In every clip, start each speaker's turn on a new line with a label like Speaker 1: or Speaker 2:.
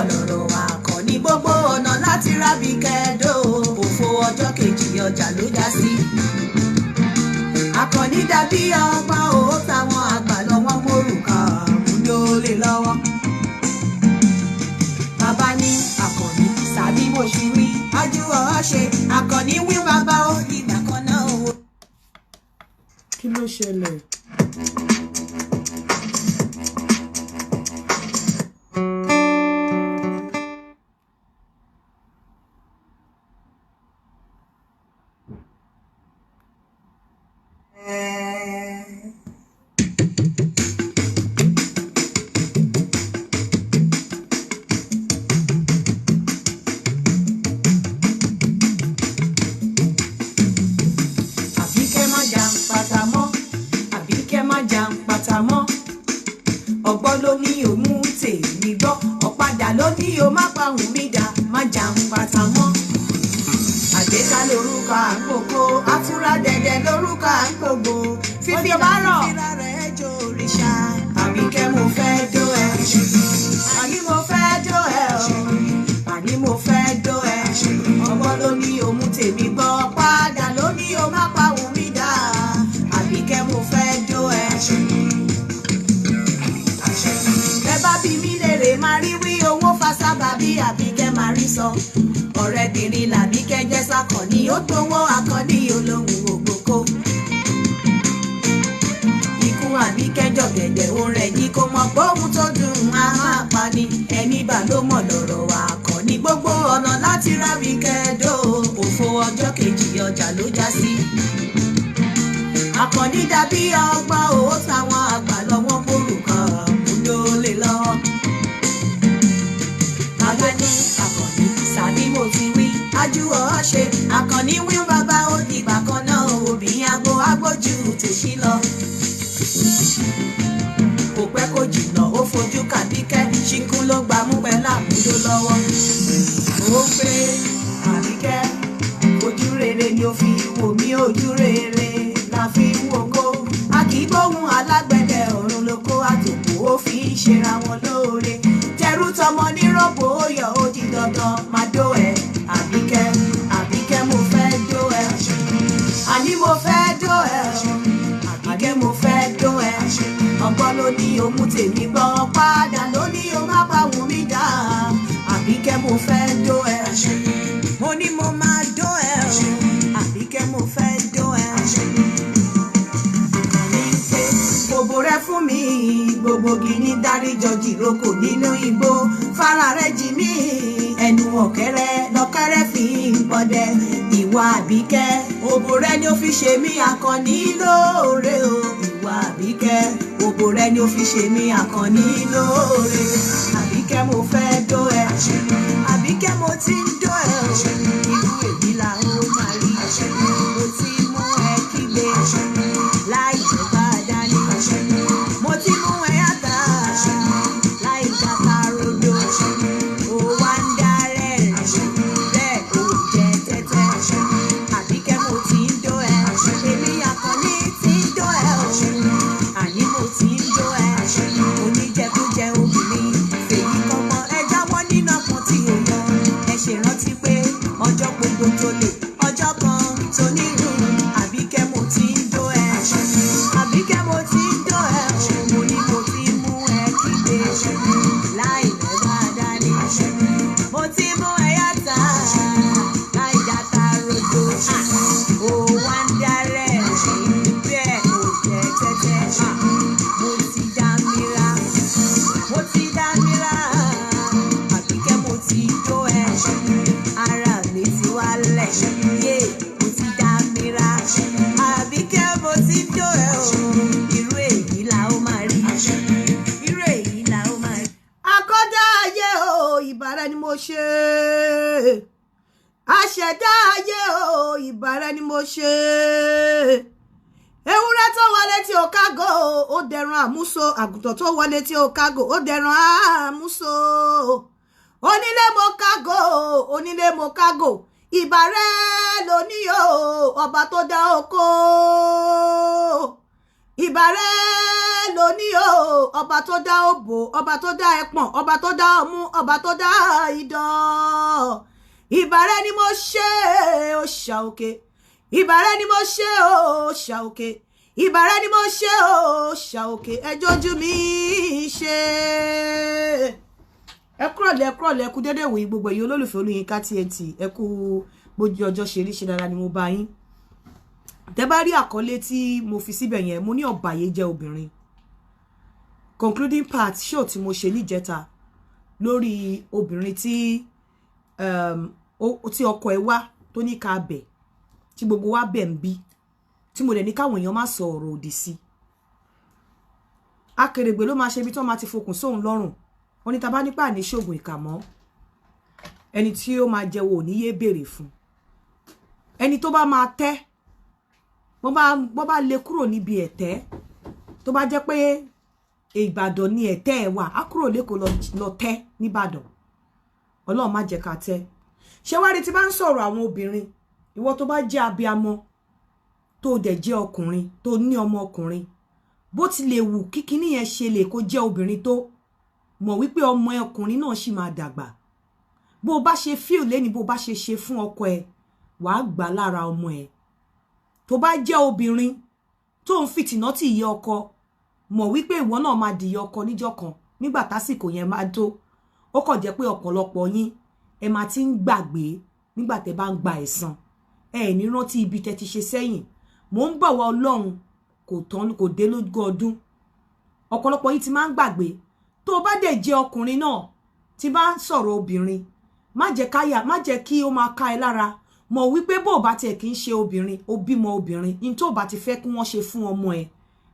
Speaker 1: mọ̀ lọ́rọ̀ Àkànní gbogbo ọ̀nà láti rábì kẹ́ẹ́dọ́ òfò ọjọ́ kejì ọjà ló já sí. Àkànní dàbí ọgbọ́n ó táwọn àgbà lọ́wọ́ mórùkà àmúdólé lọ́wọ́. Bàbá ní Àkànní sàbí mo ṣì wí ájúwọ̀ ọ́ ṣe Àkànní wí bàbá ó dìgbà kan náà o.
Speaker 2: Kí ló ṣẹlẹ̀?
Speaker 1: Àbíkẹ́ má jàǹpátá mọ́, Àbíkẹ́ má jàǹpátá mọ́. Ọgbọ́n ló ní òmú tèmi gbọ́, ọ̀padà ló ní o má pa òun mi dà, má jàǹpátá mọ́. Àgbéká lorúkọ àpòkò, àtúrà dẹ̀dẹ̀ lorúkọ àpògbò. Fífi bá rọ̀, rẹ̀ jó òrìṣà. Àbíkẹ́ mo fẹ́ dó ẹ, àní mo fẹ́ dó ẹ o, àní mo fẹ́ dó ẹ. Ọgbọ́n ló ní òmú tèmi gbọ́, padà ló ní o má pa òun mi dà. Àbíkẹ́ mo fẹ́ dó ẹ. Ẹ bá bí mi lèrè máa rí wí owó fa sábàbí Àbíkẹ́ máa rí sọ. Ọ̀rẹ́bìnrin làbíkẹ́ jẹ́ sàkànní, ó gbowó Àkànní olóhùn ògbókó. Ikú Àbíkẹ́ jọ̀gẹ̀dẹ̀ ó rẹ̀ yí kó mọ̀ gbóhùn tó dùn á máa pa ni. Ẹni bá ló mọ̀ lọ́rọ̀ Àkànní gbogbo ọ̀nà láti rábìkẹ́ dó òfò ọjọ́ kejì ọjà ló já sí. Àkànní dàbí ọgbọ́n ó táwọn àgbà lọ́wọ́ mórùkọ àmúdólé lọ́wọ́. Bàbá ní Àkànní sàbí mo ti wí ájúwọ̀ ọ́ ṣe Àkànní wí bàbá ó dìgbà kan náà obìnrin agbo agbójú tèṣí lọ. Kò pẹ́ kò jìnnà ó fojú kàbíkẹ́ ṣíkún ló gbámú pẹ̀lú àmúdó lọ́wọ́. Ó pé Àbíkẹ́ ojú rere ni ó fi wò mí, ojú rere la fi ń wòkó. A kì í bóhun alágbẹ̀dẹ ọ̀run lóko àtòkò ó fi ń ṣera wọn lóore. Tẹrú tọmọ nírọ̀bù ó yọ ó di dandan máa dó ẹ. Àbíkẹ́ Àbíkẹ́ mo fẹ́ dó ẹ. Àní mo fẹ́ dó ẹ o. Àbíkẹ́ mo fẹ́ dó ẹ. Ọgbọ́n ló ní òmù tèmi gbọ́, padà ló ní o má pa wù mí dá. Àbíkẹ́ mo fẹ́ dó ẹ. Mo ní mo máa dó ẹ o. Àbíkẹ́ mo fẹ́ dó ẹ. Àkànní ń ké gbogbo rẹ fún mi, gbogbo gini dáríjọ jìrókò nínú igbó. Fara rẹ jì mí, ẹnu ọ̀kẹ́rẹ́ lọ́kẹ́rẹ́ fi ń pọdẹ. Ìwà Àbíkẹ́ òbò rẹ ni ó fi ṣe mí Àkànní lóore o. Ìwà Àbíkẹ́ òbò rẹ ni ó fi ṣe mí Àkànní lóore. Àbíkẹ́ mo fẹ́ dó ẹ, Àbíkẹ́ mo ti ń dó ẹ o. Irú èyí la ó máa rí, mo ti mú ẹ kígbe láì jẹ́ bá a dání. Mo ti mú ẹ yàtà láì jata rodo. Ó wá ń dárẹ̀ bẹ́ẹ̀ kò jẹ tẹ́tẹ́. Àbíkẹ́ mo ti ń dó ẹ, èmi Àkànní ti ń dó ẹ o. Àní mo ti ń dó ẹ, oníjẹkújẹ obìnrin fèyí kọ́mọ ẹ jáwọ́ nínú ọkàn tí ò yọ. Ẹ ṣèrántí pé ọjọ́ gbogbo tó lè ọjọ́ kan tó nírú. Àbíkẹ́ mo ti ń dó ẹ, Àbíkẹ́ mo ti ń dó ẹ o. Mo ní mo ti mú ẹ kígbe láì lẹ́bàá dání. Mo ti mú ẹ yàtà láì jata rodo. Ó wá ń dárẹ̀ bẹ́ẹ̀ ò jẹ́ tẹ́tẹ́. Mo ti dá mi ra, mo ti dá mi ra. Àbíkẹ́ mo ti dó ẹ, ara mi ti wálẹ̀. Yé, mo ti dá mi ra. Àbíkẹ́ mo ti dó ẹ o. Irú èyí la ó máa rí. Irú èyí la ó máa rí.
Speaker 2: Akọ́dá ayé o, ìbára ni mo ṣe. Aṣẹ̀dá ayé o, ìbára ni mo ṣe. Ewúrẹ́ tó wọlé tí ó kágò ó dẹran àmúso, àgùntàn tó wọlé tí ó kágò ó dẹran àmúso. Onílé mo kágò, onílé mo kágò, ìbàrẹ̀ lóní o, ọba tó dá oko. Ìbàrẹ̀ Lónìí o, ọba tó dá òbò, ọba tó dá ẹpọ̀n, ọba tó dá ọmú, ọba tó dá idán, ìbà rẹ ni mo ṣe, ó ṣà òkè. Ìbà rẹ ni mo ṣe, ó ṣà òkè. Ìbà rẹ ni mo ṣe, ó ṣà òkè. Ẹjọ́ ojú mi ṣe. Ẹ kúrọ̀lẹ́, ẹ kúrọ̀lẹ́, ẹ kú dédé ìwòyí, gbogbo ẹ̀yin olólùfẹ́ Olúyinká TNT. Ẹ kú bójú ọjọ́ ṣe rí. Ṣe dára ni mo bá yín? Tẹ́ bá rí àkọlé tí mo fi síbẹ̀ yẹn, mo ní ọ̀bàyéjẹ́ obìnrin, concluding part show tí mo ṣe níjẹta lórí obìnrin tí ọkọ ẹ̀ wá tó ní ká bẹ̀, tí gbogbo wa bẹ̀ ń bí, tí mo dẹ̀ ní káwọn èèyàn má sọ ọ̀rọ̀ òdì sí. Akèrègbè ló máa ṣe ibi tí wọ́n máa ti fokùn sóun lọ́rùn. Wọ́n ní ta bá nípa ní ṣoògùn ìkà mọ́, ẹni tí ó máa jẹ́wọ́ ò ní yé béèrè fún. Ẹni tó bá máa tẹ́, bọ́n bá lè kúrò níbi ẹ̀tẹ́, tó bá jẹ́ pé Ìbàdàn ni ẹ̀tẹ́ ẹ̀ wà, á kúrò lẹ́kọ̀ọ́ lọ tẹ́ nìbàdàn. Ọlọ́run má jẹ́ ká tẹ́. Ṣé wá rí tí bá ń sọ̀rọ̀ àwọn obìnrin, ìwọ tó bá jẹ́ abiamọ, tó dẹ̀ jẹ́ ọkùnrin, tó ní ọmọ ọkùnrin, bó ti lè wù kíkiní yẹn ṣe lè kó jẹ́ obìnrin, tó mọ̀ wípé ọmọ ọkùnrin náà sì máa dàgbà. Bó o bá ṣe fíò lẹ́ni, bó o bá ṣe ṣe fún ọkọ ẹ, wàá gbà lára ọmọ ẹ. Tó bá jẹ́ obìnrin tó ń fìtìná tì yẹ ọkọ, mọ̀ wípé ìwọ náà máa dìyẹ ọkọ níjọ́ kan nígbà tásìkò yẹn máa tó. Ó kàn jẹ́ pé ọ̀pọ̀lọpọ̀ yín, ẹ máa ti ń gbàgbé nígbà tẹ́ bá ń gba ẹ̀san. Ẹ ní rántí ibi tẹ́ ti ṣe sẹ́yìn. Mò ń bọ̀ wá, Ọlọ́run kò tán, kò dé lógún ọdún. Ọ̀pọ̀lọpọ̀ yín ti máa ń gbàgbé. Tó bá dẹ̀ jẹ́ ọkùnrin náà tí bá ń sọ̀rọ̀ obìnrin, má jẹ́ káyà, má jẹ́ kí ó máa ká ẹ lára. Mọ̀ wípé bó o bá tiẹ̀ kí ń ṣe obìnrin, ó bímọ obìnrin ní, tó o bá ti fẹ́ kí wọ́n ṣe fún ọmọ ẹ,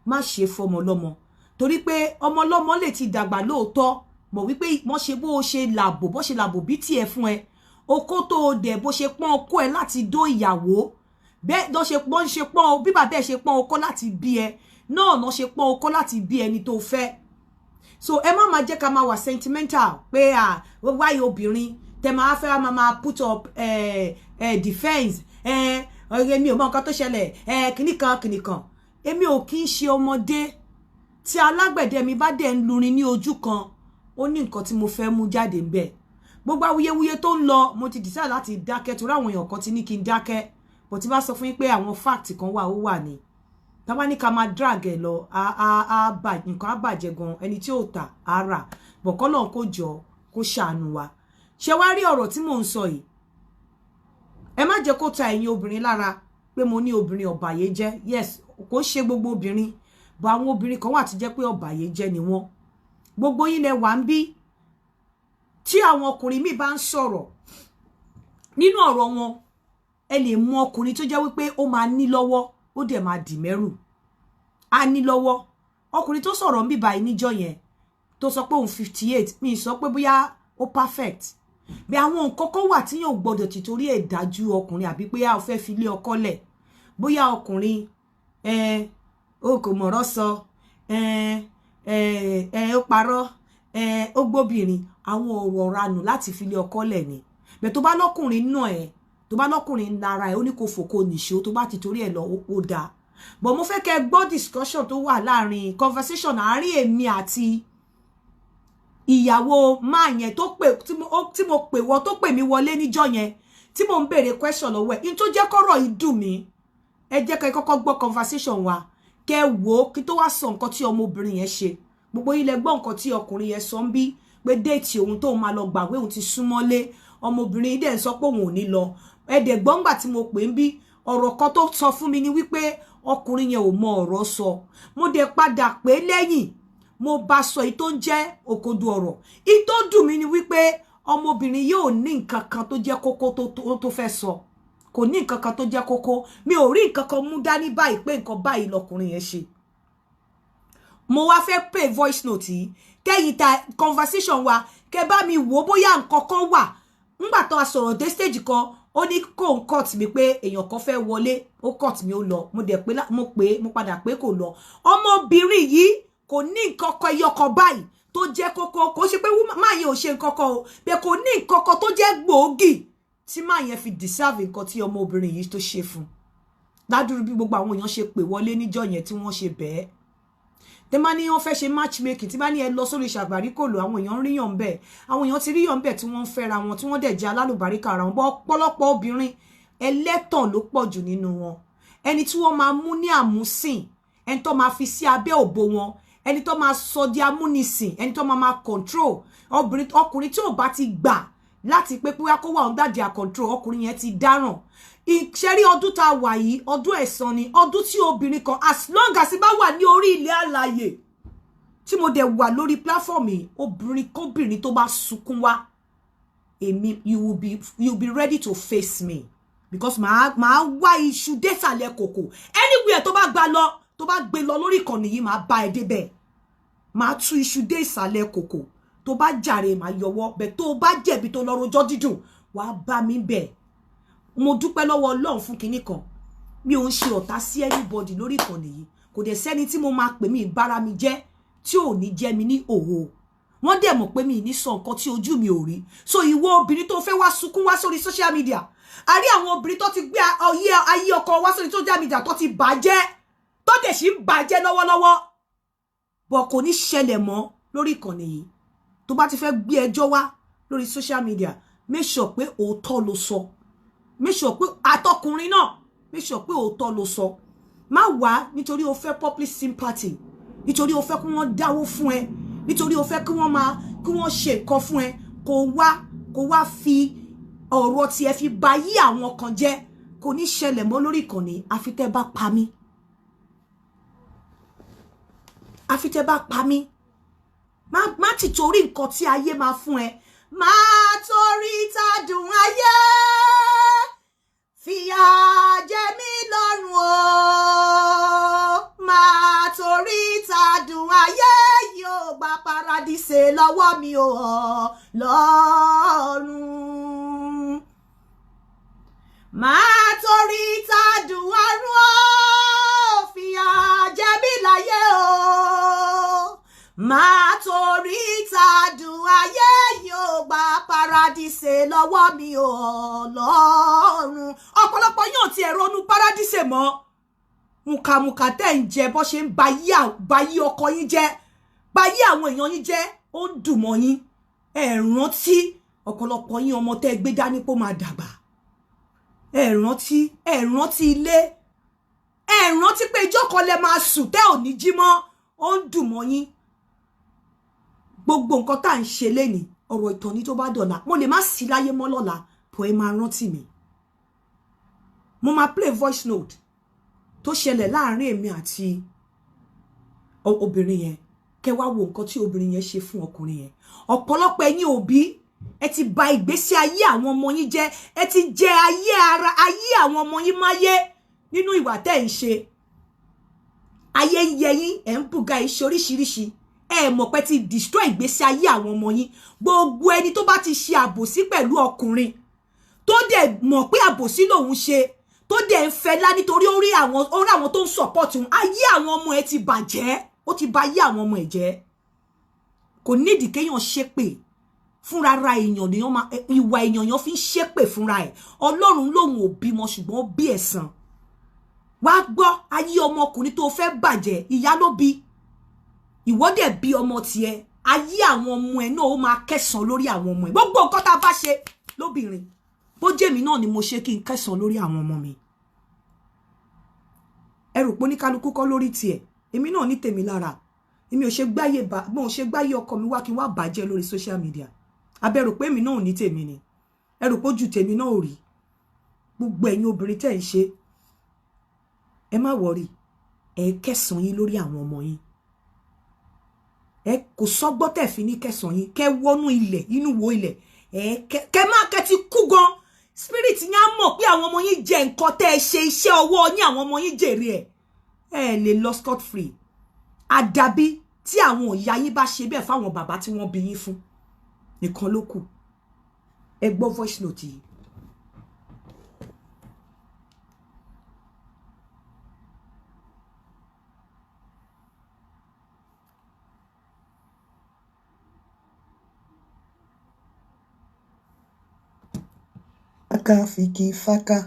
Speaker 2: má ṣe fọmọ lọ́mọ, torí pé ọmọ lọ́mọ lè ti dàgbà lóòótọ́. Mọ̀ wípé wọ́n ṣe bó o ṣe làbò, bó ṣe làbò bí tiẹ̀ fún ẹ, okó tó o dẹ̀ bó ṣe pọ́n okó ẹ láti dó ìyàwó, bẹ́ẹ̀ lọ́ ṣe pọ́n, ṣe pọ́n bí bàbá ẹ ṣe pọ́n okó láti bí ẹ náà lọ́ ṣe pọ́n okó láti bí ẹni tó fẹ́. So ẹ má máa jẹ́ ká máa wà sentimental pé à wáyé obìnrin tẹ máa fẹ́ máa put up defence. Ọ̀rẹ́ mi ò mọ nǹkan tó ṣẹlẹ̀, kìnnì kan kìnnì kan. Èmi ò kí ń ṣe ọmọdé. Tí alágbẹ̀dẹ mi bá dẹ̀ ń lurin ní ojú kan, ó ní nǹkan tí mo fẹ́ mú jáde ń bẹ̀. Gbogbo awuyewuye tó ń lọ, mo ti decide láti dákẹ́, torí àwọn èèyàn kan ti ní kí n dákẹ́. But tí bá sọ fún yín pé àwọn fact kan wà, ó wà ní tábà ní ká máa drag ẹ lọ, á á á bà nǹkan á bàjẹ́ gan. Ẹni tí ò tà á rà bọ̀kọ́lọ̀, kó jọ kó ṣàánú wa. Ṣé wá rí ọ̀rọ̀ tí mò ń sọ yìí, ẹ má jẹ́ kó ta ẹ̀yin obìnrin lára pé mo ní obìnrin ọ̀bàyéjẹ́. Yes, kò ṣe gbogbo obìnrin, bọ̀ àwọn obìnrin kan wà tí jẹ́ pé ọ̀bàyéjẹ́ ni wọ́n. Gbogbo yín lẹ wà ń bí. Tí àwọn ọkùnrin míì bá ń sọ̀rọ̀, nínú ọ̀rọ̀ wọn, ẹ lè mú ọkùnrin tó jẹ́ wípé ó máa ní lọ́wọ́, ó dẹ̀ máa dì mẹ́rù, á ní lọ́wọ́. Ọkùnrin tó sọ̀rọ̀ ń bíbá yìí níjọ́ yẹn, tó sọ pé òun 58, mi sọ pé bóyá ó perfect bí. Àwọn nǹkan kan wà tí yóò gbọdọ̀ ti torí ẹ̀ dájú ọkùnrin, àbí pé a ò fẹ́ fi lé ọkọ lẹ̀, bóyá ọkùnrin ẹ ó kò mọ̀rọ̀ sọ, ẹ ẹ ẹ ó parọ́, ẹ ó gbóbìnrin, àwọn ọ̀rọ̀ ranù láti fi lé ọkọ lẹ̀ ni. Bẹ́ẹ̀ tó bá lọ́kùnrin náà, ẹ tó bá lọ́kùnrin lára ẹ, ó ní kò fòkó nìṣó, tó bá ti torí ẹ lọ, ó dáa. But mo fẹ́ kẹ́ gbọ́ discussion tó wà láàrin, conversation àárín èmi àti ìyàwó máa yẹn tó pè, tí mo pè wọ, tó pè mí wọlé níjọ́ yẹn, tí mo ń béèrè question lọ́wọ́ ẹ̀. In tó jẹ́ kọ́rọ̀ yìí dùn mí, ẹ jẹ́ kẹ́ kọ́kọ́ gbọ́ conversation wa, kẹ́ wò ó, kí tó wá sọ nǹkan tí ọmọbìnrin yẹn ṣe. Gbogbo yín lẹ gbọ́ nǹkan tí ọkùnrin yẹn sọ ń bí, pé date òun tóun máa lọ gbàgbé òun ti súnmọ́lé. Ọmọbìnrin yìí dẹ̀ ń sọ pé òun ò ní lọ. Ẹ dẹ̀ gbọ́ngbà tí mo pè ń bí, ọ̀rọ̀ kan tó sọ fún mi ni wípé ọkùnrin yẹn ò mọ ọ̀rọ̀ sọ. Mo dẹ̀ padà pé lẹ́yìn, mo bá sọ èyí tó ń jẹ́ òkodo ọ̀rọ̀. Èyí tó dùn mí ni wípé ọmọbìnrin yóò ní nǹkan kan tó jẹ́ kókó tó fẹ́ sọ. Kò ní nǹkan kan tó jẹ́ kókó. Mi ò rí nǹkan kan mú dání báyìí pé nǹkan báyìí lọkùnrin yẹn ṣe. Mo wá fẹ́ play voice note yìí, kẹ́yìn ta conversation wa, kẹ́ bá mi wò bóyá nǹkan kan wà. Ńgbà tó a sọ̀rọ̀ dé stage kan, ó ní kó ń cut mi, pé èèyàn kan fẹ́ wọlé. Ó cut mi, ó lọ. Mo dẹ̀ pé, mo pè, mo padà pé kò lọ. Ọmọbìnrin yìí kò ní nǹkan kan ẹyọ kan báyìí tó jẹ́ kókó. Kò ṣe pé máa yẹn ò ṣe nǹkan kan o, bẹ́ẹ̀ kò ní nǹkan kan tó jẹ́ gbòógì tí máa yẹn fi deserve nǹkan tí ọmọbìnrin yìí tó ṣe fún. Ládùúrú bí gbogbo àwọn èèyàn ṣe pè wọlé níjọ́ yẹn, tí wọ́n ṣe bẹ́ẹ̀,
Speaker 1: Tẹ máa ní wọ́n fẹ́ ṣe matchmaking, tí bá ní ẹ lọ sórí ṣàgbàríkòlò, àwọn èèyàn ń ríyàn bẹ́ẹ̀, àwọn èèyàn ti ríyàn bẹ́ẹ̀ tí wọ́n ń fẹ́ra wọn, tí wọ́n dẹ̀ jẹ́ alálùbáríkà ara wọn. Bọ́ ọ̀pọ̀lọpọ̀ obìnrin ẹlẹ́tàn ló pọ̀ jù nínú wọn. Ẹni tí wọ́n máa mú ní àmúsìn, ẹni tó máa fi sí abẹ́ òbò wọn, ẹni tó máa sọ di amúnisìn, ẹni tó máa máa control obìnrin. Ọkùnrin tí ò bá ti gbà láti pé pé kó wà under their control, ọkùnrin yẹn ti dáràn. Ìṣẹ́rí ọdún tá a wà yìí, ọdún ẹ̀san ni, ọdún tí obìnrin kan, as long as bá wà ní orí ilẹ̀ alàyè tí mo dẹ̀ wà lórí platform yìí, obìnrin kóbìnrin tó bá sunkún wá èmi, you will be ready to face me, because màá wá iṣu désàlẹ̀ kòkò. Anywhere tó bá gbà lọ, tó bá gbé lọ lórí ìkànnì yìí, màá bá ẹ débẹ̀, màá tú iṣu dé ìsàlẹ̀ kòkò. Tó bá jàre, màá yọwọ́ bẹ̀. Tó bá jẹ̀bi, tó lọ rojọ́ dídùn, wàá bá mi bẹ̀. Mo dúpẹ́ lọ́wọ́ Ọlọ́run fún kinní kan: mi ò ń ṣe ọ̀tá sí anybody lórí ìkànnì yìí. Kò dẹ̀ sẹ́ni tí mo máa pè mí ìbára mi jẹ́ tí ò ní jẹ́ mi ní òwò. Wọ́n dẹ̀ mọ̀ pé mi ní sọ nǹkan tí ojú mi ò rí. So ìwọ obìnrin tó fẹ́ wá sunkún wá sórí social media, a rí àwọn obìnrin tó ti gbé ayé ọkọ wá sórí social media tó ti bàjẹ́, tó dẹ̀ sì ń bàjẹ́ lọ́wọ́lọ́wọ́ bọ̀. Kò ní ṣẹlẹ̀ mọ́ lórí ìkànnì yìí. Tó bá ti fẹ́ gbé ẹjọ́ wá lórí social media, make sure pé òótọ́ ló sọ. Make sure pé àtọkùnrin náà, make sure pé òótọ́ ló sọ. Má wá nítorí o fẹ́ public sympathy, nítorí o fẹ́ kí wọ́n dáwó fún ẹ, nítorí o fẹ́ kí wọ́n máa kí wọ́n ṣe nǹkan fún ẹ, kó wá fi ọ̀rọ̀ tí ẹ fi ba yí àwọn kan jẹ́. Kò ní ṣẹlẹ̀ mọ́ lórí ìkànnì, àfi tẹ́ bá pa mí, àfi tẹ́ bá pa mí. Má ti torí nǹkan tí ayé máa fún ẹ, má torí tádùn ayé fìyà jẹ mí lọ́rùn o. Má torí tádùn ayé yóò gba paradíṣe lọ́wọ́ mi o lọ́rùn. Má torí tádùn ọ̀run o fìyà jẹ mí láyé o. Má torí tádùn ayé yóò gba paradíṣe lọ́wọ́ mi o lọ́run. Ọ̀pọ̀lọpọ̀ yóò ti ẹ̀rọ onú paradíṣe mọ́. Mùkàmùkà tẹ́ ń jẹ, bọ́ ṣe ń bayí ọkọ yín jẹ́, bayí àwọn èèyàn yín jẹ́, ó ń dùn mọ́ yín. Ẹ rántí ọ̀pọ̀lọpọ̀ yín, ọmọ tẹ́ gbé dání pé ó máa dàgbà. Ẹ rántí, ẹ rántí ilé, ẹ rántí pé ìjọ́ kan lẹ máa sùn tẹ́ ò ní jí mọ́. Ó ń dùn mọ́ yín. Gbogbo nǹkan tá à ń ṣe lénìí, ọ̀rọ̀ ìtàn ní tó bá dọ̀la. Mo lè má sí láyé mọ́ lọ́la, bó ẹ máa rántí mi. Mo máa play voice note tó ṣẹlẹ̀ láàrin èmi àti obìnrin yẹn, kẹ́ wá wo nǹkan tí obìnrin yẹn ṣe fún ọkùnrin yẹn. Ọ̀pọ̀lọpọ̀ ẹ̀yin òbí, ẹ ti bà ìgbésí ayé àwọn ọmọ yín jẹ́. Ẹ ti jẹ ayé ara ayé àwọn ọmọ yín máyé nínú ìwà tẹ́ ń ṣe. Ayé ń yẹ yín, ẹ̀ ń bùgà iṣẹ́ oríṣiríṣi. Ẹ mọ̀ pé ti destroy ìgbésí ayé àwọn ọmọ yín. Gbogbo ẹni tó bá ti ṣe àbòsí pẹ̀lú ọkùnrin, tó dẹ̀ mọ̀ pé àbòsí lòun ṣe, tó dẹ̀ ń fẹlá nítorí ó rí àwọn tó ń support òun, ayé àwọn ọmọ ẹ ti bàjẹ́. Ó ti bà ayé àwọn ọmọ ẹ jẹ́. Kò nídìí kéèyàn ṣépè fúnra ra èèyàn lèèyàn máa ìwà èèyàn yẹn fi ń ṣépè fúnra ẹ̀. Ọlọ́run lòun ò bímọ, ṣùgbọ́n ó bí ẹ̀san. Wá gbọ́, ayé ọmọkùnrin tó fẹ́ bàjẹ́, ìyá ló bí, ìwọ dẹ̀ bí ọmọ tiẹ̀. Ayé àwọn ọmọ ẹ̀ náà, ó máa kẹsàn lórí àwọn ọmọ ẹ̀. Gbogbo nǹkan tá a bá ṣe lóbìnrin, bó jẹ́mi náà ni mo ṣe, kí n kẹsàn lórí àwọn ọmọ mi. Ẹ rò pé oníkálukú kọ́ lórí tiẹ̀. Èmi náà ní tèmi lára. Èmi ò ṣe gbáyé bá mo ò ṣe gbáyé ọkọ mi wá kí n wá bàjẹ́ lórí social media. Abẹ́ rò pé èmi náà ò ní tèmi ni? Ẹ rò pé ojú tèmi náà ò rí? Gbogbo ẹ̀yin obìnrin tẹ́ ń ṣe, ẹ má worry, ẹ kẹsàn yín lórí àwọn ọmọ yín. Ẹ kò sọ́gbọ́n tẹ̀ fi ní kẹsàn yín. Kẹ wọnú ilẹ̀, inú wo ilẹ̀ ẹ kẹ má kẹ ti kú gan, spirit yín á mọ̀ pé àwọn ọmọ yín jẹ nǹkan tẹ́ ẹ ṣe. Iṣẹ́ ọwọ́ yín, àwọn ọmọ yín jèrè ẹ̀. Ẹ lè lọ scot free, àdàbí tí àwọn ìyá yín bá ṣe bẹ́ẹ̀ fáwọn bàbá tí wọ́n bí yín fún nìkan ló kù. Ẹ gbọ́ voice note yìí.
Speaker 3: Fáká fìkì fáká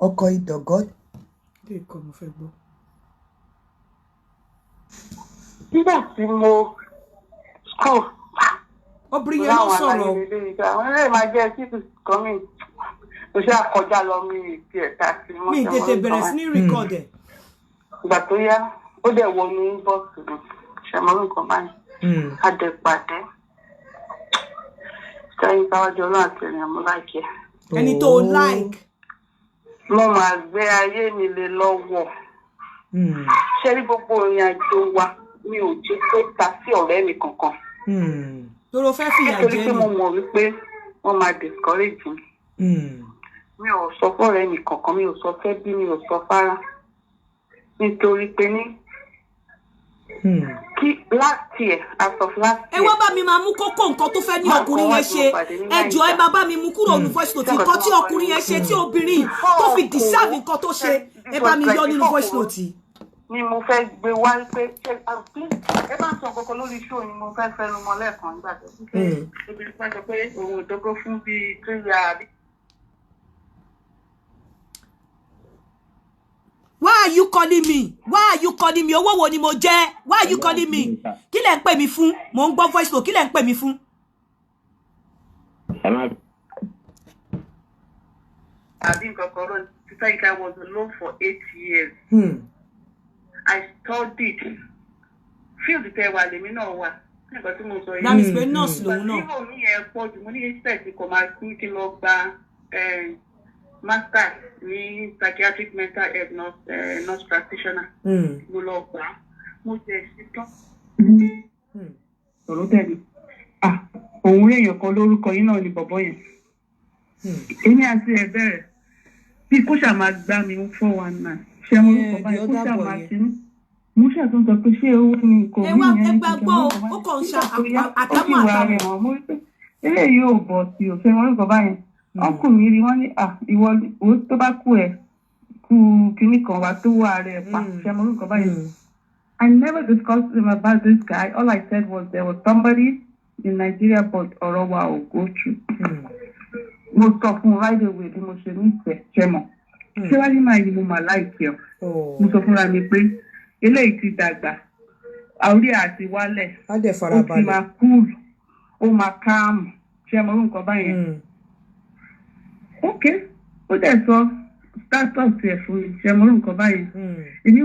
Speaker 3: ọkọ̀ ìdọ̀gọ́.
Speaker 1: Ilé ìkọ́ mo fẹ́ gbọ́.
Speaker 4: Nígbà tí mo school
Speaker 2: Obìnrin yẹn ló
Speaker 4: láwọn
Speaker 2: sọ̀rọ̀
Speaker 4: aláyé
Speaker 2: o.
Speaker 4: lélẹ́yìí pé àwọn eléyìí máa jẹ́ kíkù kọ́mìn. Mo ṣe àkọjá lọ, mi ìdí ẹ̀ka sí mọ́.
Speaker 2: Mi ì tètè bẹ̀rẹ̀ sí ní record ẹ̀.
Speaker 4: Ìgbà tó yá, ó dẹ̀ wọnú inbox mi, ṣe mọ́ nǹkan báyìí. A dẹ̀ pàdé. Sẹ́yìn káwájú Ọlọ́run àti ènìyàn, mo like ẹ̀.
Speaker 2: Ẹni tó o like.
Speaker 4: Mo máa gbé ayé mi lé lọ́wọ́. Ṣé rí gbogbo ìrìn àjò wa, mi ò jẹ́ kó ta sí ọ̀rẹ́ mi kankan.
Speaker 2: Toro fẹ́ fìyà
Speaker 4: Nítorí
Speaker 2: jẹ
Speaker 4: pé
Speaker 2: ni.
Speaker 4: mo mọ̀ wípé wọ́n máa discourage mi. Mi ò sọ fọ́rẹ́ mi kankan, mi ò sọ fẹ́ bí, mi ò sọ fárá. Nítorí pé ní kí last year, as of last
Speaker 2: Ẹ
Speaker 4: year.
Speaker 2: wá bá mi máa mú kókó nǹkan tó fẹ́ ní
Speaker 4: Má
Speaker 2: ọkùnrin
Speaker 4: kàn wá
Speaker 2: yẹn
Speaker 4: tí
Speaker 2: ṣe.
Speaker 4: mo pàdé ní
Speaker 2: Ẹ jọ̀ọ́, ẹ
Speaker 4: Naija.
Speaker 2: máa bá mi mú kúrò ní voice note nǹkan tí ọkùnrin yẹn ṣe tí obìnrin tó fi deserve nǹkan tó ṣe. Ẹ bá mi yọ nínú voice note yìí.
Speaker 4: Ni mo fẹ́ gbé wá pé ṣé, ah, please, ẹ bá ń sọ kankan lórí show ni mo fẹ́ fẹ́ lu mọ́ lẹ́ẹ̀kan nígbà tó pé obìnrin kan sọ pé òun ò dógó fún bíi 3 years àbí
Speaker 2: Why are you calling me? Why are you calling me? Owó wo ni mo jẹ́? Why are you calling me? Kí lẹ̀ ń pè mí fún? Mò ń gbọ́ voice note. Kí lẹ̀ ń pè mí fún?
Speaker 5: Ẹ má
Speaker 4: àbí nǹkan kan ló. Sister Yinka, was alone for 8 years. I studied field tẹ wà lèmi náà wà, nǹkan tí mo sọ yìí.
Speaker 2: That means pé nurse lòun náà.
Speaker 4: Ìgbà tí òun yẹn pọ̀ jù, mo ní instead kò máa ní kí n lọ gba master ní psychiatric mental health nurse, nurse practitioner. Mo lọ gbà á, mo jẹ ṣetán. Sọ̀rọ̀ tẹ̀lé, ah, òun rí èèyàn kan lórúkọ yín náà ni bọ̀bọ́ yẹn. Èmi àti ẹ̀ bẹ̀rẹ̀ bí kó ṣáà máa gbá mi 419, ṣé mo rúkọ
Speaker 3: Yeah,
Speaker 4: báyìí
Speaker 3: the
Speaker 4: kó
Speaker 3: other
Speaker 4: ṣáà
Speaker 3: boy
Speaker 4: máa
Speaker 3: yẹn.
Speaker 4: tinú mo ṣàtún sọ pé ṣé owó ni kò
Speaker 2: Ẹ
Speaker 4: mí
Speaker 2: wá
Speaker 4: yẹn
Speaker 2: ẹ
Speaker 4: ní
Speaker 2: gbàgbọ́ o, ó kàn ń ṣa
Speaker 4: ó sì
Speaker 2: àtàmọ̀
Speaker 4: wà
Speaker 2: àtàmọ̀.
Speaker 4: rẹ̀ wọ́n. Mo rí pé eléyìí ò bọ̀ sí ò fẹ́ wọn rúkọ báyìí. Ọkùnrin mi rí wọ́n ní à ìwọ ò tó bá kú ẹ̀ kú kinní kan wà tó wà rẹ̀ pa, ṣé mo rúkọ báyìí. I never discussed with him about this guy. All I said was there was somebody in Nigeria, but ọ̀rọ̀ wa ò go through. Mo sọ fún un right away bí mo ṣe ní ìfẹ́, ṣe mọ̀. Ṣé wàá ní máa yí mo mà láìpẹ́ ọ̀? Mo sọ fúnra mi pé eléyìí ti dàgbà, orí àti wálẹ̀,
Speaker 3: Á dẹ̀
Speaker 4: ó ti
Speaker 3: farabalẹ̀.
Speaker 4: máa cool, ó máa calm, ṣe mo rú nǹkan báyẹn. Ok, ó dẹ̀ sọ status ẹ̀ fún mi, ṣe mo rú nǹkan báyẹn. Èmi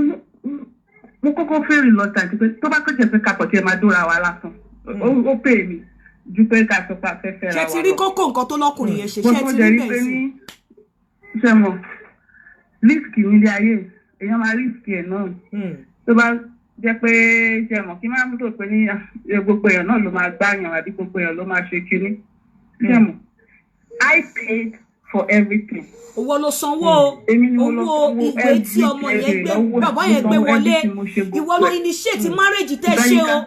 Speaker 4: mo kọ́kọ́ fẹ́ reluctant pé tó bá kọ́jẹ́ pé kakọ̀ tí ẹ máa dóra wa lásán, ó pè mí ju pé ká sọ pé a fẹ́ fẹ́ra
Speaker 2: Ṣé
Speaker 4: wa
Speaker 2: ti rí
Speaker 4: lọ.
Speaker 2: kókó nǹkan tó lọ́kùnrin yẹn ṣe?
Speaker 4: Mo
Speaker 2: Ṣé
Speaker 4: tó
Speaker 2: ti
Speaker 4: dẹ̀
Speaker 2: rí
Speaker 4: rí
Speaker 2: bẹ́ẹ̀
Speaker 4: pé
Speaker 2: sí?
Speaker 4: ní ṣe mọ̀ risk nílé ayé, èèyàn máa risk ẹ̀ náà. Tó bá jẹ́ pé ṣe mọ̀ kí máa ń rò pé ní ah, gbogbo èèyàn náà ló máa gbáyàn àbí gbogbo èèyàn ló máa ṣe kinní, ṣe mọ̀, I paid for everything.
Speaker 2: Owó ló sanwó o.
Speaker 4: Èmi ni mo lọ
Speaker 2: Owó
Speaker 4: sanwó
Speaker 2: ìwé tí ọmọ yẹn gbé,
Speaker 4: everything,
Speaker 2: bàbá yẹn gbé
Speaker 4: mo sanwó
Speaker 2: wọlé.
Speaker 4: everything, mo ṣe gbogbo
Speaker 2: Ìwọ ló
Speaker 4: ẹ̀.
Speaker 2: initiate marriage tẹ́ ṣe o.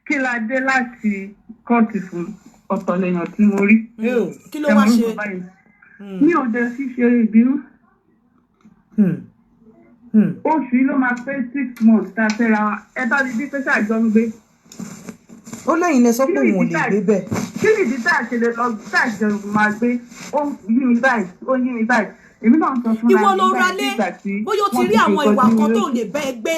Speaker 4: Kí la dé láti kóòtù fún, ọ̀tọ̀ lèèyàn tí mo rí.
Speaker 2: Kí ló wá
Speaker 4: Ẹ̀wọ̀n
Speaker 2: ṣe?
Speaker 4: nǹkan báyìí. Mi ò dẹ̀ fi ṣe ìbínú. Oṣù yìí ló máa pé 6 months tá a fẹ́ ra wa. Ẹ bá mi bí pé ṣáà jọ ń gbé.
Speaker 3: Ó lẹ́yìn lẹ sọ pé òun ò lè gbé bẹ́ẹ̀.
Speaker 4: Kí ni ìdí tá a ṣe lè lọ tá a jọ máa gbé? Ó yí mi báyìí, ó yí mi báyìí. Èmi náà ń sọ fúnra
Speaker 2: Ìwọ
Speaker 4: mi
Speaker 2: ló
Speaker 4: nígbà
Speaker 2: ra lé.
Speaker 4: nígbà tí
Speaker 2: Bóyá o ti
Speaker 4: wọ́n
Speaker 2: rí
Speaker 4: ti
Speaker 2: àwọn
Speaker 4: fi
Speaker 2: ìwà
Speaker 4: kọjú
Speaker 2: kan
Speaker 4: mi
Speaker 2: tó
Speaker 4: lójú.
Speaker 2: lè bẹ́ ẹ gbé,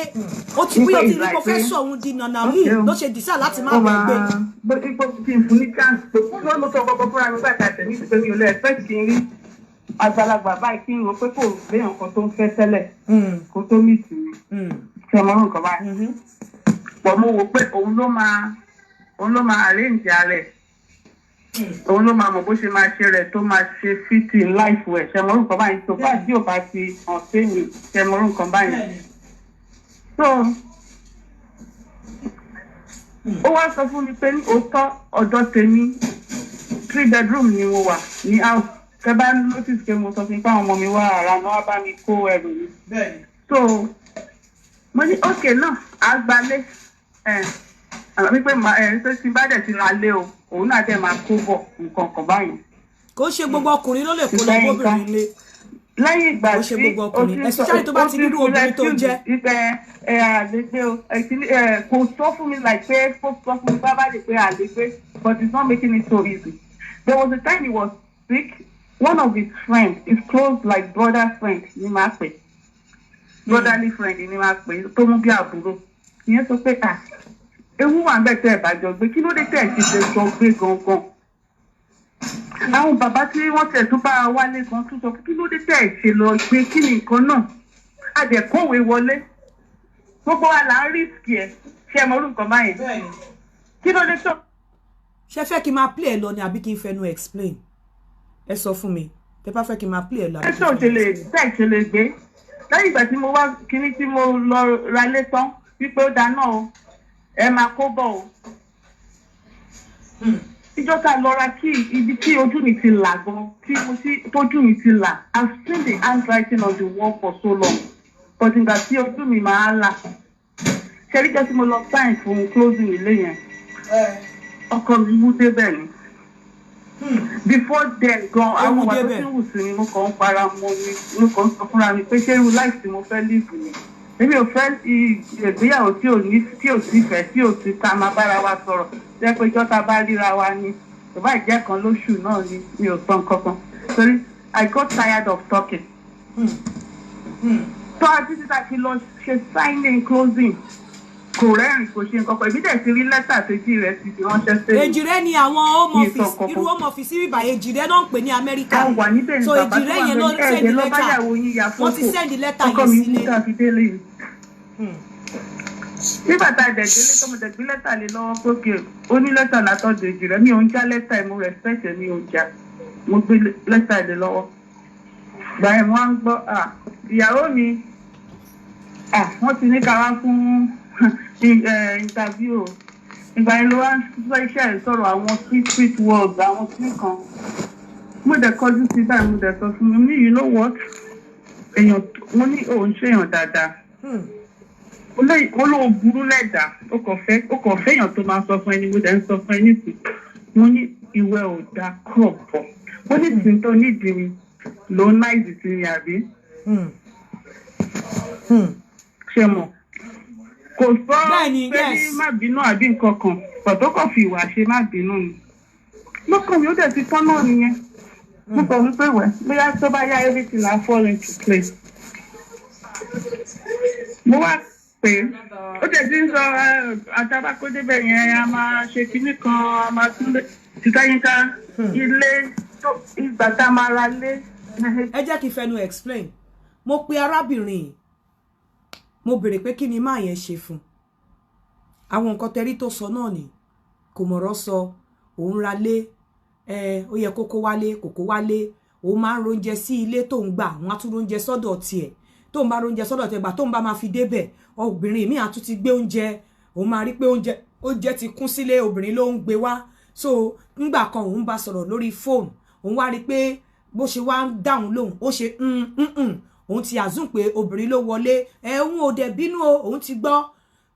Speaker 2: ó ti bóyá o ti rí kó fẹ́ sọ òun di nànàmú
Speaker 4: Okay o.
Speaker 2: ló ṣe decide láti má
Speaker 4: Ó
Speaker 2: bẹ́ẹ̀ gbé.
Speaker 4: máa bó ipò kí n fún ní chance pé fún mo sọ gbogbo fúnra mi gbàgbà tẹ̀mí sí pé mi ò lè expect kí n rí àgbàlagbà báyìí kí n rò pé kò léèyàn kan tó ń fẹ́ tẹ́lẹ̀ kó tó meet mi, ṣe ọmọ nǹkan báyìí pọ̀. Mo wò pé òun ló máa arrange ara ẹ̀, òun ló máa mọ̀ bó ṣe máa ṣe rẹ̀ tó máa ṣe fit in life ẹ̀, ṣe ọmọ nǹkan báyìí, tó bá tí ò bá ti hàn sí mi, ṣe ọmọ nǹkan báyìí. So ó wá sọ fún mi pé ní òótọ́ ọ̀dọ̀ tèmi, three bedroom ni mo wà ní house. Tẹ bá notice pé mo sọ fún yín pé àwọn ọmọ mi wá ara náà wá bá mi kó ẹrù mi. So mo ní okay náà, á gbalé ẹ àmọ́ wípé ẹ pé tí n bá dẹ̀ ti ra lé o, òun náà dẹ̀ máa kó bọ̀ nǹkan kan báyìí.
Speaker 2: Kò ṣe gbogbo ọkùnrin ló lè kó lọ
Speaker 4: Ìfẹ́
Speaker 2: bóbìnrin lé.
Speaker 4: Lẹ́yìn ìgbà
Speaker 2: Kò ṣe
Speaker 4: tí
Speaker 2: gbogbo ọkùnrin, especially tó bá ti nírú obìnrin tó jẹ́.
Speaker 4: Ìfẹ́ ẹ àlégbé o, ẹ kò sọ fún mi like pé kò sọ fún mi bábá lè pé àlégbé, but it's not making it so easy. There was a time he was sick. One of his friends, his close like brother friend ni máa pè, brotherly friend ni máa pè, tó mú bí àbúrò ìyẹn, sọ pé ah Ewu wà ń bẹ̀ tẹ́ ẹ̀ bá jọ gbé. Kí ló dé tẹ́ ẹ̀ ti ṣe jọ gbé gangan? Àwọn bàbá tí wọ́n tẹ̀ tún bá wa wálé gan tún sọ pé kí ló dé tẹ́ ẹ̀ ṣe lọ gbé? Kí ni nǹkan náà? A dẹ̀ kówé wọlé. Gbogbo wa là ń risk ẹ̀. Ṣé ẹ mọ orú nǹkan báyẹn? Kí ló dé tó?
Speaker 1: Ṣé fẹ́ kí n máa play ẹ lọ ni àbí kí n fẹnu explain? Ẹ sọ fún mi tẹ bá fẹ́ kí n máa play ẹ lọ àbí kí
Speaker 4: tó
Speaker 1: n
Speaker 4: ṣe
Speaker 1: fẹnu
Speaker 4: lè
Speaker 1: explain.
Speaker 4: Tẹ́ ṣe lè gbé lẹ́yìn ìgbà tí mo wá kíní tí mo lọ ra lé tán wípé ó dáná o, ẹ máa kó bọ̀ o. Ìjọ tá a lọ ra kí ibi tí ojú mi ti là gan, tí mo ti tójú mi ti là. I've seen the handwriting on the wall for so long, but ìgbà tí ojú mi máa là, ṣẹ́ríjọ́ tí mo lọ sign fún closing ilé yẹn, ọkọ mi mú débẹ̀ ni. Before then gan,
Speaker 1: Ó
Speaker 4: àwọn
Speaker 1: mú
Speaker 4: ìwà tó
Speaker 1: débẹ̀.
Speaker 4: ti ń wù sí mi, mo kàn ń para mọ́ mi, mo kàn ń sọ fúnra mi pé ṣé irú life tí mo fẹ́ live ni? Èmi ò fẹ́ ìgbéyàwó tí ò ní, tí ò sí ìfẹ́, tí ò sí ká máa bára wa sọ̀rọ̀, jẹ́ pé ìjọ́ ta bá ríra wa ni, tó bá jẹ́ kan lóṣù náà ni. Mi ò sọ nǹkan kan torí I got tired of talking. Tó a títí tá a fi lọ ṣe signing closing, kò rẹ́rìn, kò ṣe nǹkan kan. Èmi dẹ̀ ti rí lẹ́tà tẹ́jì rẹ̀ ti fi ránṣẹ́ sí mi.
Speaker 1: Èjì rẹ ni àwọn home
Speaker 4: Mi ì sọ
Speaker 1: office.
Speaker 4: kankan.
Speaker 1: Irú home office bíbà, èjì rẹ náà ń pè ní Amẹ́ríkà.
Speaker 4: A wà níbẹ̀ ní
Speaker 1: So
Speaker 4: bàbá
Speaker 1: èjì
Speaker 4: tó
Speaker 1: rẹ
Speaker 4: wà
Speaker 1: yẹn ló
Speaker 4: bẹ́ẹ̀
Speaker 1: send
Speaker 4: ẹ̀ẹ́dẹ̀ lọ
Speaker 1: lẹ́tà.
Speaker 4: báyàwó yín ya
Speaker 1: Wọ́n ti
Speaker 4: fọ́tò.
Speaker 1: send lẹ́tà
Speaker 4: Ọkọ
Speaker 1: yẹn
Speaker 4: mi
Speaker 1: sílé.
Speaker 4: kú tá a fi délé yìí. Nígbà tá a dẹ̀ délé, tọmọ dẹ̀ gbé lẹ́tà lé lọ́wọ́ pókè, ó ní lẹ́tà látọ̀dọ̀ èjì rẹ̀. Mi ò ń já lẹ́tà ẹ̀, mo respect ẹ̀, mi ò já. Mo gbé lẹ́tà lé lọ́wọ́. Gbà ẹ̀, wọ́n á ń gbọ́, "Ah, ìyàwó mi, ah, wọ́n ti ní ká wá fún interview o." Ìgbà yẹn ló wá ń sọ iṣẹ́ ẹ̀, sọ̀rọ̀ àwọn sweet sweet words, àwọn sweet kan. Mo dẹ̀ kọjú sí báyìí, mo dẹ̀ sọ fún mi ní, "You know what, èèyàn," mo ní, "òun ṣèyàn dáadáa." Ó lóun burú lẹ́dàá, ó kàn fẹ́ èèyàn tó máa sọ fún ẹni. Mo dẹ̀ ń sọ fún ẹ nísìn, mo ní ìwẹ̀ ò dáa kọ̀ bọ̀. Mo ní tí tó nídìí mi ló ń láìsí sí mi, àbí? Ṣe mọ̀, kò sọ pé ní má bínú àbí nǹkan kan pàtó, kàn fi ìwà ṣe má bínú ni. Lọ́kàn mi, ó dẹ̀ ti tán náà nìyẹn. Mo kàn wípé wẹ̀, bóyá tó bá yá, everything na fall into place. Mo wá pé ó tẹ̀ sí ń sọ àtàbákódébẹ̀ yẹn, a máa ṣe kinní kan, a máa tún lé títà yínká ilé tó ìgbà tá a máa ra lé.
Speaker 1: Ẹ jẹ́ kí n fẹnu explain. Mo pe arábìnrin yìí, mo béèrè pé kí ni máa yẹn ṣe fún àwọn nǹkan tẹrí tó sọ náà ni kò mọ̀rọ̀ sọ. Òun ra lé ẹ, ó yẹ kó kó wálé, kò kó wálé. Òun máa ń róúnjẹ sí ilé tó ń gbà, wọn á tún róúnjẹ sọ́dọ̀ tiẹ̀. Tó ń bá róúnjẹ sọ́dọ̀ tiẹ̀, gbà tó ń bá máa fi débẹ̀, obìnrin mi àtún ti gbé oúnjẹ. Òun máa rí pé oúnjẹ ti kún sílé, obìnrin ló ń gbé wá. So ńgbà kan, òun bá sọ̀rọ̀ lórí fóònù, òun wá rí pé bó ṣe wá ń dáhùn lóhùn, ó ṣe òun ti assume pé obìnrin ló wọlé. Ẹ òun ò dẹ̀ bínú o, òun ti gbọ́.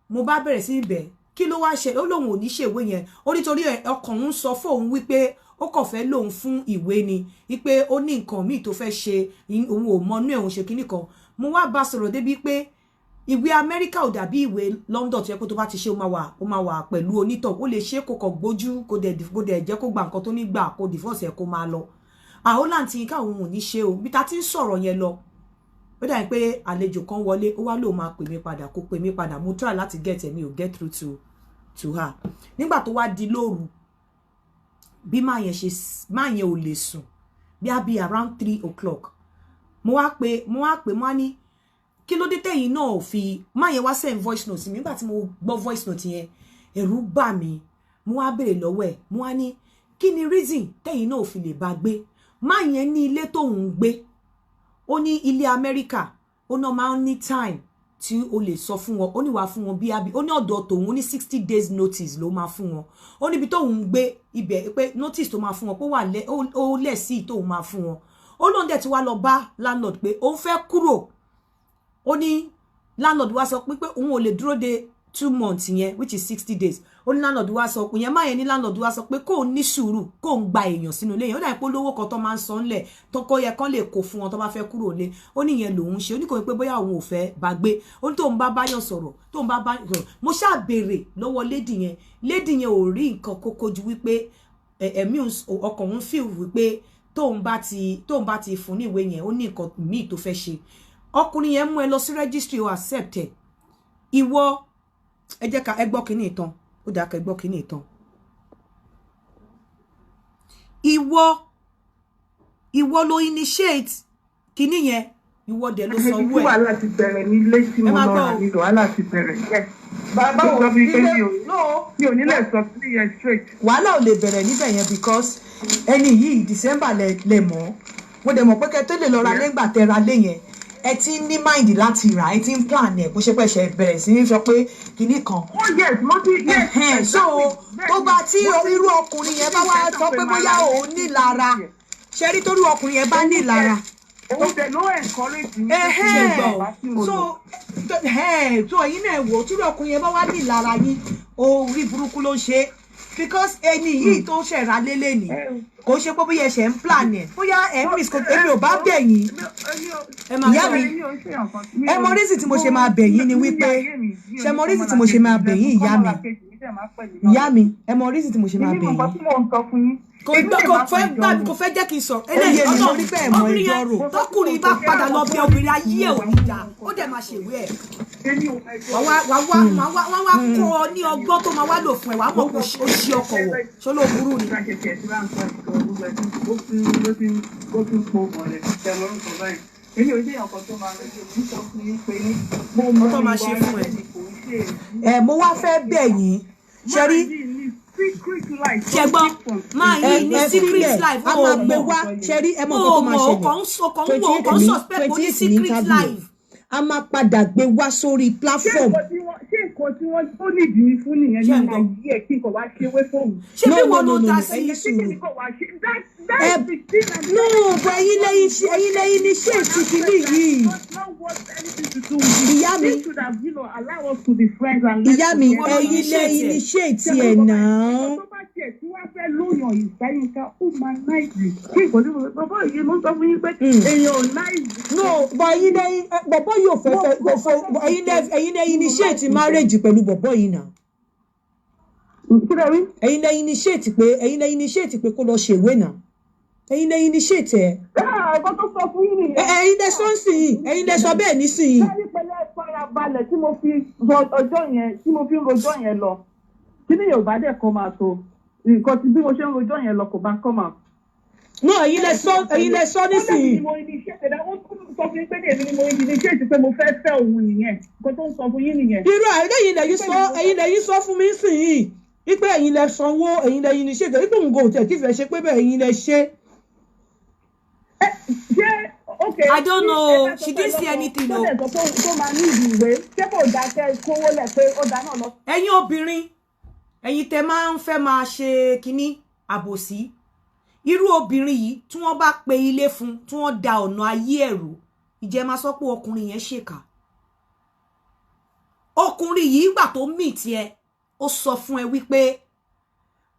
Speaker 1: Mo bá bẹ̀rẹ̀ sí ibẹ̀, kí ló wá ṣe? Ó lóun ò ní ṣèwé yẹn. Ó nítorí ọkàn òun sọ fóun wípé ó kàn fẹ́ lóun fún ìwé ni, wípé ó ní nǹkan míì tó fẹ́ ṣe, òun ò mọnú ẹ̀, òun ṣe kinní kan. Mo wá bá sọ̀rọ̀ débi pé ìwé Amẹ́ríkà ò dàbí ìwé London tó yẹ kó tó bá ti ṣe, ó máa wà pẹ̀lú onítọ̀. Ó lè ṣe kó kàn gbójú, kó dẹ̀ jẹ́ kó gba nǹkan tó ní gbà, kó divorce ẹ̀, kó máa lọ. Àhólàǹtì tí ká òun ò ní ṣe o. Bí ta ti ń sọ̀rọ̀ yẹn lọ, ó dàbí pé àlejò kan wọlé, ó wá lóun máa pè mí padà, kó pè mí padà. Mo try láti get ẹ̀, mi ò get through to her. Nígbà tó wá di lóru, bí máa yẹn ṣe, máa yẹn ò lè sùn, bí a bí around 3 o'clock, mo wá pé, mo wá ní kí ló dé tẹ̀yìn náà ò fi máa yẹn wá send voice note mi. Nígbà tí mo gbọ́ voice note yẹn, ẹ̀rù bà mí. Mo wá béèrè lọ́wọ́ ẹ̀, mo wá ní kí ni reason tẹ̀yìn náà ò fi lè bá gbé? Máa yẹn ní ilé tóun ń gbé, ó ní ilé Amẹ́ríkà, ó náà máa ń ní time tí o lè sọ fún wọn. Ó ní wàá fún wọn bí abi, ó ní ọ̀dọ̀ tòun, ó ní 60 days notice ló máa fún wọn. Ó níbi tóun ń gbé ibẹ̀ pé notice tó máa fún wọn pé wà lẹ́ ó lẹ̀ sí tóun máa fún wọn. Ó lóun dẹ̀ ti wá lọ bá landlord pé òun fẹ́ kúrò. Ó ní landlord wá sọ pé òun ò lè dúró de 2 months yẹn, which is 60 days. Ó ní landlord wá sọ pé yẹn máa yẹn ní landlord wá sọ pé kóun ní sùúrù, kóun gba èèyàn sínú ilé yẹn. Ó dàbí pé olówó kan tó máa ń san ńlẹ̀ tó kọ́ yẹ kán lè kó fún wọn tó bá fẹ́ kúrò lé. Ó ní ìyẹn lòun ṣe. Ó ní kò ní pé bóyá òun ò fẹ́ bá gbé. Ó ní tóun bá báyọ̀ sọ̀rọ̀, tóun bá báyọ̀ sọ̀rọ̀. Mo ṣáà béèrè lọ́wọ́ lady yẹn. Lady yẹn ò rí nǹkan kókó ju wípé ẹ̀mí ọkàn òun feel wípé tóun bá ti fún ní ìwé yẹn, ó ní nǹkan míì tó fẹ́ ṣe. Ọkùnrin yẹn mú ẹ lọ sí registry, o accept ẹ. Ìwọ, ẹ jẹ́ ká ẹ gbọ́ kínní ìtàn.
Speaker 2: Ó dáa kẹ́ gbọ́ kíní ìtàn. Ìwọ ló initiate kíní yẹn, ìwọ dẹ̀ ló
Speaker 4: Ibi
Speaker 2: sanwó
Speaker 4: tí
Speaker 2: ẹ̀.
Speaker 4: wàhálà ti bẹ̀rẹ̀ ní ilé tí
Speaker 2: Ẹ
Speaker 4: mo
Speaker 2: máa
Speaker 4: lọ
Speaker 2: gbọ́
Speaker 4: rà
Speaker 2: o.
Speaker 4: ní wàhálà ti bẹ̀rẹ̀. Yes.
Speaker 3: Báwo
Speaker 4: Ó sọ fún mi pé
Speaker 3: ilé
Speaker 4: mi
Speaker 3: no
Speaker 4: ò ní lè sọ 3 years straight.
Speaker 3: Wàhálà ò lè bẹ̀rẹ̀ níbẹ̀ yẹn because ẹni yìí, December lẹ mọ̀. Mo dẹ̀ mọ̀ pé kẹ́ tó lè lọ ra lé ńgbà tẹ́ ra lé yẹn, ẹ ti ń ní mind láti rà, ẹ ti ń plan ẹ̀, kó ṣe pé ṣe bẹ̀rẹ̀ sí ní sọ pé kinní kan.
Speaker 4: Oh yes, mo ti, yes.
Speaker 3: Ẹ̀hẹ́n, so tó bá tí irú ọkùnrin yẹn bá wá sọ pé bóyá òun nílara, ṣe rí, torí ọkùnrin yẹn bá nílara.
Speaker 4: Òun dẹ̀ ló encourage mi.
Speaker 3: Ẹ̀hẹ́n.
Speaker 4: Bá tí mo
Speaker 3: So
Speaker 4: lọ.
Speaker 3: ẹ̀hẹ́n, so ẹ̀yin náà wò ó, tí irú ọkùnrin yẹn bá wá nílara yín, orí burúkú ló ń ṣe é, because ẹni yìí tó ṣẹ̀ra lélẹ̀ ní, kò ṣe pé bóyá ẹ̀ṣẹ̀ ń plan ẹ̀, bóyá ẹ̀ ń risk. Èmi ò bá bẹ̀ yín.
Speaker 2: Ẹ máa
Speaker 3: Ìyá
Speaker 2: gbọ́.
Speaker 3: mi, ẹ mọ reason tí mo ṣe máa bẹ̀ yín ni wípé, ṣe mọ reason tí mo ṣe máa bẹ̀ yín, ìyá mi? Ìyá mi, ẹ mọ reason tí mo ṣe máa bẹ̀ yín?
Speaker 2: Kò gbọ́, kò fẹ́ gbà, kò fẹ́ jẹ́ kí n sọ.
Speaker 3: Ó yé mi, mo rí bẹ́ẹ̀ mọ
Speaker 2: Obìnrin
Speaker 3: ẹjọ́
Speaker 2: yẹn,
Speaker 3: rò.
Speaker 2: tọkùnrin bá padà lọ bí obìnrin, ayé ẹ̀ ò ní dáa. Ó dẹ̀ máa ṣèwé ẹ̀. Wàá wá kọ́ ọ ní ọgbọ́n tó máa wá lò fún ẹ. Wàá mọ̀ pé ó ṣí ọkọ̀ wọ̀ ṣó ló burú ni.
Speaker 4: Èmi ò ṣe èèyàn kan tó máa rẹ́jọ́ mi sọ fún yín pé mo mọ
Speaker 2: Ó tó máa ṣe fún ẹ.
Speaker 3: Ẹ mo wá fẹ́ bẹ̀ yín, ṣe rí.
Speaker 2: Ṣe gbọ́, máa
Speaker 3: Ẹ
Speaker 2: yí ní
Speaker 3: ẹ
Speaker 2: secret
Speaker 3: filẹ̀,
Speaker 2: life.
Speaker 3: a
Speaker 2: Ó
Speaker 3: máa gbé
Speaker 2: mọ̀.
Speaker 3: wá. Ṣe rí, ẹ mọ nǹkan
Speaker 2: Ó
Speaker 3: tó máa
Speaker 2: mọ̀, ó
Speaker 3: ṣẹlẹ̀.
Speaker 2: kàn ń sọ, kàn ń wò, ó kàn ń suspect ó ní
Speaker 3: 28 ní
Speaker 2: secret
Speaker 3: interview.
Speaker 2: life.
Speaker 3: A máa padà gbé wá sórí platform.
Speaker 4: Ṣé nǹkan tí wọ́n ó nídìí mi fún nìyẹn
Speaker 2: Ṣé ń
Speaker 4: ní
Speaker 2: gbọ́?
Speaker 4: ayé ẹ̀ kí n kò wá ṣe wé fóun?
Speaker 2: Ṣé
Speaker 3: No,
Speaker 2: bí
Speaker 3: no,
Speaker 2: wọn
Speaker 3: no,
Speaker 2: ló
Speaker 3: no,
Speaker 2: dá
Speaker 3: no,
Speaker 2: sí?
Speaker 3: ẹni
Speaker 4: Ṣé kí
Speaker 3: sùúrù.
Speaker 4: ni kò wá ṣe? That's the thing I'm
Speaker 3: No, but ẹ̀yin lẹ́yìn ní ṣé ti kìíní yìí.
Speaker 4: It's not worth anything to do with it.
Speaker 3: Ìyá mi.
Speaker 4: This should have, allow us to be friends and live
Speaker 3: Ìyá mi,
Speaker 4: together.
Speaker 3: ẹ̀yin lẹ́yìn ní ṣé ti ẹ̀ náà.
Speaker 4: Tó bá tiẹ̀ tí wàá fẹ́ lóyàn ìfẹ́yìnká, ó máa nice. Kí nǹkan tí mo bàbá yìí, mo sọ fún yín pé èèyàn ò nice.
Speaker 3: No, but ẹ̀yin lẹ́yìn bọ̀bọ̀ yóò fẹ́ kò fẹ́ ẹ̀yin lẹ́yìn ní ṣé ti marriage pẹ̀lú bọ̀bọ̀ yìí náà.
Speaker 4: Kí lẹ rí?
Speaker 3: Ẹ̀yin lẹ́yìn initiate pé kó lọ ṣèwé náà. Ẹ̀yin lẹ́yìn initiate ẹ̀.
Speaker 4: Nǹkan tó sọ fún yín nìyẹn.
Speaker 3: Ẹ̀yin lẹ sọ nísìnyí, ẹ̀yin lẹ sọ bẹ́ẹ̀ nísìnyí.
Speaker 4: Kárí pẹ̀lẹ́ farabalẹ̀ tí mo fi rọ ọjọ́ yẹn, tí mo fi ń rojọ́ yẹn lọ. Kí ni Yorùbá dẹ̀ kọ́ máa tó? Nǹkan tí bí mo ṣe ń rojọ́ yẹn lọ kò bá kọ́ máa.
Speaker 3: No, ẹ̀yin lẹ sọ nísìnyí.
Speaker 4: Ó lè ní mo initiate ẹ̀dá, ó tún sọ fún yín pé èmi ni mo initiate pé mo fẹ́ fẹ́ òun nìyẹn. Nǹkan tó ń sọ fún yín nìyẹn.
Speaker 3: Irú ẹ̀yin lẹ́yìn sọ fún mi nísìnyí wípé ẹ̀yin lẹ sanwó, ẹ̀yin lẹ initiate, wípé òun kò tẹ̀ tí fẹ́ ṣe pé bẹ́ẹ̀ ẹ̀yin lẹ ṣe.
Speaker 4: Ṣé okay.
Speaker 2: I don't know. She didn't see anything,
Speaker 4: Tó
Speaker 2: o.
Speaker 4: dẹ̀ sọ pé tó máa ní ìwé, ṣé kò dáa kẹ́ kówó lẹ̀ pé ó dáa náà lọ?
Speaker 2: Ẹ̀yin obìnrin, ẹ̀yin tẹ́ máa ń fẹ́ máa ṣe kínní àbòsí, irú obìnrin yìí, tí wọ́n bá pe ilé fún, tí wọ́n da ọ̀nà ayé ẹ̀rù, ìjẹ́ máa sọ pé ọkùnrin yẹn ṣèkà? Ọkùnrin yìí, ìgbà tó mì tiẹ̀, ó sọ fún ẹ wípé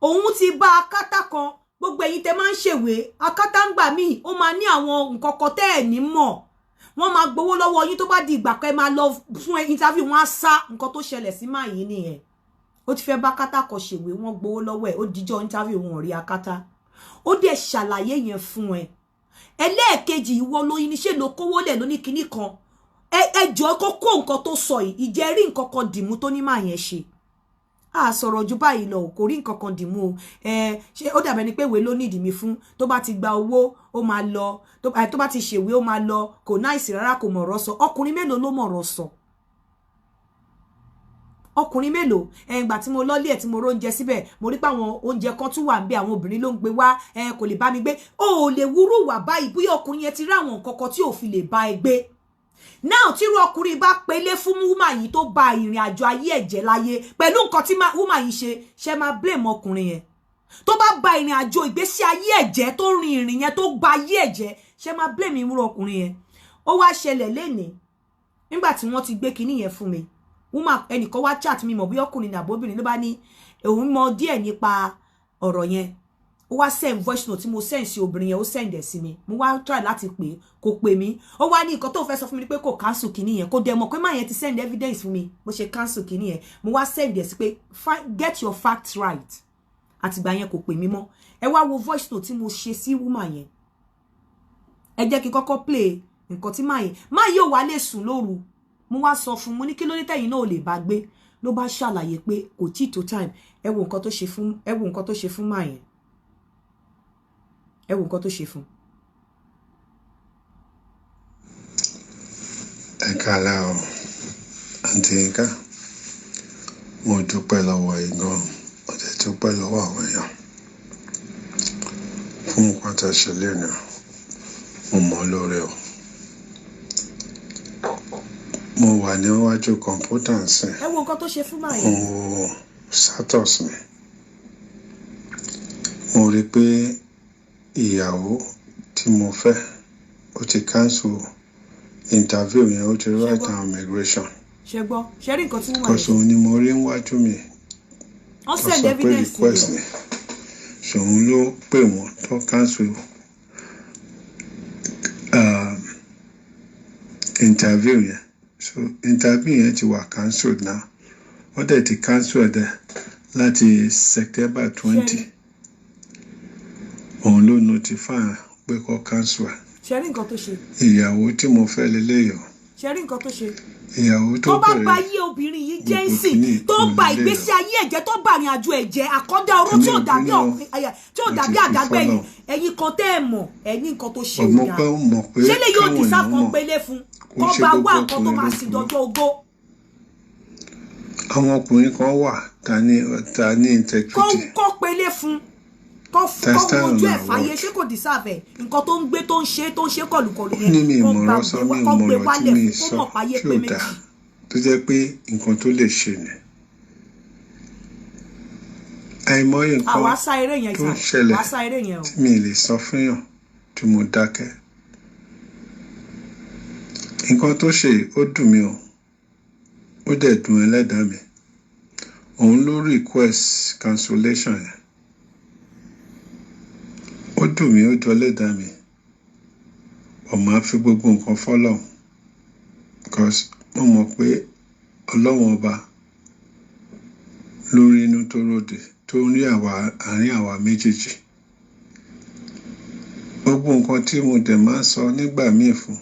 Speaker 2: òun ti bá akátá kan. Gbogbo ẹ̀yin tẹ́ máa ń ṣèwé akátá, ń gbà míì, ó máa ní àwọn nǹkan kan tẹ́ ẹ̀ ní mọ̀. Wọ́n máa gbowó lọ́wọ́ yín, tó bá di ìgbà kan ẹ máa lọ fún interview, wọ́n á sá. Nǹkan tó ṣẹlẹ̀ sí máa yìí nìyẹn. Ó ti fẹ́ bá akátá kan ṣèwé, wọ́n gbowó lọ́wọ́ ẹ̀, ó dijọ́ interview, wọn ò rí akátá. Ó dẹ̀ ṣàlàyé yẹn fún ẹ. Ẹlẹ́ẹ̀kejì, ìwọ lóyin ní ṣe ló kówó lẹ̀ lóní kinní kan. Ẹ jọ, kó kó nǹkan tó sọ yìí, ìjẹ́ rí nǹkan kan dìmú tó ní máa yẹn ṣe. A sọ̀rọ̀ ju báyìí lọ, kò rí nǹkan kan dìmú o. Ẹ ṣe ó dàbẹ̀ ni pé ìwé ló nídìí mi fún. Tó bá ti gba owó, ó máa lọ. Tó bá ti ṣèwé, ó máa lọ. Kò nice rárá, kò mọ̀rọ̀ sọ. Ọkùnrin mélòó ló mọ̀rọ̀ sọ? Ọkùnrin mélòó? Ẹ ìgbà tí mo lọ́lé ẹ̀, tí mo róúnjẹ síbẹ̀, mo rí pé àwọn oúnjẹ kan tún wà ń bẹ, àwọn obìnrin ló ń gbé wá. Ẹ kò lè bá mi gbé. O ò lè wúrú wà báyìí. Bóyá ọkùnrin yẹn ti rí àwọn nǹkan kan tí ò fi lè bá ẹ gbé náà. Tírú ọkùnrin bá pelé fún woman yìí, tó ba ìrìn àjò ayé ẹ̀jẹ̀ láyé pẹ̀lú nǹkan tí woman yìí ṣe, ṣe máa blame ọkùnrin yẹn? Tó bá ba ìrìn àjò ìgbésí ayé ẹ̀jẹ̀, tó rin ìrìn yẹn, tó ba ayé ẹ̀jẹ̀, ṣe máa blame irú ọkùnrin yẹn? Ó wá ṣẹlẹ̀ lénìí, nígbà tí wọ́n ti gbé kinní yẹn fún mi, woman ẹnìkan wá chat mi, mọ̀ bí ọkùnrin ní àbóbìnrin, ló bá ní òun mọ díẹ̀ nípa ọ̀rọ̀ yẹn. Ó wá send voice note tí mo send sí obìnrin yẹn, ó send ẹ̀ sí mi. Mo wá try láti pè é, kò pè mí. Ó wá ní nǹkan tó fẹ́ sọ fún mi ni pé kò cancel kinní yẹn, kò dẹ̀ mọ̀ pé má yẹn ti send evidence fún mi bó ṣe cancel kinní yẹn. Mo wá send ẹ̀ sí pé, "Get your facts right." Àtìgbà yẹn, kò pè mí mọ́. Ẹ wá wo voice note tí mo ṣe sí woman yẹn. Ẹ jẹ́ kí n kọ́kọ́ play nǹkan tí máa yẹn máa yóò wá lè sùn lóru. Mo wá sọ fún mo ní, kí ló dé tẹ̀yin náà ò lè bá gbé? Ló bá ṣàlàyé pé kò tí tó time. Ẹ wo nǹkan tó ṣe fún, ẹ wo nǹkan tó ṣe fún màá yẹn, ẹ wo nǹkan tó ṣe fún.
Speaker 6: Ẹ káalẹ́ o, Àǹtí Yínká. Mo dúpẹ́ lọ́wọ́ yín gan, mo dẹ̀ dúpẹ́ lọ́wọ́ àwọn èèyàn fún nǹkan tẹ́ ṣe lénìí. Mo mọ̀ ọ́ lóore o. Mo wà níwájú kọ̀ǹpútà ńsìn,
Speaker 2: Ẹ wo nǹkan tó ṣe fún màá
Speaker 6: mo
Speaker 2: yẹn.
Speaker 6: wo status mi. Mo rí i pé ìyàwó tí mo fẹ́, ó ti cancel interview yẹn, ó ti
Speaker 2: Ṣé
Speaker 6: write
Speaker 2: gbọ́?
Speaker 6: down immigration.
Speaker 2: Ṣe gbọ́? Ṣe rí nǹkan tí wọ́n
Speaker 6: Because
Speaker 2: yẹn ṣe?
Speaker 6: òun ni mo rí níwájú mi
Speaker 2: Wọ́n
Speaker 6: tó
Speaker 2: send
Speaker 6: sọ pé
Speaker 2: evidence sí
Speaker 6: request
Speaker 2: mi.
Speaker 6: ni. Ṣòun ló pè wọ́n tó cancel interview yẹn. So interview yẹn ti wà cancelled now. Wọ́n dẹ̀ ti cancel ẹ̀ dẹ̀ láti September
Speaker 2: Ṣe
Speaker 6: 20.
Speaker 2: rí?
Speaker 6: Òun ló notify pé kó cancel ẹ̀.
Speaker 2: Ṣe rí nǹkan tó ṣe?
Speaker 6: Ìyàwó tí mo fẹ́ leléyìí o.
Speaker 2: Ṣe rí nǹkan tó ṣe?
Speaker 6: Ìyàwó tó
Speaker 2: Tó bá ba
Speaker 6: bẹ̀rẹ̀
Speaker 2: ayé obìnrin yìí jẹ́ ń
Speaker 6: gbogbo
Speaker 2: sìn,
Speaker 6: kìíní
Speaker 2: tó
Speaker 6: òun
Speaker 2: ba
Speaker 6: leléyìí
Speaker 2: ìgbésí
Speaker 6: o.
Speaker 2: ayé ẹ̀jẹ̀, tó ba ìrìn àjò ẹ̀jẹ̀, àkọ́dá oró
Speaker 6: Èmi
Speaker 2: tí ò
Speaker 6: ò
Speaker 2: dàbí
Speaker 6: bínú o,
Speaker 2: tí ò
Speaker 6: mo ti
Speaker 2: dàbí
Speaker 6: fi
Speaker 2: àdágbẹ̀yìn.
Speaker 6: fọ́lọ́run.
Speaker 2: Ẹ̀yin kan tẹ́ ẹ̀ mọ̀, ẹ̀yin nǹkan tó ṣe ò
Speaker 6: Ọmọ
Speaker 2: dáa.
Speaker 6: pé ó mọ̀ pé
Speaker 2: Ṣé lè yóò
Speaker 6: káwọn
Speaker 2: deserve
Speaker 6: èèyàn
Speaker 2: kan
Speaker 6: mọ̀,
Speaker 2: pélé fún
Speaker 6: kò
Speaker 2: kán
Speaker 6: ṣe
Speaker 2: bá
Speaker 6: gbogbo
Speaker 2: wá nǹkan tó
Speaker 6: ọkùnrin
Speaker 2: máa
Speaker 6: ló
Speaker 2: sìn
Speaker 6: burú.
Speaker 2: dọjọ́ ogbó?
Speaker 6: Àwọn ọkùnrin kan wà ta ní integrity.
Speaker 2: Kó pélé fún, kó
Speaker 6: Ta
Speaker 2: kó
Speaker 6: stand on
Speaker 2: wojú ẹ̀
Speaker 6: our
Speaker 2: fàyè.
Speaker 6: word.
Speaker 2: Ṣé kò deserve ẹ̀? Nǹkan tó ń gbé, tó ń ṣe kọlùkọlù
Speaker 6: Ó
Speaker 2: yẹn,
Speaker 6: ní mi
Speaker 2: kó gba
Speaker 6: ìmọ̀ràn sọ, mi
Speaker 2: kó gbé
Speaker 6: ìmọ̀ràn tí
Speaker 2: wálẹ̀
Speaker 6: mi
Speaker 2: fún, kó
Speaker 6: sọ
Speaker 2: mọ̀ páyé
Speaker 6: tí
Speaker 2: pé
Speaker 6: ò
Speaker 2: méjì.
Speaker 6: dáa tó jẹ́ pé nǹkan tó lè ṣe ni. Àìmọye nǹkan
Speaker 2: Àwa sá eré yẹn
Speaker 6: tó
Speaker 2: sà
Speaker 6: ń ṣẹlẹ̀
Speaker 2: wàá sá eré yẹn o.
Speaker 6: tí mi lè sọ fún yàn tí mo dákẹ́. Nǹkan tó ṣe yìí, ó dùn mí o, ó dẹ̀ dùn ẹlẹ́dàá mi. Òun ló request cancellation yẹn. Ó dùn mí, ó dùn ẹlẹ́dàá mi. Ọ̀ máa fi gbogbo nǹkan fọ́lọ́run, because mo mọ̀ pé Ọlọ́run Ọba lórí inú tó ròde tó ń rí àwa àárín àwa méjèèjì. Gbogbo nǹkan tí mo dẹ̀ máa ń sọ nígbà míì fún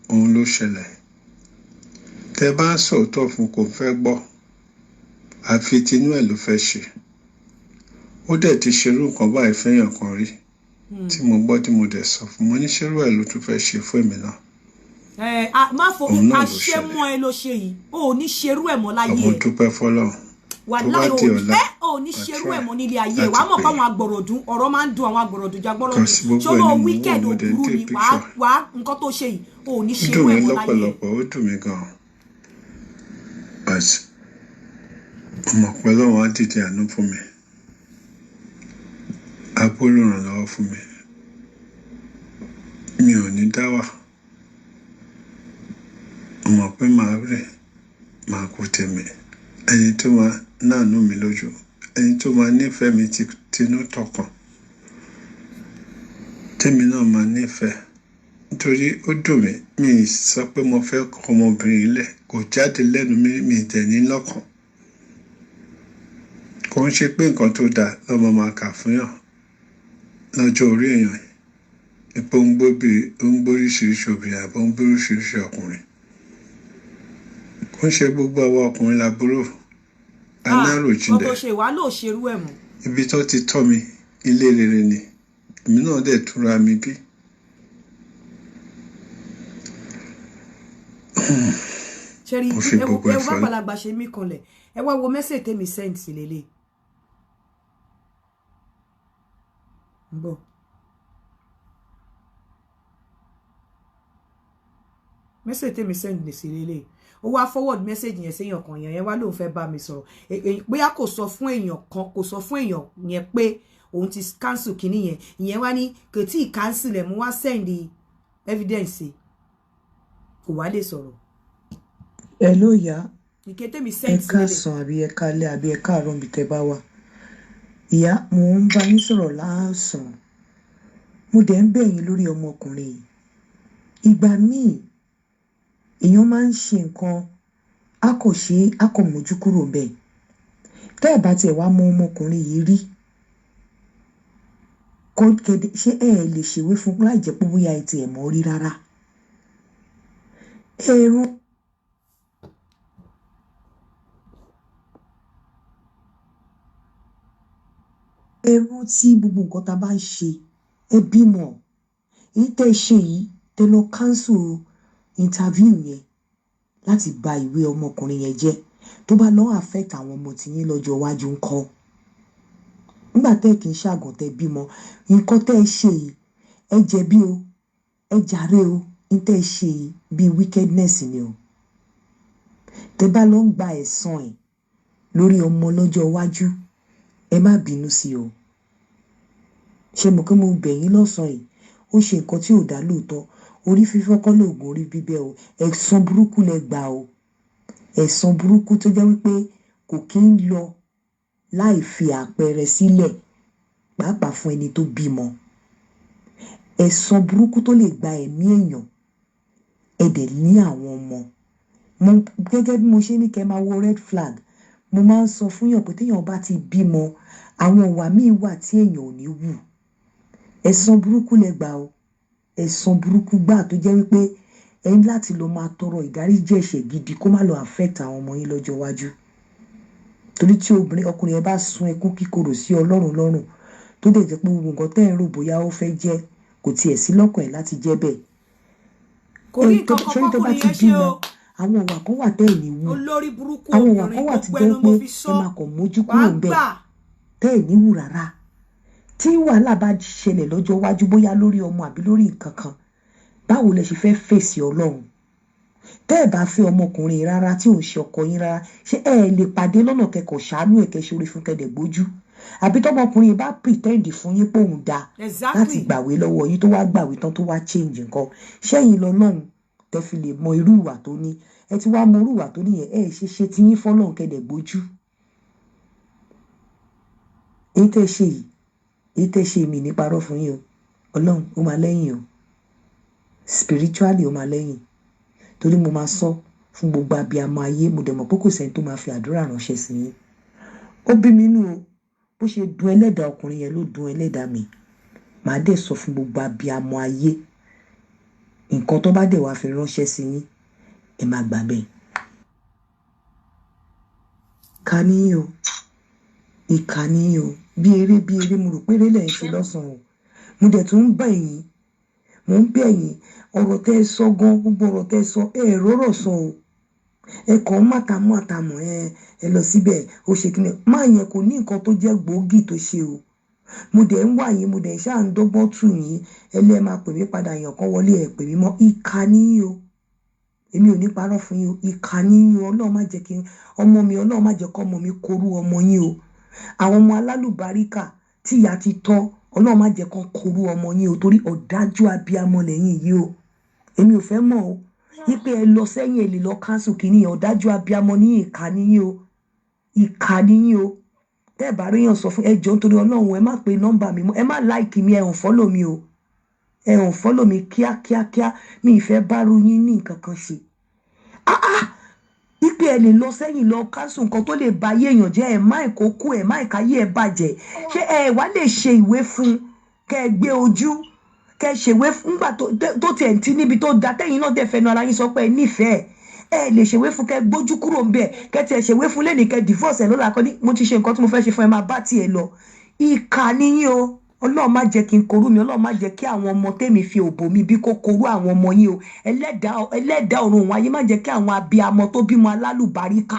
Speaker 6: òun ló ṣẹlẹ̀. Tẹ bá ń sòótọ́ fún, kò fẹ́ gbọ́, àfi tinú ẹ̀ ló fẹ́ ṣe. Ó dẹ̀ ti ṣerú nǹkan báyìí fẹ́yàn kan rí tí mo gbọ́, tí mo dẹ̀ sọ fún mo ní ṣerú ẹ̀ ló tún fẹ́ ṣe fún èmi náà.
Speaker 2: Ẹ má fo
Speaker 6: Òun náà ló
Speaker 2: àṣemọ
Speaker 6: ṣẹlẹ̀.
Speaker 2: ẹ ló ṣe yìí, o ò ní ṣerú ẹ̀ mọ́ láyé
Speaker 6: Ọmọ
Speaker 2: ẹ.
Speaker 6: dúpẹ́ fọ́lọ́run. Tó bá
Speaker 2: Wàláhì,
Speaker 6: di ọ̀la,
Speaker 2: ẹ ò ní
Speaker 6: màá
Speaker 2: ṣerú
Speaker 6: try
Speaker 2: ẹ̀ mọ́ nílé ayé ẹ.
Speaker 6: láti
Speaker 2: Wàá mọ̀
Speaker 6: pè
Speaker 2: pé àwọn
Speaker 6: é.
Speaker 2: agbọ̀rọ̀dún ọ̀rọ̀ máa ń dùn àwọn agbọ̀rọ̀dún jagbọ́rọ̀
Speaker 6: Because
Speaker 2: dùn
Speaker 6: gbogbo ẹ̀
Speaker 2: ṣọlọ
Speaker 6: ni mò ń wò,
Speaker 2: wicked
Speaker 6: mo dẹ̀ ń
Speaker 2: òburú
Speaker 6: take
Speaker 2: ni wàá
Speaker 6: picture.
Speaker 2: Wàá nǹkan tó ṣe yìí, o ò ní
Speaker 6: Ó
Speaker 2: ṣerú
Speaker 6: dùn
Speaker 2: ẹ̀
Speaker 6: mí
Speaker 2: mọ́ láyé ẹ.
Speaker 6: lọ́pọ̀lọpọ̀, ó dùn mí gan-an, but mo mọ̀ pé Ọlọ́run á dìde àánú fún mi, á gbólùrànlọ́wọ́ fún mi. Mi ò ní dá wà. Mo mọ̀ pé màá rí, màá kú tèmi, ẹni tó máa náànú mi lójú, ẹni tó máa nífẹ̀ẹ́ mi tinú tọkàn, tèmi náà máa nífẹ̀ẹ́, nítorí ó dùn mí. Mi ì sọ pé mo fẹ́ kọ ọmọbìnrin yìí lẹ̀, kò jáde lẹ́nu mi, mi ì dẹ̀ ní lọ́kàn. Kò ń ṣe pé nǹkan tó dáa lọ́mọ máa kà fún yàn lọ́jọ́ orí èèyàn yìí pé ó ń gbóbi, ó ń gbóríṣiríṣi obìnrin àbí ó ń gbóríṣiríṣi ọkùnrin. Kò ń ṣe gbogbo àwa ọkùnrin labúrò.
Speaker 2: Ah, nǹkan tó
Speaker 6: Aláròjinlẹ̀.
Speaker 2: ṣe, wàá lò ṣerú ẹ̀ mọ́.
Speaker 6: Ibi tó ti tọ́ mi, ilé rere ni. Èmi náà dẹ̀ túnra mi bí.
Speaker 2: Ṣe rí?
Speaker 6: Mo fi
Speaker 2: Ẹ wo
Speaker 6: gbogbo
Speaker 2: ẹ
Speaker 6: ẹ̀
Speaker 2: wo
Speaker 6: fọlọ́.
Speaker 2: bàgbàlagbà ṣe mí kanlẹ̀. Ẹ wá wo message tèmi send sí lélẹ̀ ń bọ̀. Message tèmi send lè sí lélẹ̀. Ó wá forward message yẹn séèyàn kan, yẹn wá lóun fẹ́ bá mi sọ̀rọ̀. Bóyá kò sọ fún èèyàn kan, kò sọ fún èèyàn yẹn pé òun ti cancel kinní yẹn. Ìyẹn wá ní kò tí ì cancel ẹ̀. Mo wá send evidence, kò wá lè sọ̀rọ̀.
Speaker 3: Ẹ ló yá.
Speaker 2: Ìké tèmi
Speaker 3: Ẹ
Speaker 2: send sí lélẹ̀.
Speaker 3: káàsán àbí ẹ káalẹ́ àbí ẹ káàárọ̀ níbi tẹ́ bá wà. Ìyá, mò ń bá yín sọ̀rọ̀ láàsán, mo dẹ̀ ń bẹ̀ yín lórí ọmọkùnrin yìí. Ìgbà míì èèyàn máa ń ṣe nǹkan, a kò ṣe é, a kò mójú kúrò ńbẹ̀. Tẹ́ ẹ̀ bá tiẹ̀ wá mọ ọmọkùnrin yìí rí, kó kéde, ṣé ẹ ẹ̀ lè ṣèwé fún un láì jẹ́ pé bóyá ẹ tiẹ̀ mọ̀ ọ́ rí rárá? Èrò Ẹ rántí gbogbo nǹkan tá a bá ń ṣe. Ẹ bímọ. Èyí tẹ́ ẹ ṣe yìí, tẹ́ lọ cancel interview yẹn láti ba ìwé ọmọkùnrin yẹn jẹ́, tó bá lọ affect àwọn ọmọ tiyín lọ́jọ́ iwájú ńkọ́? Nígbà tẹ́ ẹ kì í ṣàgàn, tẹ́ bímọ, nǹkan tẹ́ ẹ ṣe yìí, ẹ jẹ̀bi o, ẹ jàre o. Ní tẹ́ ẹ ṣe yìí, bíi wickedness ni o. Tẹ́ bá lọ ń gba ẹ̀san ẹ̀ lórí ọmọ lọ́jọ́ iwájú, ẹ má bínú sí o. Ṣe mọ̀ pé mo bẹ̀ yín lọ́sàn-án yìí? Ó ṣe nǹkan tí ò dá lóòótọ́. Orí fífọ́ kọ́ lóògùn orí bíbẹ́ o. Ẹ̀san burúkú lẹ gbà o, ẹ̀san burúkú tó jẹ́ wípé kò kí ń lọ láì fi àpẹẹrẹ sílẹ̀, pàápàá fún ẹni tó bímọ. Ẹ̀san burúkú tó lè gba ẹ̀mí èèyàn. Ẹ dẹ̀ ní àwọn ọmọ. Mo gẹ́gẹ́ bí mo ṣe ní kẹ́ máa wo red flag, mo máa ń sọ fún yàn pé téèyàn bá ti bímọ, àwọn ìwà míì wà tí èèyàn ò ní wù. Ẹ̀san burúkú lẹ gbà o, ẹ̀san burúkú gbà tó jẹ́ wípé ẹ ní láti lọ máa tọrọ ìdáríjì ẹ̀ṣẹ̀ gidi, kó má lọ affect àwọn ọmọ yín lọ́jọ́ iwájú. Torí tí obìnrin ọkùnrin yẹn bá sun ẹkún kíkorò sí Ọlọ́run lọ́rùn, tó dẹ̀ jẹ́ pé gbogbo nǹkan tẹ́ ẹ̀ ń rò bóyá ó fẹ́ jẹ́, kò tiẹ̀ sí lọ́kàn ẹ̀ láti jẹ́ bẹ́ẹ̀.
Speaker 2: Kò rí nǹkan kan
Speaker 3: Ṣé tó bá
Speaker 2: fọkùnrin
Speaker 3: ti
Speaker 2: yẹn ṣe
Speaker 3: bímọ,
Speaker 2: o.
Speaker 3: àwọn ìwà kan wà tẹ́ ẹ̀ ní wù.
Speaker 2: Olórí burúkú
Speaker 3: Àwọn ìwà
Speaker 2: obìnrin,
Speaker 3: kan wà tí
Speaker 2: gbogbo
Speaker 3: jẹ́
Speaker 2: ẹnu
Speaker 3: pé
Speaker 2: mo fi
Speaker 3: ẹ
Speaker 2: sọ.
Speaker 3: máa kàn mójú
Speaker 2: Wàá
Speaker 3: kúrò ń bẹ̀
Speaker 2: gbà.
Speaker 3: tẹ́ ẹ̀ ní wù rárá. Tí wàhálà bá ṣẹlẹ̀ lọ́jọ́ iwájú, bóyá lórí ọmọ àbí lórí nǹkan kan, báwo lẹ ṣe fẹ́ fèsì Ọlọ́run? Tẹ́ ẹ̀ bá fẹ́ ọmọkùnrin rárá, tí ò ń ṣe ọkọ yín rárá, ṣé ẹ lè pàdé lọ́nà kẹkọ̀ọ́ ṣàánú ẹ̀, kẹ́ ṣoore fún, kẹ́dẹ̀ gbójú? Àbí tọmọkùnrin yìí bá pretend fún yín pé òun dáa láti gbàwé lọ́wọ́ yín, tó wá gbàwé tán, tó wá change nǹkan, ṣẹ́yìn lọ́lọ́run tẹ́ fi lè mọ irú ìwà tó ní? Ẹ ti wá mọ irú ìwà tó níyẹn, ẹ ṣe ṣe tí yín fọ́lọ́run, kẹ́dẹ̀ gbójú. Èyí tẹ́ ṣe yìí, èyí tẹ́ ṣe, mi ní parọ́ fún yín o, Ọlọ́run ó máa lẹ́yìn o. Spiritually, ó máa lẹ́yìn, torí mo máa sọ fún gbogbo abiyamọ ayé. Mo dẹ̀ mọ̀ pé kò sẹ́ni tó máa fi àdúrà ránṣẹ́ sí yín. Ó bí mi nínú o. Bó ṣe dùn ẹlẹ́dàá ọkùnrin yẹn ló dùn ẹlẹ́dàá mi. Màá dẹ̀ sọ fún gbogbo abiyamọ ayé, nǹkan tó bá dẹ̀ wá fi ránṣẹ́ sí yín, ẹ máa gbà bẹ́ẹ̀. Ìkà ni yín o, ìkà ni yín o. Bí eré bí eré, mo rò pé eré lẹ̀ ń ṣe lọ́sàn-án o. Mo dẹ̀ tún ń bẹ̀ yín, mò ń bẹ̀ yín. Ọ̀rọ̀ tẹ́ ẹ sọ gan, gbogbo ọ̀rọ̀ tẹ́ ẹ sọ, ẹ rọ́rọ̀ sọ o. Ẹ kàn ń màtàmú àtàmọ̀. Ẹ lọ síbẹ̀, ó ṣe kí ni máa yẹn, kò ní nǹkan tó jẹ́ gbòógì tó ṣe o. Mo dẹ̀ ń wà yín, mo dẹ̀ ń ṣáà ń dọ́gbọ́n tù yín. Ẹ lẹ́ máa pè mí padà, èèyàn kan wọlé, ẹ pè mí mọ́. Ìkà ni yín o. Èmi ò ní parọ́ fún yín o. Ìkà ni yín o. Ọlọ́run má jẹ́ kí ọmọ mi, Ọlọ́run má jẹ́ kọ́ ọmọ mi korú ọmọ yín o. Àwọn ọmọ alálùbáríkà tí ìyá ti tọ́, Ọlọ́run má jẹ́ kán korú ọmọ yín o, torí ọ̀dájú abiyamọ lẹ́yìn yìí o. Èmi ò fẹ́ mọ̀ o, wípé ẹ lọ sẹ́yìn, ẹ lè lọ cancel kìíní yẹn. Ọ̀dájú abiyamọ ní, ìkà ni yín o, ìkà ni yín o. Tẹ́ ẹ bá ríyàn sọ fún, ẹ jọ̀ọ́, nítorí Ọlọ́run, ẹ má pe nọ́mbà mi mọ́, ẹ má like mi, ẹ unfollow mi o, ẹ unfollow mi kíákíákíá. Mi ì fẹ́ bá ru yín ní nǹkan kan ṣe. Ah ah, wípé ẹ lè lọ sẹ́yìn lọ cancel nǹkan tó lè ba ayé èèyàn jẹ́, ẹ̀ má ìkókó, ẹ̀ má ìkáyé ẹ̀ bàjẹ́. Ṣé ẹ wá lè ṣe ìwé fún kẹ́ ẹ gbé ojú, kẹ́ ẹ ṣèwé fún nígbà tó tiẹ̀ ti níbi tó da, tẹ́yìn náà dẹ̀ fẹnu ara yín sọ pé ẹ nífẹ̀ẹ́? Ẹ lè ṣèwé fún kẹ́ gbójú kúrò ń bẹ̀, kẹ́ tiẹ̀ ṣèwé fún lẹ́nìí, kẹ́ divorce ẹ̀ lọ́la, kọ́ ní mo ti ṣe nǹkan tí mo fẹ́ ṣe fún ẹ, máa bá tiẹ̀ lọ. Ìkà ni yín o. Ọlọ́run má jẹ́ kí n korú mi, Ọlọ́run má jẹ́ kí àwọn ọmọ tèmi fi òbò mi bí kó korú àwọn ọmọ yín o. Ẹlẹ́dàá, ẹlẹ́dàá ọ̀run òun ayé, má jẹ́ kí àwọn abiyamọ tó bímọ alálùbáríkà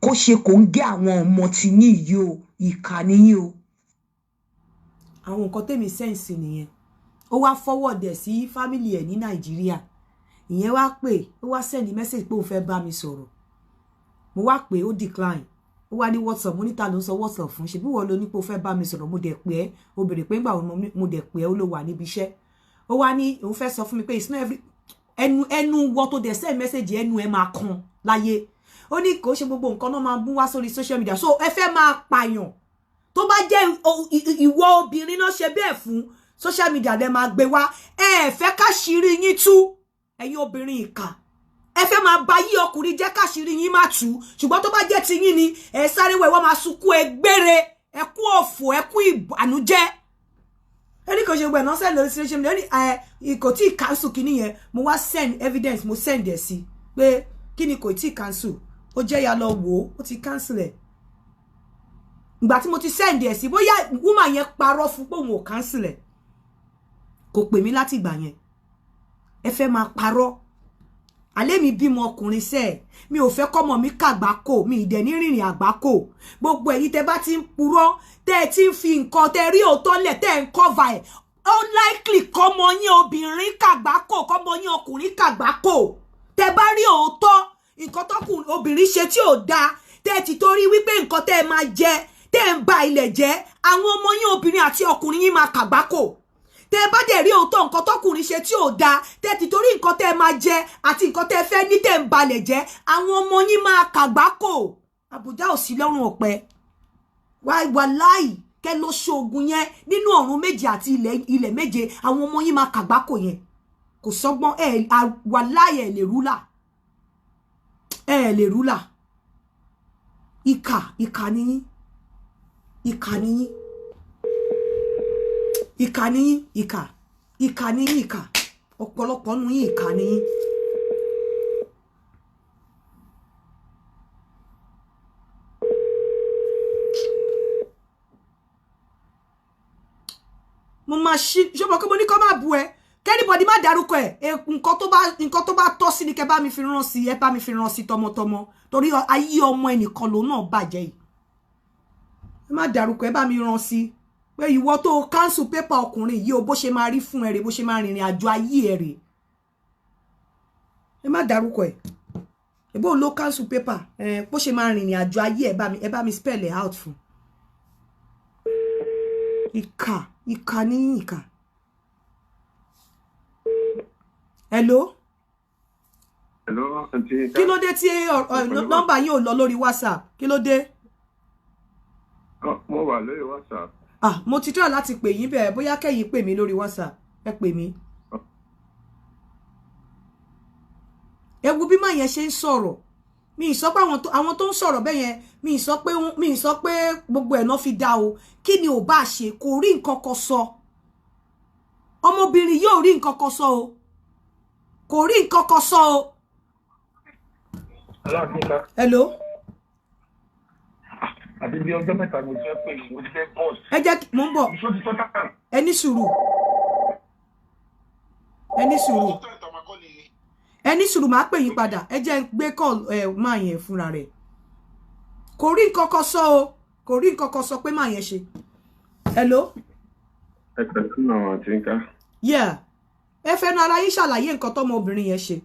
Speaker 3: kó ṣe kò ń gé àwọn ọmọ tí yín yìí o. Ìkà ni yín o.
Speaker 2: Àwọn nǹkan tèmi sense nìyẹn. Ó wá forward ẹ̀ sí family ẹ̀ ní Nàìjíríà. Ìyẹn wá pè, ó wá send message pé òun fẹ́ bá mi sọ̀rọ̀. Mo wá pè, ó decline. Ó wá ní WhatsApp. Mo níta ló ń sọ WhatsApp fún? Ṣebí wọ́n ló ní pé ó fẹ́ bá mi sọ̀rọ̀? Mo dẹ̀ pè ẹ́, ó béèrè pé ńgbà wo mo dẹ̀ pè ẹ́, ó ló wà níbi iṣẹ́. Ó wá ní òun fẹ́ sọ fún mi pé it's not every ẹnu ẹnu wọ tó dẹ̀ send message, ẹnu ẹ máa kan láyé. Ó ní kò ṣe gbogbo nǹkan náà máa mú wá sórí social media. So ẹ fẹ́ máa pààyàn, tó bá jẹ́ ìwọ obìnrin náà ṣe bẹ́ẹ̀ fún, social media lẹ máa gbé wá. Ẹ fẹ́ káṣírí yín tú. Ẹ̀yin obìnrin ìkà, ẹ fẹ́ máa ba yí ọkùnrin jẹ́, káṣírí yín má tú. Ṣùgbọ́n tó bá jẹ́ ti yín ni, ẹ sáré wẹ̀, wọ́n máa sunkún ẹ gbére, ẹ kú òfò, ẹ kú ìbànújẹ́. Ẹni kò ṣe gbogbo ẹ̀ náà send lórí social media. Ẹni ẹ kò tí ì cancel kíní yẹn. Mo wá send evidence, mo send ẹ̀ sí pé kí ni kò tí ì cancel. Ó jẹ́ ya lọ wò ó, ó ti cancel ẹ̀. Ìgbà tí mo ti send ẹ̀ sí, bóyá woman yẹn parọ́ fún pé òun ò cancel ẹ̀, kò pè mí láti ìgbà yẹn. Ẹ fẹ́ máa parọ́. Alẹ́ mi bímọ ọkùnrin sẹ́, mi ò fẹ́ kọ́mọ mi kàgbákò, mi ìdẹ̀ ní rìnrìn àgbákò. Gbogbo ẹ̀yin tẹ́ bá ti ń purọ́, tẹ́ ẹ ti ń fi nǹkan tẹ́ rí òótọ́ lẹ̀, tẹ́ ẹ ń cover ẹ̀, ó likely kọ́mọ yín obìnrin kàgbákò, kọ́mọ yín ọkùnrin kàgbákò. Tẹ́ bá rí òótọ́ nǹkan tọkùnrin obìnrin ṣe tí ò dáa, tẹ́ ẹ ti torí wípé nǹkan tẹ́ ẹ máa jẹ, tẹ́ ẹ ń ba ilẹ̀ jẹ́, àwọn ọmọ yín obìnrin àti ọkùnrin yín máa kàgbákò. Tẹ́ ẹ bá dẹ̀ rí òótọ́ nǹkan tọkùnrin ṣe tí ò dáa, tẹ́ ẹ ti torí nǹkan tẹ́ ẹ máa jẹ àti nǹkan tẹ́ ẹ fẹ́ ní, tẹ́ ẹ ń balẹ̀ jẹ́, àwọn ọmọ yín máa kàgbákò. Àbùdá ò sí lọ́rùn ọ̀pẹ. Wà láì kẹ́ ló ṣoògùn yẹn nínú ọ̀run méje àti ilẹ̀ méje, àwọn ọmọ yín máa kàgbákò yẹn. Kò sọ́gbọ́n ẹ, wà láì ẹ̀ lè rúlà, ẹ lè rúlà. Ìkà, ìkà nìyín, ìkà nìyín, ìkà nìyín, ìkà, ìkà nìyín, ìkà. Ọ̀pọ̀lọpọ̀ nù yín, ìkà nìyín. Mo máa ṣí ṣé mo kí mo ní kó má bu ẹ, kí anybody má dárúkọ ẹ. Nǹkan tó bá tọ́ sí ni kẹ́ bá mi fi rán sí ẹ, bá mi fi rán sí tọmọtọmọ, torí ayé ọmọ ẹnìkan lòun náà bàjẹ́ yìí. Ẹ má dárúkọ ẹ, bá mi rán sí pé ìwọ tó cancel paper ọkùnrin yìí o, bó ṣe máa rí fún ẹ rè, bó ṣe máa rìnrìn àjò ayé ẹ rè. Ẹ má dárúkọ ẹ, ìbò ló cancel paper ẹ, bó ṣe máa rìnrìn àjò ayé ẹ. Bá mi spell it out fún. Ìkà, ìkà ní ìkà. Hello.
Speaker 7: Hello, aunty.
Speaker 2: Kí ló dé tí nọ́mbà yín ò lọ lórí WhatsApp? Kí ló dé?
Speaker 7: Mo wà lórí WhatsApp.
Speaker 2: Ah, mo ti try láti pè yín bẹ́ẹ̀. Bóyá kẹ́yìn pè mí lórí WhatsApp. Ẹ pè mí. Ẹ wo bí màá yẹn ṣe ń sọ̀rọ̀. Mi ì sọ pé àwọn tó ń sọ̀rọ̀ bẹ́ẹ̀ yẹn, mi ì sọ pé gbogbo ẹ̀ náà fi dá o. Kí ni ò bá ṣe? Kò rí nǹkan kan sọ. Ọmọbìnrin yóò rí nǹkan kan sọ o, kò rí nǹkan kan sọ o. Hello.
Speaker 8: Àti bí ọjọ́ 3 mo ti fẹ́ pè é, mo ti fẹ́ bọ́ọ̀sì.
Speaker 2: Ẹ jẹ́ mò ń bọ̀. Ẹ ní sùúrù, ẹ ní sùúrù, ẹ ní sùúrù, máa pè yín padà. Ẹ jẹ́ ń gbé call ẹ máa yẹn fúnra rẹ̀. Kò rí nǹkan kan sọ o, kò rí nǹkan kan sọ pé máa yẹn ṣe. Hello.
Speaker 7: Ẹ pẹ̀lú àwọn àti nǹkan.
Speaker 2: Yeah, ẹ fẹnu ara yín ṣàlàyé nǹkan tọmọbìnrin yẹn ṣe.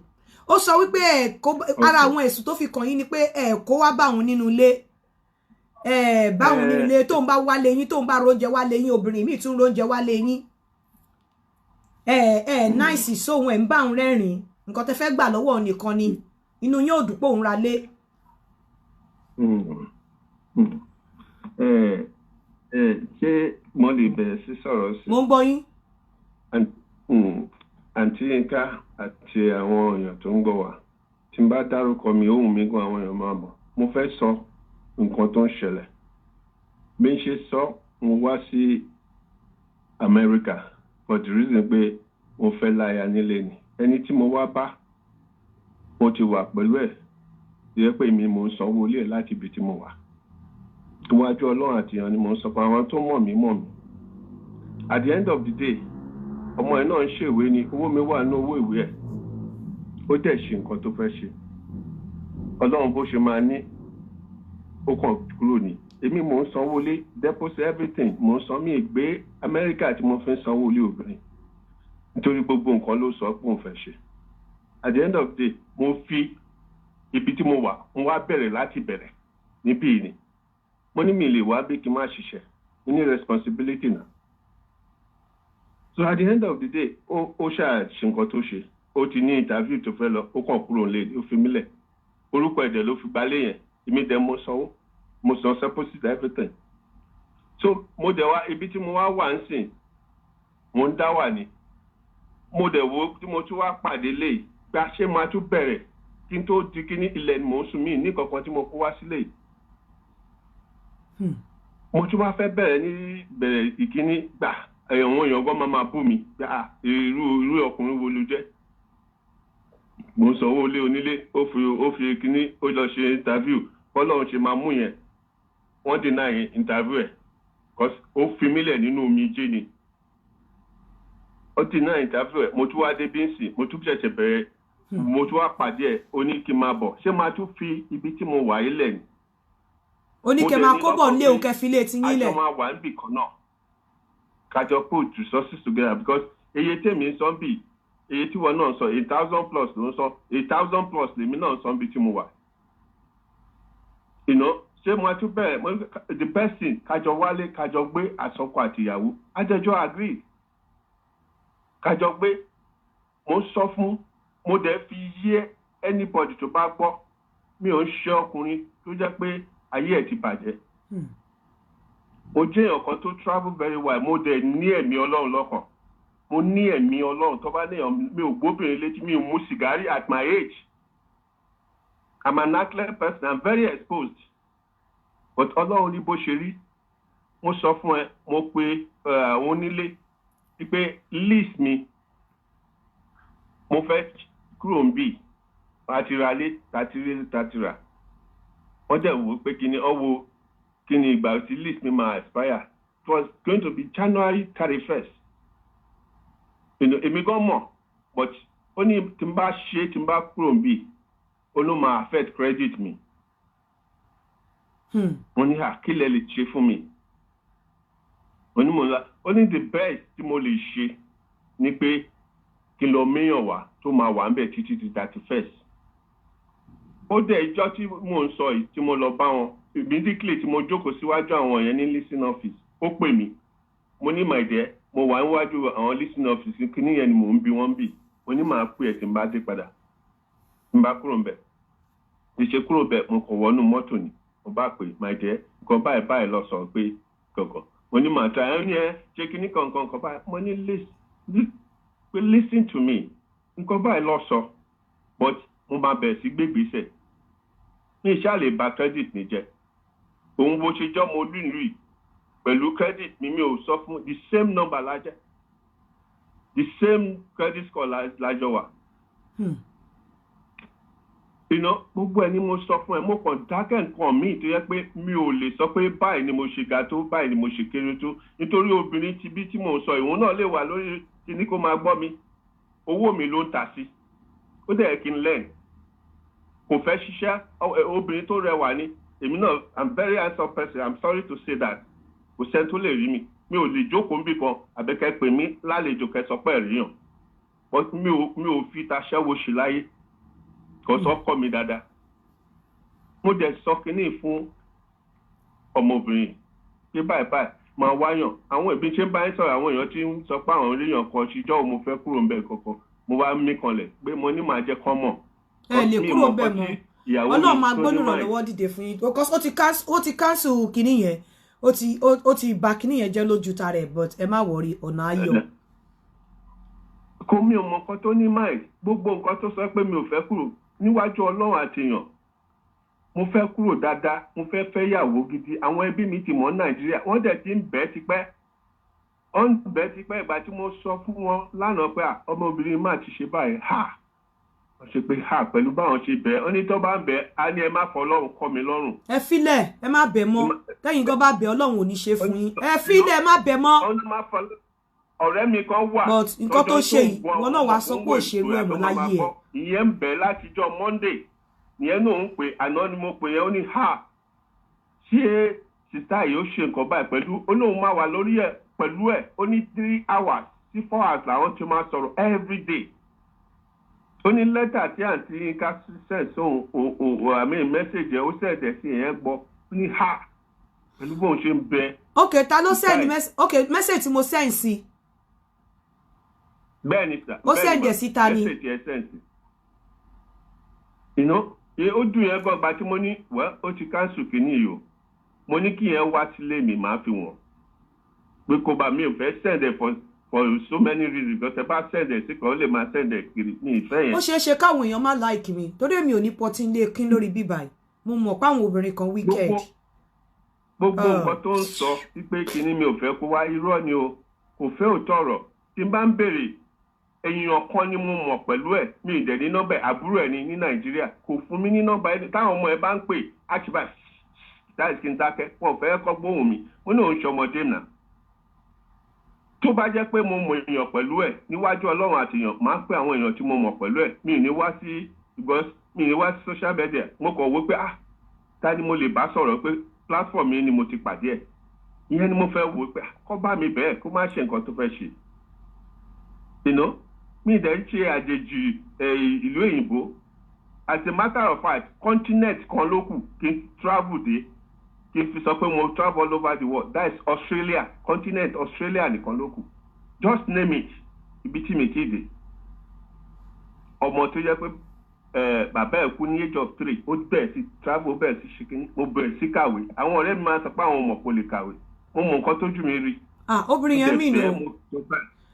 Speaker 2: Ó sọ wípé ẹ kó ara àwọn ẹ̀sùn tó fi kàn yín ni pé ẹ kó wá bá òun nínú ilé, ẹ bá òun nínú ilé. Tóun bá wálé yín, tóun bá róúnjẹ wálé yín, obìnrin míì tún róúnjẹ wálé yín. Ẹ nice sóhun, ẹ ń bá òun rẹ́rìn. Nǹkan tẹ́ fẹ́ gbà lọ́wọ́ nìkan ni inú yín ò dùn pé òun ra lé.
Speaker 7: Ṣé mo lè bẹ̀rẹ̀ sí sọ̀rọ̀ sí?
Speaker 2: Mo ń gbọ́ yín.
Speaker 7: Àǹtí Yínká àti àwọn èèyàn tó ń gbọ́ wa, tí n bá dárúkọ mi, ohùn mi gan, àwọn èèyàn máa mọ̀. Mo fẹ́ sọ nǹkan tó ń ṣẹlẹ̀. Bí n ṣe sọ, mo wá sí Amẹ́ríkà for the reason pé mo fẹ́ láya nílé ni. Ẹni tí mo wá bá, mo ti wà pẹ̀lú ẹ̀ yẹ pé mi mò ń sanwó ilé ẹ̀ láti ibi tí mo wà. Iwájú Ọlọ́run àti èèyàn ni mò ń sọ pé àwọn tó mọ̀ mí mọ̀ mí. At the end of the day, ọmọ ẹ̀ náà ń ṣèwé ni, owó mi wà ní owó ìwé ẹ̀. Ó dẹ̀ ṣe nǹkan tó fẹ́ ṣe. Ọlọ́run bó ṣe máa ní ó kàn kúrò ní. Èmi mò ń sanwó ilé, deposit, everything mò ń san. Mí gbé Amẹ́ríkà tí mo fi ń sanwó ilé obìnrin, nítorí gbogbo nǹkan ló sọ pé òun fẹ́ ṣe. At the end of the day, mo fi ibi tí mo wà, mo wá bẹ̀rẹ̀ láti bẹ̀rẹ̀ níbí ni. Mo ní mi lè wá bí kí n má ṣiṣẹ́, mo ní responsibility náà. So at the end of the day, ó ṣáà ṣe nǹkan tó ṣe. Ó ti ní interview tó fẹ́ lọ, ó kàn kúrò nílé, ó fi mí lẹ̀. Orúkọ ẹ̀dẹ̀ ló fi gbalé yẹn. Èmi dẹ̀ mo sanwó, mo san deposit, everything. So mo dẹ̀ wá ibi tí mo wá wà ń sìn, mo ń dá wà ní. Mo dẹ̀ wo tí mo tún wá pàdé lé gba, ṣé máa tún bẹ̀rẹ̀ kí n tó di kíní ilẹ̀ ni mò ń sùn mí ní kankan tí mo kó wá sílé yìí. Mo tún wá fẹ́ bẹ̀rẹ̀ ní bẹ̀rẹ̀ ìkíní gbà, àwọn èèyàn gan máa bú mi gbà, irú ọkùnrin wo ló jẹ́? Mo ń sanwó ilé onílé, ó fi kíní, ó lọ ṣe interview. Bọ́lọ́run ṣe máa mú yẹn. Wọ́n deny interview ẹ̀ 'cause ó fi mí lẹ̀ nínú omijé ni. Ó deny interview ẹ̀. Mo tún wá dé bí ń sìn, mo tún ṣẹ̀ṣẹ̀ bẹ̀rẹ̀, mo tún wá pàdé ẹ̀, ó ní kí n máa bọ̀. Ṣé máa tún fi ibi tí mo wà yìí lẹ̀ ni?
Speaker 3: Ó ní
Speaker 7: Mo
Speaker 3: kẹ́
Speaker 7: dẹ̀
Speaker 3: máa
Speaker 7: ní
Speaker 3: kó bọ̀
Speaker 7: lọ́kàn
Speaker 3: nílé òun,
Speaker 7: pé
Speaker 3: kẹ́ fi ilé ti yín
Speaker 7: àjọ
Speaker 3: lẹ̀.
Speaker 7: máa wà níbì kan náà, kájọ put resources together, because iye tèmi ń sọ bí, iye tí wọn náà ń sọ, 8,000 plus ló ń sọ, 8,000 plus lèmi náà ń sọ níbi tí mo wà. Ṣé mo tún bẹ̀rẹ̀ mo the best thing, kájọ wálé, kájọ gbé àsọkọ àtìyàwó, àjẹjọ agree, kájọ gbé. Mo ń sọ fún, mo dẹ̀ fi yé anybody tó bá gbọ́, mi ò ń ṣe ọkùnrin tó jẹ́ pé ayé ẹ̀ ti bàjẹ́. Mo jẹ́ èèyàn kan tó travel very well. Mo dẹ̀ ní ẹ̀mí Ọlọ́run lọ́kàn. Mo ní ẹ̀mí Ọlọ́run tó bá ní èèyàn. Mi ò gbóbìnrin létí, mi ò mu sìgárì. At my age, I'm an athlete person, I'm very exposed, but Ọlọ́run ní bó ṣe rí. Mo sọ fún ẹ, mo pe àwọn onílé wípé lease mi, mo fẹ́ kúrò ń bì àti ra lé tàti rí tàti rà. Wọ́n dẹ̀ wò ó pé kí ni ọ wo kí ni ìgbà tí lease mi máa expire. It was going to be January 31st. Èmi gan mọ̀, but ó ní tí n bá ṣe, tí n bá kúrò ń bì, ó ló máa affect credit mi. Mo ní à, kí lẹ lè ṣe fún mi? Mo ní mo ńlá. Ó ní the best tí mo lè ṣe ni pé kí n lọ méyàn wá tó máa wà ń bẹ̀ títí di 31st. Ó dẹ̀ ìjọ tí mò ń sọ yìí tí mo lọ bá wọn, immediately tí mo jókòó síwájú àwọn yẹn ní leasing office, ó pè mí. Mo ní, "My dear, mo wà níwájú àwọn leasing office, kíní yẹn ni mò ń bi wọ́n bì." Mo ní màá pè ẹ̀ tí n bá dé padà, tí n bá kúrò ń bẹ̀. Ìṣe kúrò bẹ̀, mo kàn wọnú mọ́tò ni mo bá pè, "My dear, nǹkan báyìí báyìí lọ sọ pé kankan." Mo ní màá ta ẹ ní ẹ ṣe kíní kankan kan báyìí. Mo ní pé listen to me, nǹkan báyìí lọ sọ, but mo máa bẹ̀rẹ̀ sí gbégbèsè ní ìṣá lè ba credit mi jẹ́. Òun bó ṣe jọ́ mo lùlù yìí pẹ̀lú credit mi, mi ò sọ fún, the same number la jẹ́, the same credit score lájọ wà. Gbogbo ẹ ni mo sọ fún ẹ. Mo kàn dákẹ́ nǹkan míì tó yẹ pé mi ò lè sọ pé báyìí ni mo ṣe ga tó, báyìí ni mo ṣe kéré tó, nítorí obìnrin ti bí tí mò ń sọ, ìwọ̀n náà lè wà lórí kíní kó máa gbọ́ mi. Owó mi ló ń tà sí, ó dẹ̀ kí n learn. Kò fẹ́ ṣiṣẹ́. Obìnrin tó rẹwà ni èmi náà. I'm very handsome person, I'm sorry to say that. Kò sẹ́ni tó lè rí mi, mi ò lè jókòó níbì kan àbẹ̀kẹ́ pè mí lálejò kẹ́ sọ pé ẹ̀rí but mi ò fi taṣẹ́wó ṣe láyé. Kò sọ kọ́ mi dáadáa. Mo dẹ̀ sọ kínní fún ọmọbìnrin pé báyìí báyìí máa wáyàn. Àwọn ìbí ṣe ń bá yín sọ̀rọ̀, àwọn èèyàn tí ń sọ pé àwọn oríyàn kan ṣíjọ́ mo fẹ́ kúrò ńbẹ̀ kankan. Mo wá mí kanlẹ̀ pé mo ní màá jẹ́ kán mọ̀.
Speaker 3: Ẹ lè kúrò ńbẹ̀ mọ́. Ọlọ́run máa gbónú ìrànlọ́wọ́ dìde fún yín, because ó ti cancel kinní yẹn, ó ti bà kinní yẹn jẹ́ lójú tara ẹ̀, but ẹ má worry, ọ̀nà ayọ̀.
Speaker 7: Kò mi ò mọ nǹkan tó ní mind. Gbogbo nǹkan tó sọ pé mi ò fẹ́ kúrò níwájú Ọlọ́run àtèèyàn, mo fẹ́ kúrò dáadáa, mo fẹ́ fẹ́ yàwó gidi. Àwọn ẹbí mi ti mọ̀ ní Nàìjíríà, wọ́n dẹ̀ ti ń bẹ́ẹ̀ tipẹ́, wọ́n ń bẹ́ẹ̀ tipẹ́. Ìgbà tí mo sọ fún wọn lánàá pé ọmọbìnrin má ti ṣe báyìí, ha, wọ́n ṣe pé ha pẹ̀lú báwọn ṣe bẹ́ẹ̀. Wọ́n ní tó bá ń bẹ́ẹ̀, á ní ẹ má fọ Ọlọ́run kọ́ mi lọ́rùn.
Speaker 3: Ẹ filẹ̀, ẹ má bẹ̀ mọ́. Tẹ́yìn gan bá bẹ̀, Ọlọ́run ò ní ṣe fún yín. Ẹ filẹ̀, ẹ má bẹ̀ mọ́.
Speaker 7: Ọ̀rẹ́ mi kan wà.
Speaker 3: But nǹkan tó ṣe yìí, wọn náà wàá sọ pé òṣèlú ẹ̀ mọ́ láyé ẹ̀.
Speaker 7: Ìyẹn ń bẹ látijọ́ Monday. Ìyẹn náà ń pè, àná ni mo pè yẹn. Ó ní ha, ṣé sister yìí ó ṣe nǹkan báyìí pẹ̀lú? Ó lóun máa wà lórí ẹ̀ pẹ̀lú ẹ̀. Ó ní 3 hours sí 4 hours làwọn ti máa sọ̀rọ̀ every day. Ó ní lẹ́tà tí àǹtí Yínká send sóhun, àmì message ẹ̀ ó send ẹ̀ sí ìyẹn gbọ́. Ó ní ha, pẹ̀lú bóun ṣe ń bẹ.
Speaker 3: Ok, ta ló send message? Ok, message tí mo send sí.
Speaker 7: Bẹ́ẹ̀ ni sà.
Speaker 3: Ó send ẹ̀ sí ta ni?
Speaker 7: Message ẹ̀ send sí. Ó dùn yẹn gan. Gba tí mo ní wẹ́, ó ti cancel kìíní yìí o. Mo ní kí yẹn wá sílé mi, máa fi wọ̀n pé kó bá mi ò fẹ́ send ẹ̀ for so many reasons, because ẹ bá send ẹ̀ sí kan, ó lè máa send ẹ̀ kiri ní ìfẹ́ yẹn.
Speaker 3: Ó ṣeé ṣe káwọn èèyàn má like mi, torí èmi ò ní pọtí ilé kín lórí bíbá yìí. Mo mọ̀ páwọn obìnrin kan wicked.
Speaker 7: Gbogbo nǹkan tó ń sọ wípé kinní mi ò fẹ́ kó wá, irọ́ ni o. Kò fẹ́ òótọ́ ọ̀rọ̀. Tí n bá ń béèrè, èèyàn kan ni mo mọ̀ pẹ̀lú ẹ̀, mi ì dẹ̀ ní nọ́mbà ẹ̀. Àbúrò ẹ̀ ní ní Nàìjíríà, kò fún mi ní nọ́mbà ẹ̀. Táwọn ọmọ ẹ̀ bá ń pè á ti bá That is kí n dákẹ́. Wọn ò fẹ́ kọ́ gbóhùn mi. Mo ní òun ṣọmọdé nà. Tó bá jẹ́ pé mo mọ èèyàn pẹ̀lú ẹ̀, níwájú Ọlọ́run àti èèyàn, máa ń pè àwọn èèyàn tí mo mọ̀ pẹ̀lú ẹ̀. Mi ò ní wá sí, because mi ò ní wá sí social media. Mo kàn wò pé, ah, ta ni mo lè bá sọ̀rọ̀ pé platform yìí ni mo ti pàdé ẹ̀? Ìyẹn ni mo fẹ́ wò pé, ah, kó bá mi bẹ́ẹ̀, kó má ṣe nǹkan tó fẹ́ ṣe. Mi dẹ̀ ń ṣe àjèjì ìlú òyìnbó. As a matter of fact, continent kan ló kù kí n travel dé, kí n fi sọ pé mo travel all over the world. That is Australia. Continent Australia nìkan ló kù. Just name it, ibi tí mi ti dé. Ọmọ tó jẹ́ pé bàbá ẹ̀ kú ní age of 3, ó bẹ̀rẹ̀ sí travel, ó bẹ̀rẹ̀ sí ṣe kínní, mo bẹ̀rẹ̀ sí kàwé. Àwọn ọ̀rẹ́ mi máa ń sọ pé àwọn ọmọ kò lè kàwé. Mo mọ nǹkan tójú mi rí.
Speaker 2: Ah, obìnrin yẹn mì ní o.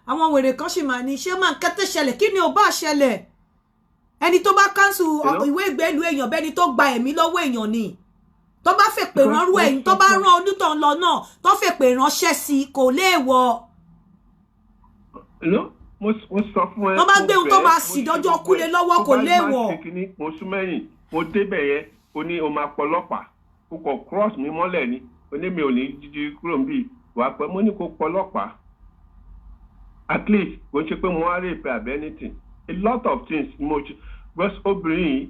Speaker 2: Àwọn wèrè kan sì máa ní ṣé máa ń kẹ́tẹ́ ṣẹlẹ̀. Kí ni ò bá ṣẹlẹ̀? Ẹni tó bá cancel ìwé ìgbélú èèyàn, bẹ́ni tó gba ẹ̀mí lọ́wọ́ èèyàn ni. Tó bá fèpè ránrú ẹ̀yìn, tó bá rán onítàn lọ náà, tó fèpè ránṣẹ́ sí i, kò léèwọ̀.
Speaker 7: Mo sọ fún ẹ.
Speaker 2: Tó bá gbé ohun tó máa sì dọ́jọ́ kúlé lọ́wọ́, kò léèwọ̀.
Speaker 7: Mo sún mẹ́yìn, mo débẹ̀ yẹn, o ní o máa pọlọ́pàá. O kò cross mi mọ́lẹ̀ ni. O ní mi ò ní jíjí kúrò níbí wàá pẹ́. Mo ní kó pọlọ́pàá. At least kò ń ṣe pé mo wá rape àbí anything. A lot of things mo ṣe, because obìnrin yìí,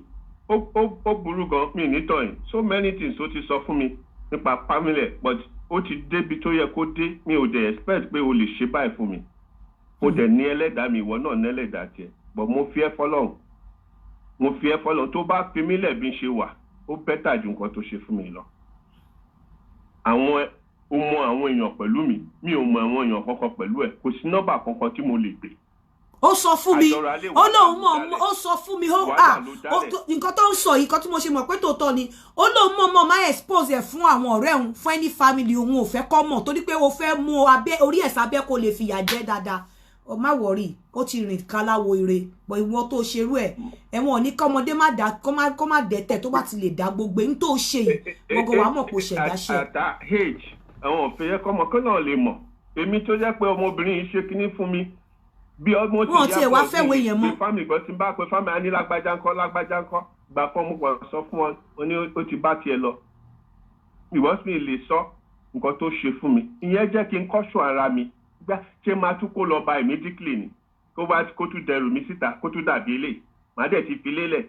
Speaker 7: ó burú gan. Mi nítọ̀ yìí, so many things ó ti sọ fún mi nípa family ẹ̀, but ó ti débi tó yẹ kó dé. Mi ò dẹ̀ expect pé o lè ṣe báyìí fún mi. Mo dẹ̀ ní ẹlẹ́dàá mi, ìwọ náà ní ẹlẹ́dàá tiẹ̀, but mo fi ẹ́ fọlọ́run, mo fi ẹ́ fọlọ́run. Tó bá fi mí lẹ̀ bí n ṣe wà, ó better ju nǹkan tó ṣe fún mi lọ. Àwọn ó mọ àwọn èèyàn pẹ̀lú mi, mi ò mọ àwọn èèyàn kankan pẹ̀lú ẹ̀. Kò sí nọ́mbà kankan tí mo lè gbé.
Speaker 2: Ó sọ fún mi, ó lóun mọ̀, ó sọ fún mi, ó à nǹkan tó ń sọ yìí, nǹkan tí mo ṣe mọ̀ pé tòótọ́ ni, ó lóun mọ̀ mọ̀ máa expose ẹ̀ fún àwọn ọ̀rẹ́ òun, fún any family. Òun ò fẹ́ kọ́ mọ̀, torí pé ó fẹ́ mú abẹ́ orí ẹ̀ sábẹ́ kó lè fìyà jẹ dáadáa. Ọ má worry, ó ti rìn káláwo ire bọ̀. Ìwọ tó ṣerú ẹ̀, ẹ̀wọ̀n ò ní kọ́mọdé má dá, kó má dẹ́tẹ̀. Tó bá ti lè dá gbogbo èyí tó ṣe yìí, gbogbo wa mọ̀ kó ṣẹ̀dá ṣe.
Speaker 7: At that age, àwọn òfin yẹ kọ́mọ kọ́ náà lè mọ̀. Èmi tó jẹ́ pé ọmọbìnrin yìí ṣe kinní fún mi bí ọmọ
Speaker 2: ti wọn tiẹ̀ wá fẹ́wé yẹn mọ́.
Speaker 7: Pé family kan ti bá pé family á ní lágbájá ńkọ́, lágbájá ńkọ́? Gbà fún ọmọ kan, sọ fún wọn, ó ní ó ti bá tiẹ̀ lọ. Ìwọ́n sì lè sọ nǹkan tó ṣe fún mi. Ìyẹn jẹ́ kí n kọ́ṣọ́ ara mi gbá. Ṣé máa tún kó lọ bá immediately ni? Kó bá kó tún dẹrù mi síta, kó tún dàbí eléyìí, màá dẹ̀ ti fi lélẹ̀.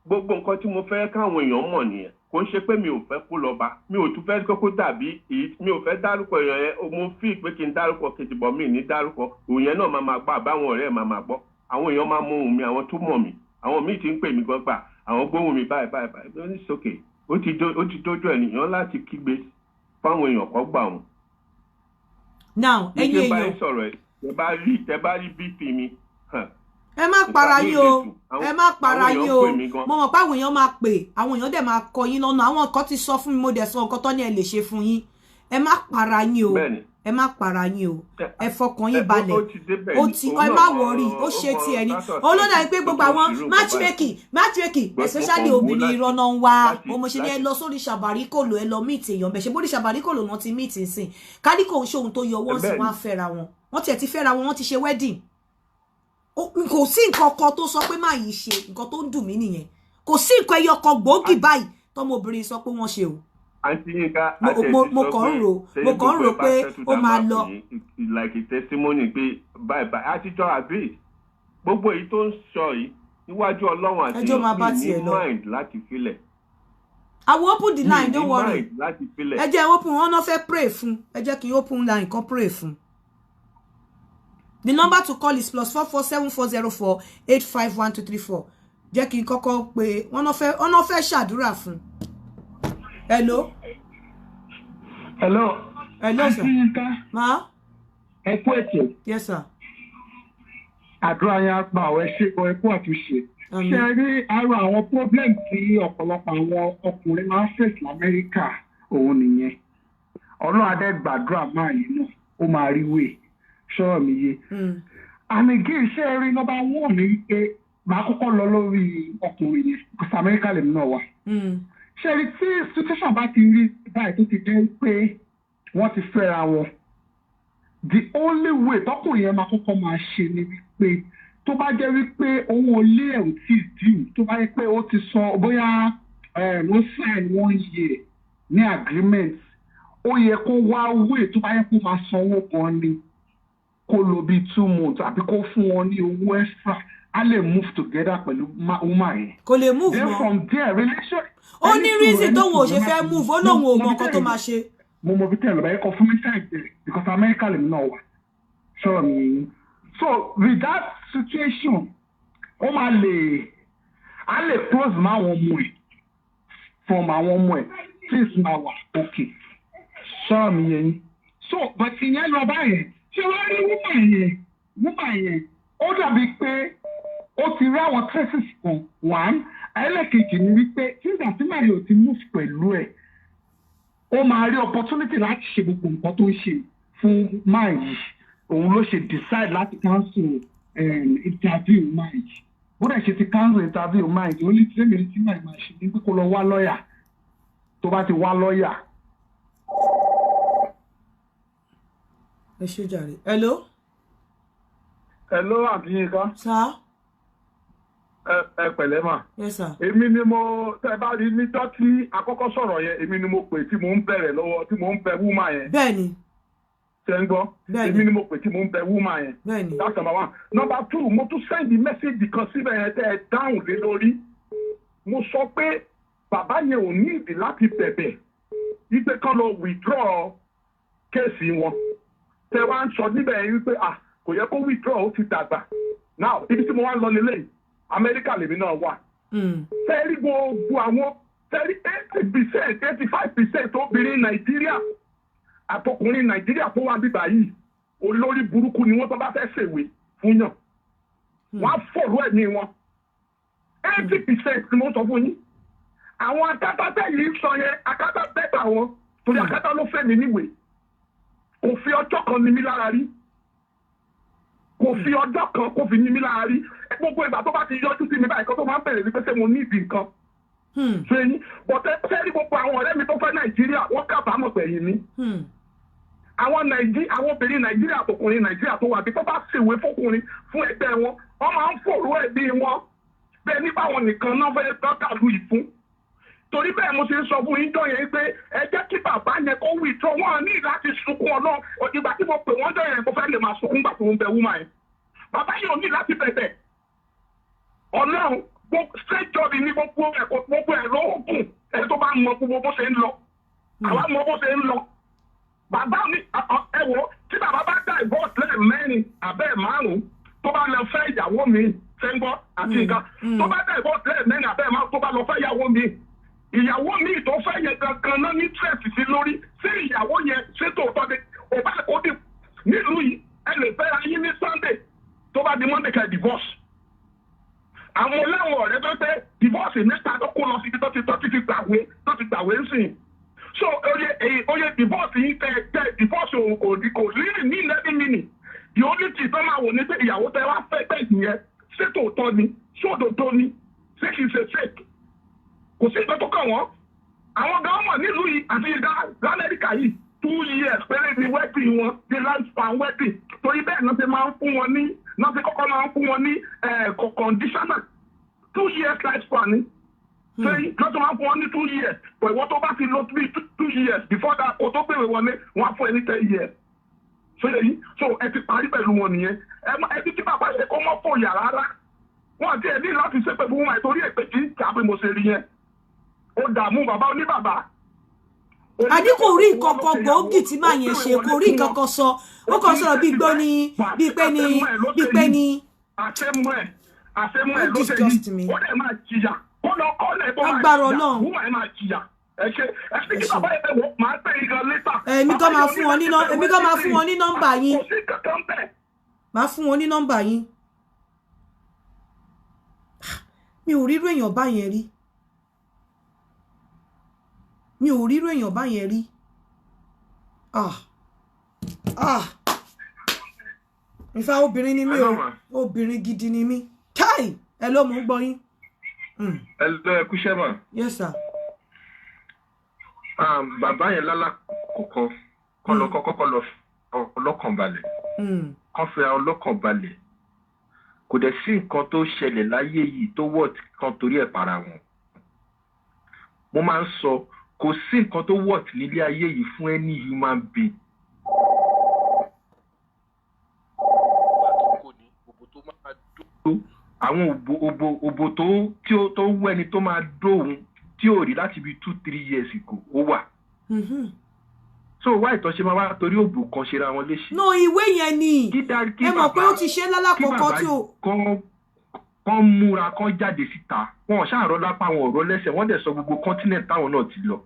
Speaker 7: Gbogbo nǹkan tí mo fẹ́ káwọn èèyàn mọ̀ nìyẹn. Kò ń ṣe pé mi ò fẹ́ kó lọ bá, mi ò tún fẹ́ kó dàbí èyí. Mi ò fẹ́ dárúkọ èèyàn yẹn. Mo fi pé kí n dárúkọ kejì bọ̀, mí ní dárúkọ òun yẹn náà. Máa gbọ́ àbáwọn ọ̀rẹ́ ẹ̀ máa gbọ́, àwọn èèyàn máa mọ ohùn mi, àwọn tó mọ̀ mí. Àwọn míì ti ń pè mí gan gbà, àwọn gbóhùn mi báyìí báyìí báyìí. Ó ní sókè, ó ti dójú ènìyàn láti kígbe fáwọn èèyàn kọ́ gbà wọn.
Speaker 2: Now, ẹ̀yin
Speaker 7: Ní ṣe bá
Speaker 2: èèyàn
Speaker 7: ń sọ̀rọ̀ ẹ̀, tẹ bá rí BP mi hàn,
Speaker 2: Ẹ má para yín o, ẹ má para
Speaker 7: àwọn
Speaker 2: yín
Speaker 7: èèyàn
Speaker 2: o.
Speaker 7: pè mí gan.
Speaker 2: Mo mọ̀ pé àwọn èèyàn máa pè, àwọn èèyàn dẹ̀ máa kọ yín lọ́nà. Àwọn kan ti sọ fún mi, mo dẹ̀ sọ nǹkan tó ní ẹ lè ṣe fún yín. Ẹ má para yín o. Ẹ má para yín o, ẹ fọkàn yín balẹ̀.
Speaker 7: Ó ti débẹ̀
Speaker 2: Ó
Speaker 7: ni.
Speaker 2: ti
Speaker 7: Òun
Speaker 2: ẹ
Speaker 7: náà
Speaker 2: má worry, ó ṣe
Speaker 7: mọ
Speaker 2: tiẹ̀ ni.
Speaker 7: status
Speaker 2: Olódà pé
Speaker 7: tó
Speaker 2: gbogbo
Speaker 7: tó
Speaker 2: àwọn
Speaker 7: ṣerú nǹkan báyìí.
Speaker 2: Matchmaking,
Speaker 7: But mo
Speaker 2: especially
Speaker 7: kàn wò
Speaker 2: obìnrin, irọ́ náà ń wá. O mo ṣe ní ẹ lọ sórí ṣàbàríkòlò, ẹ lọ meet èèyàn bẹ̀. Ṣe bórí ṣàbàríkòlò náà ti meet nsìn? Kárí kò ń ṣe ohun tó yọ wọ́n sí. Wọ́n á fẹ́ra wọn, wọ́n tiẹ̀ ti fẹ́ra wọn, wọ́n ti ṣe wedding. Kò sí nǹkan kan tó sọ pé má yìí ṣe. Nǹkan tó ń dùn mí nìyẹn. Kò sí nǹkan ẹyọ kan gbòógì báyìí tọmọbìnrin sọ pé wọ́n ṣe o.
Speaker 7: Àǹtí Yínká,
Speaker 2: Mo kàn ń rò pé ó máa lọ.
Speaker 7: Like a testimony pé báyìí báyìí àtijọ́ agree. Gbogbo èyí tó ń sọ yìí níwájú Ọlọ́run àti
Speaker 2: Ẹjọ́ máa bá
Speaker 7: mi ní
Speaker 2: tiẹ̀ lọ.
Speaker 7: mind láti filẹ̀.
Speaker 2: I will open the line,
Speaker 7: Mi
Speaker 2: don't
Speaker 7: ní
Speaker 2: worry.
Speaker 7: mind láti filẹ̀.
Speaker 2: Ẹ jẹ́ open, wọn náà fẹ́ pray fún. Ẹ jẹ́ kí n open line kan pray fún. The number to call is +44 7404 851234. Jẹ́ kí n kọ́kọ́ pé wọ́n náà fẹ́ ṣàdúrà fún. Hello.
Speaker 8: Hello.
Speaker 2: Hello, sir.
Speaker 8: Àǹtí Yínká,
Speaker 2: Ma.
Speaker 8: ẹ kú ètò.
Speaker 2: Yes, sir.
Speaker 8: Àdúrà yẹn á gbà ọ́, ẹ ṣe gan, ẹ kú àtúnṣe.
Speaker 2: Àmín.
Speaker 8: Ṣé ẹ rí ara àwọn problem tí ọ̀pọ̀lọpọ̀ àwọn ọkùnrin máa ń face l'Amẹ́ríkà, òun nìyẹn. Ọlọ́run adé gbàdúrà máa yìí náà, ó máa rí wèé. Ṣọ́rọ̀ mi yé. And again, ṣé ẹ rí number one ní pé màá kọ́kọ́ lọ lórí ọkùnrin yẹn, because Amẹ́ríkà lèmi náà wà. Ṣé ẹ rí tí situation bá ti rí báyìí, tó ti jẹ́ pé wọ́n ti fẹ́ra wọn, the only way tọkùnrin yẹn máa kọ́kọ́ máa ṣe ni wípé tó bá jẹ́ wípé owó ilé ẹ̀ ò tí ì due, tó bá jẹ́ pé ó ti san bóyá Ló sign one year ní agreement. Ó yẹ kó wá wait, tó bá yẹ kó máa sanwó gan ni, kó lò bíi 2 months àbí kó fún wọn ní owó extra, á lè move together pẹ̀lú woman yẹn.
Speaker 2: Kò lè move
Speaker 8: Then
Speaker 2: mọ́.
Speaker 8: from there, relation.
Speaker 2: Ó ní reason tóun ò ṣe fẹ́ move, ó lóun ò mọ nǹkan tó máa ṣe.
Speaker 8: Mo mọ bí tẹ̀lé báyìí kọ fún mi time there, because America lèmi náà wà, sọ̀rọ̀ mi yìí. So with that situation, ó máa lè á lè close mọ́ àwọn ọmọ ẹ̀, from àwọn ọmọ ẹ̀, things máa wà okay, sọ̀rọ̀ mi yẹn. So but ìyẹn lọ báyẹn. Ṣé wàá rí woman yẹn? Woman yẹn, ó dàbí pé ó ti rí àwọn traces kan. One, ẹlẹ́kejì ni wípé nígbà tí màá yóò ti move pẹ̀lú ẹ̀, ó máa rí opportunity láti ṣe gbogbo nǹkan tó ń ṣe fún máa yìí. Òun ló ṣe decide láti cancel interview máa yìí. Bó dẹ̀ ṣe ti cancel interview máa yìí, ó ní tí èmi tí máa máa ṣe ní pé kó lọ wá lọ́ọ̀yà. Tó bá ti wá lọ́ọ̀yà.
Speaker 2: Ẹ ṣe jàre. Hello.
Speaker 9: Hello, Àǹtí Yínká.
Speaker 2: Sir.
Speaker 9: Ẹ pẹ̀lẹ́ mà.
Speaker 2: Yes, sir.
Speaker 9: Èmi ni mo tẹ bá rí níjọ́ tí akọ́kọ́ sọ̀rọ̀ yẹn, èmi ni mo pè tí mò ń bẹ̀rẹ̀ lọ́wọ́, tí mò ń bẹ woman yẹn.
Speaker 2: Bẹ́ẹ̀ni.
Speaker 9: Ṣe ń gbọ́?
Speaker 2: Bẹ́ẹ̀ni.
Speaker 9: Èmi ni mo pè tí mò ń bẹ woman yẹn.
Speaker 2: Bẹ́ẹ̀ni.
Speaker 9: That's number one. Number two, mo tún send message kan síbẹ̀ yẹn tẹ́ ẹ dáhùn lé lórí. Mo sọ pé bàbá yẹn ò ní ìdí láti bẹ̀bẹ̀ wípé kán lọ withdraw case wọn. Tẹ wá ń sọ níbẹ̀ yẹn wípé, ah, kò yẹ kó withdraw, ó ti dàgbà. Now, ibi tí mo wá ń lọ lélẹ́yìí, Amẹ́ríkà lèmi náà wà. Fẹ́rí gbogbo àwọn fẹ́rí 80%, 85% obìnrin Nàìjíríà àtọkùnrin Nàìjíríà tó wà bíbá yìí, olórí burúkú ni wọ́n. Tó bá fẹ́ ṣèwé fún yàn, wọ́n á fọ̀rọ̀ ẹ̀mí wọn. 80% ni mo sọ fún yín. Àwọn akátá tẹ̀yìn ń sọ yẹn, akátá bẹ́tà wọn, torí akátá ló fẹ́ mi níwèé. Kò fi ọjọ́ kan ní mi lára rí, kò fi ọjọ́ kan kò fi ní mi lára rí. Gbogbo ìgbà tó bá ti yọjú sí mi báyìí kan, tó máa ń bèrè ní pé ṣé mo ní ìdí nǹkan ṣe yín bọ̀tẹ́. Sẹ́rí gbogbo àwọn ọ̀rẹ́ mi tó fẹ́ Nàìjíríà, wọ́n kábàámọ̀ gbẹ̀yìn mi. Àwọn obìnrin Nàìjíríà àtọkùnrin Nàìjíríà tó wà bí, tó bá ṣèwé fọkùnrin fún ẹgbẹ́ wọn, wọ́n máa ń fòrò ẹbí wọn bẹ́ẹ̀ nípa àwọn nìkan náà fẹ́ tọ́ka lu ìfún. Torí bẹ́ẹ̀, mo ṣe ń sọ fún yín jọ yẹn pé ẹ jẹ́ kí bàbá yẹn kó withdraw. Wọn ní láti sunkún ọlọ́run. Ìgbà tí mo pè wọ́n jọ yẹn, mo fẹ́ lè máa sunkún gbà tó ń bẹ woman yẹn. Bàbá yìí ò ní láti bẹ̀bẹ̀. Ọlọ́run, straight job ní gbogbo ẹ̀, gbogbo ẹ̀ ló gùn. Ẹ̀ tó bá mọ gbogbo bó ṣe ń lọ, àwa mọ bó ṣe ń lọ. Bàbá mi, ẹ wò, tí bàbá bá divorce lẹ́ẹ̀mẹ́rin àbẹ́ márùn-ún, tó bá lọ fẹ́ ìyàwó mi, ṣe ń gbọ́ àti nǹkan, tó bá divorce lẹ́ẹ̀mẹ́rin àbẹ́ márùn-ún, tó bá lọ fẹ́ ìyàwó mi, ìyàwó mi tó fẹ́ yẹn gangan náà ní interest sí lórí. Sí ìyàwó yẹn, ṣé tòótọ́ ni? Ò bá kó dì nílùú yìí, ẹ lè fẹ́ra yín ní Sunday, tó bá di Monday, kẹ́ divorce. Àwọn ọlẹ́wọ̀n ọ̀rẹ́ tó pé divorce mẹ́ta tó kó lọ síbi tó ti fi gbàwé, tó ti gbàwé ń sìn. So oye divorce yìí, tẹ divorce, òun kò ní, kò really ní 11 minutes. The only thing tó máa wò ní pé ìyàwó tẹ wá fẹ́ bẹ́ẹ̀ yẹn, ṣé tòótọ́ ni? Ṣé òdodo ni? Ṣé kìí ṣe fake? Kò sí ìgbà tó kàn wọ́n. Àwọn gan mọ̀ nílùú yìí àti ìdá lamẹ́ríkà yìí, 2 years péré ni wedding wọn, the life span wedding. Torí bẹ́ẹ̀ náà ti máa ń fún wọn ní, náà ti kọ́kọ́ máa ń fún wọn ní conditional 2 years life span ni. Sẹ́yìn lọ́tọ̀ máa ń fún wọn ní 2 years, but ìwọ́n tó bá ti lo 2 years before that kó tó gbèrè wọlé, wọ́n á fún ẹ ní 10 years. So yìí, so ẹ ti parí pẹ̀lú wọn nìyẹn. Ẹ má ẹ ti tí bàbá ṣe kó mọ́ fòyà rárá. Wọn àti ẹ ní láti ṣépè fún wọn, torí èpè tí ń jà bí mo ṣe rí yẹn, ó dààmú bàbá oníbàbá.
Speaker 2: Àní kò rí nǹkan kan gbòógì tí màá yẹn ṣe, kò rí nǹkan kan sọ. Ó kàn sọ̀rọ̀ bí gbó ni, bí pé ni, bí pé ni.
Speaker 9: Àṣemú ẹ, àṣemú ẹ
Speaker 2: Ó
Speaker 9: ló ṣe
Speaker 2: disgust
Speaker 9: yìí
Speaker 2: me.
Speaker 9: Ó dẹ̀ máa jìyà, kó lọ kọ́lẹ̀ tó máa
Speaker 2: Agbára
Speaker 9: jìyà.
Speaker 2: Ọlọ́run.
Speaker 9: Wúmọ̀ ẹ máa jìyà. Ẹ ṣe, ẹ ṣe kí bàbá yẹn wò, máa pè é gan later.
Speaker 2: Èmi gan máa fún wọn ní èmi gan máa fún wọn ní nọ́mbà yín.
Speaker 9: Kò sí kankan bẹ́ẹ̀.
Speaker 2: Máa fún wọn ní nọ́mbà yín. Mi ò rírú èèyàn báyẹn rí, mi ò rírú èèyàn báyẹn rí. Ah ah, ìfà, obìnrin ni mí o.
Speaker 10: Hello, ma.
Speaker 2: Obìnrin gidi ni mí. Káì, ẹ ló mò ń gbọ́ yín.
Speaker 10: Ẹ lọ, ẹ kúṣẹ́ mà.
Speaker 2: Yes, sir.
Speaker 10: Bàbá yẹn lálá kọ̀kọ́ kọ́ lọ kọ́kọ́ kọ́ lọ fi ọlọ́kàn balẹ̀, kọ́ fi ọlọ́kàn balẹ̀. Kò dẹ̀ sí nǹkan tó ṣẹlẹ̀ láyé yìí tó wọ̀ kan torí ẹ̀ para wọn. Mo máa ń sọ, kò sí nǹkan tó worth nílé ayé yìí fún any human being. Àwọn òbò tó tí ó tó wú ẹni tó máa dóhun tí ò rí láti bí 2-3 years ago ó wà. So wá ìtọ́ṣe máa wá torí òbò kan ṣera wọn léṣe.
Speaker 2: No, ìwé yẹn ni ẹ mọ̀ pé ó ti ṣe lálákọ̀ọ́kọ́ tí ó.
Speaker 10: Kán múra kán jáde síta, wọn ṣàrọ lápá wọn ọ̀rọ̀ lẹ́sẹ̀, wọ́n dẹ̀ sọ gbogbo continent táwọn náà ti lọ.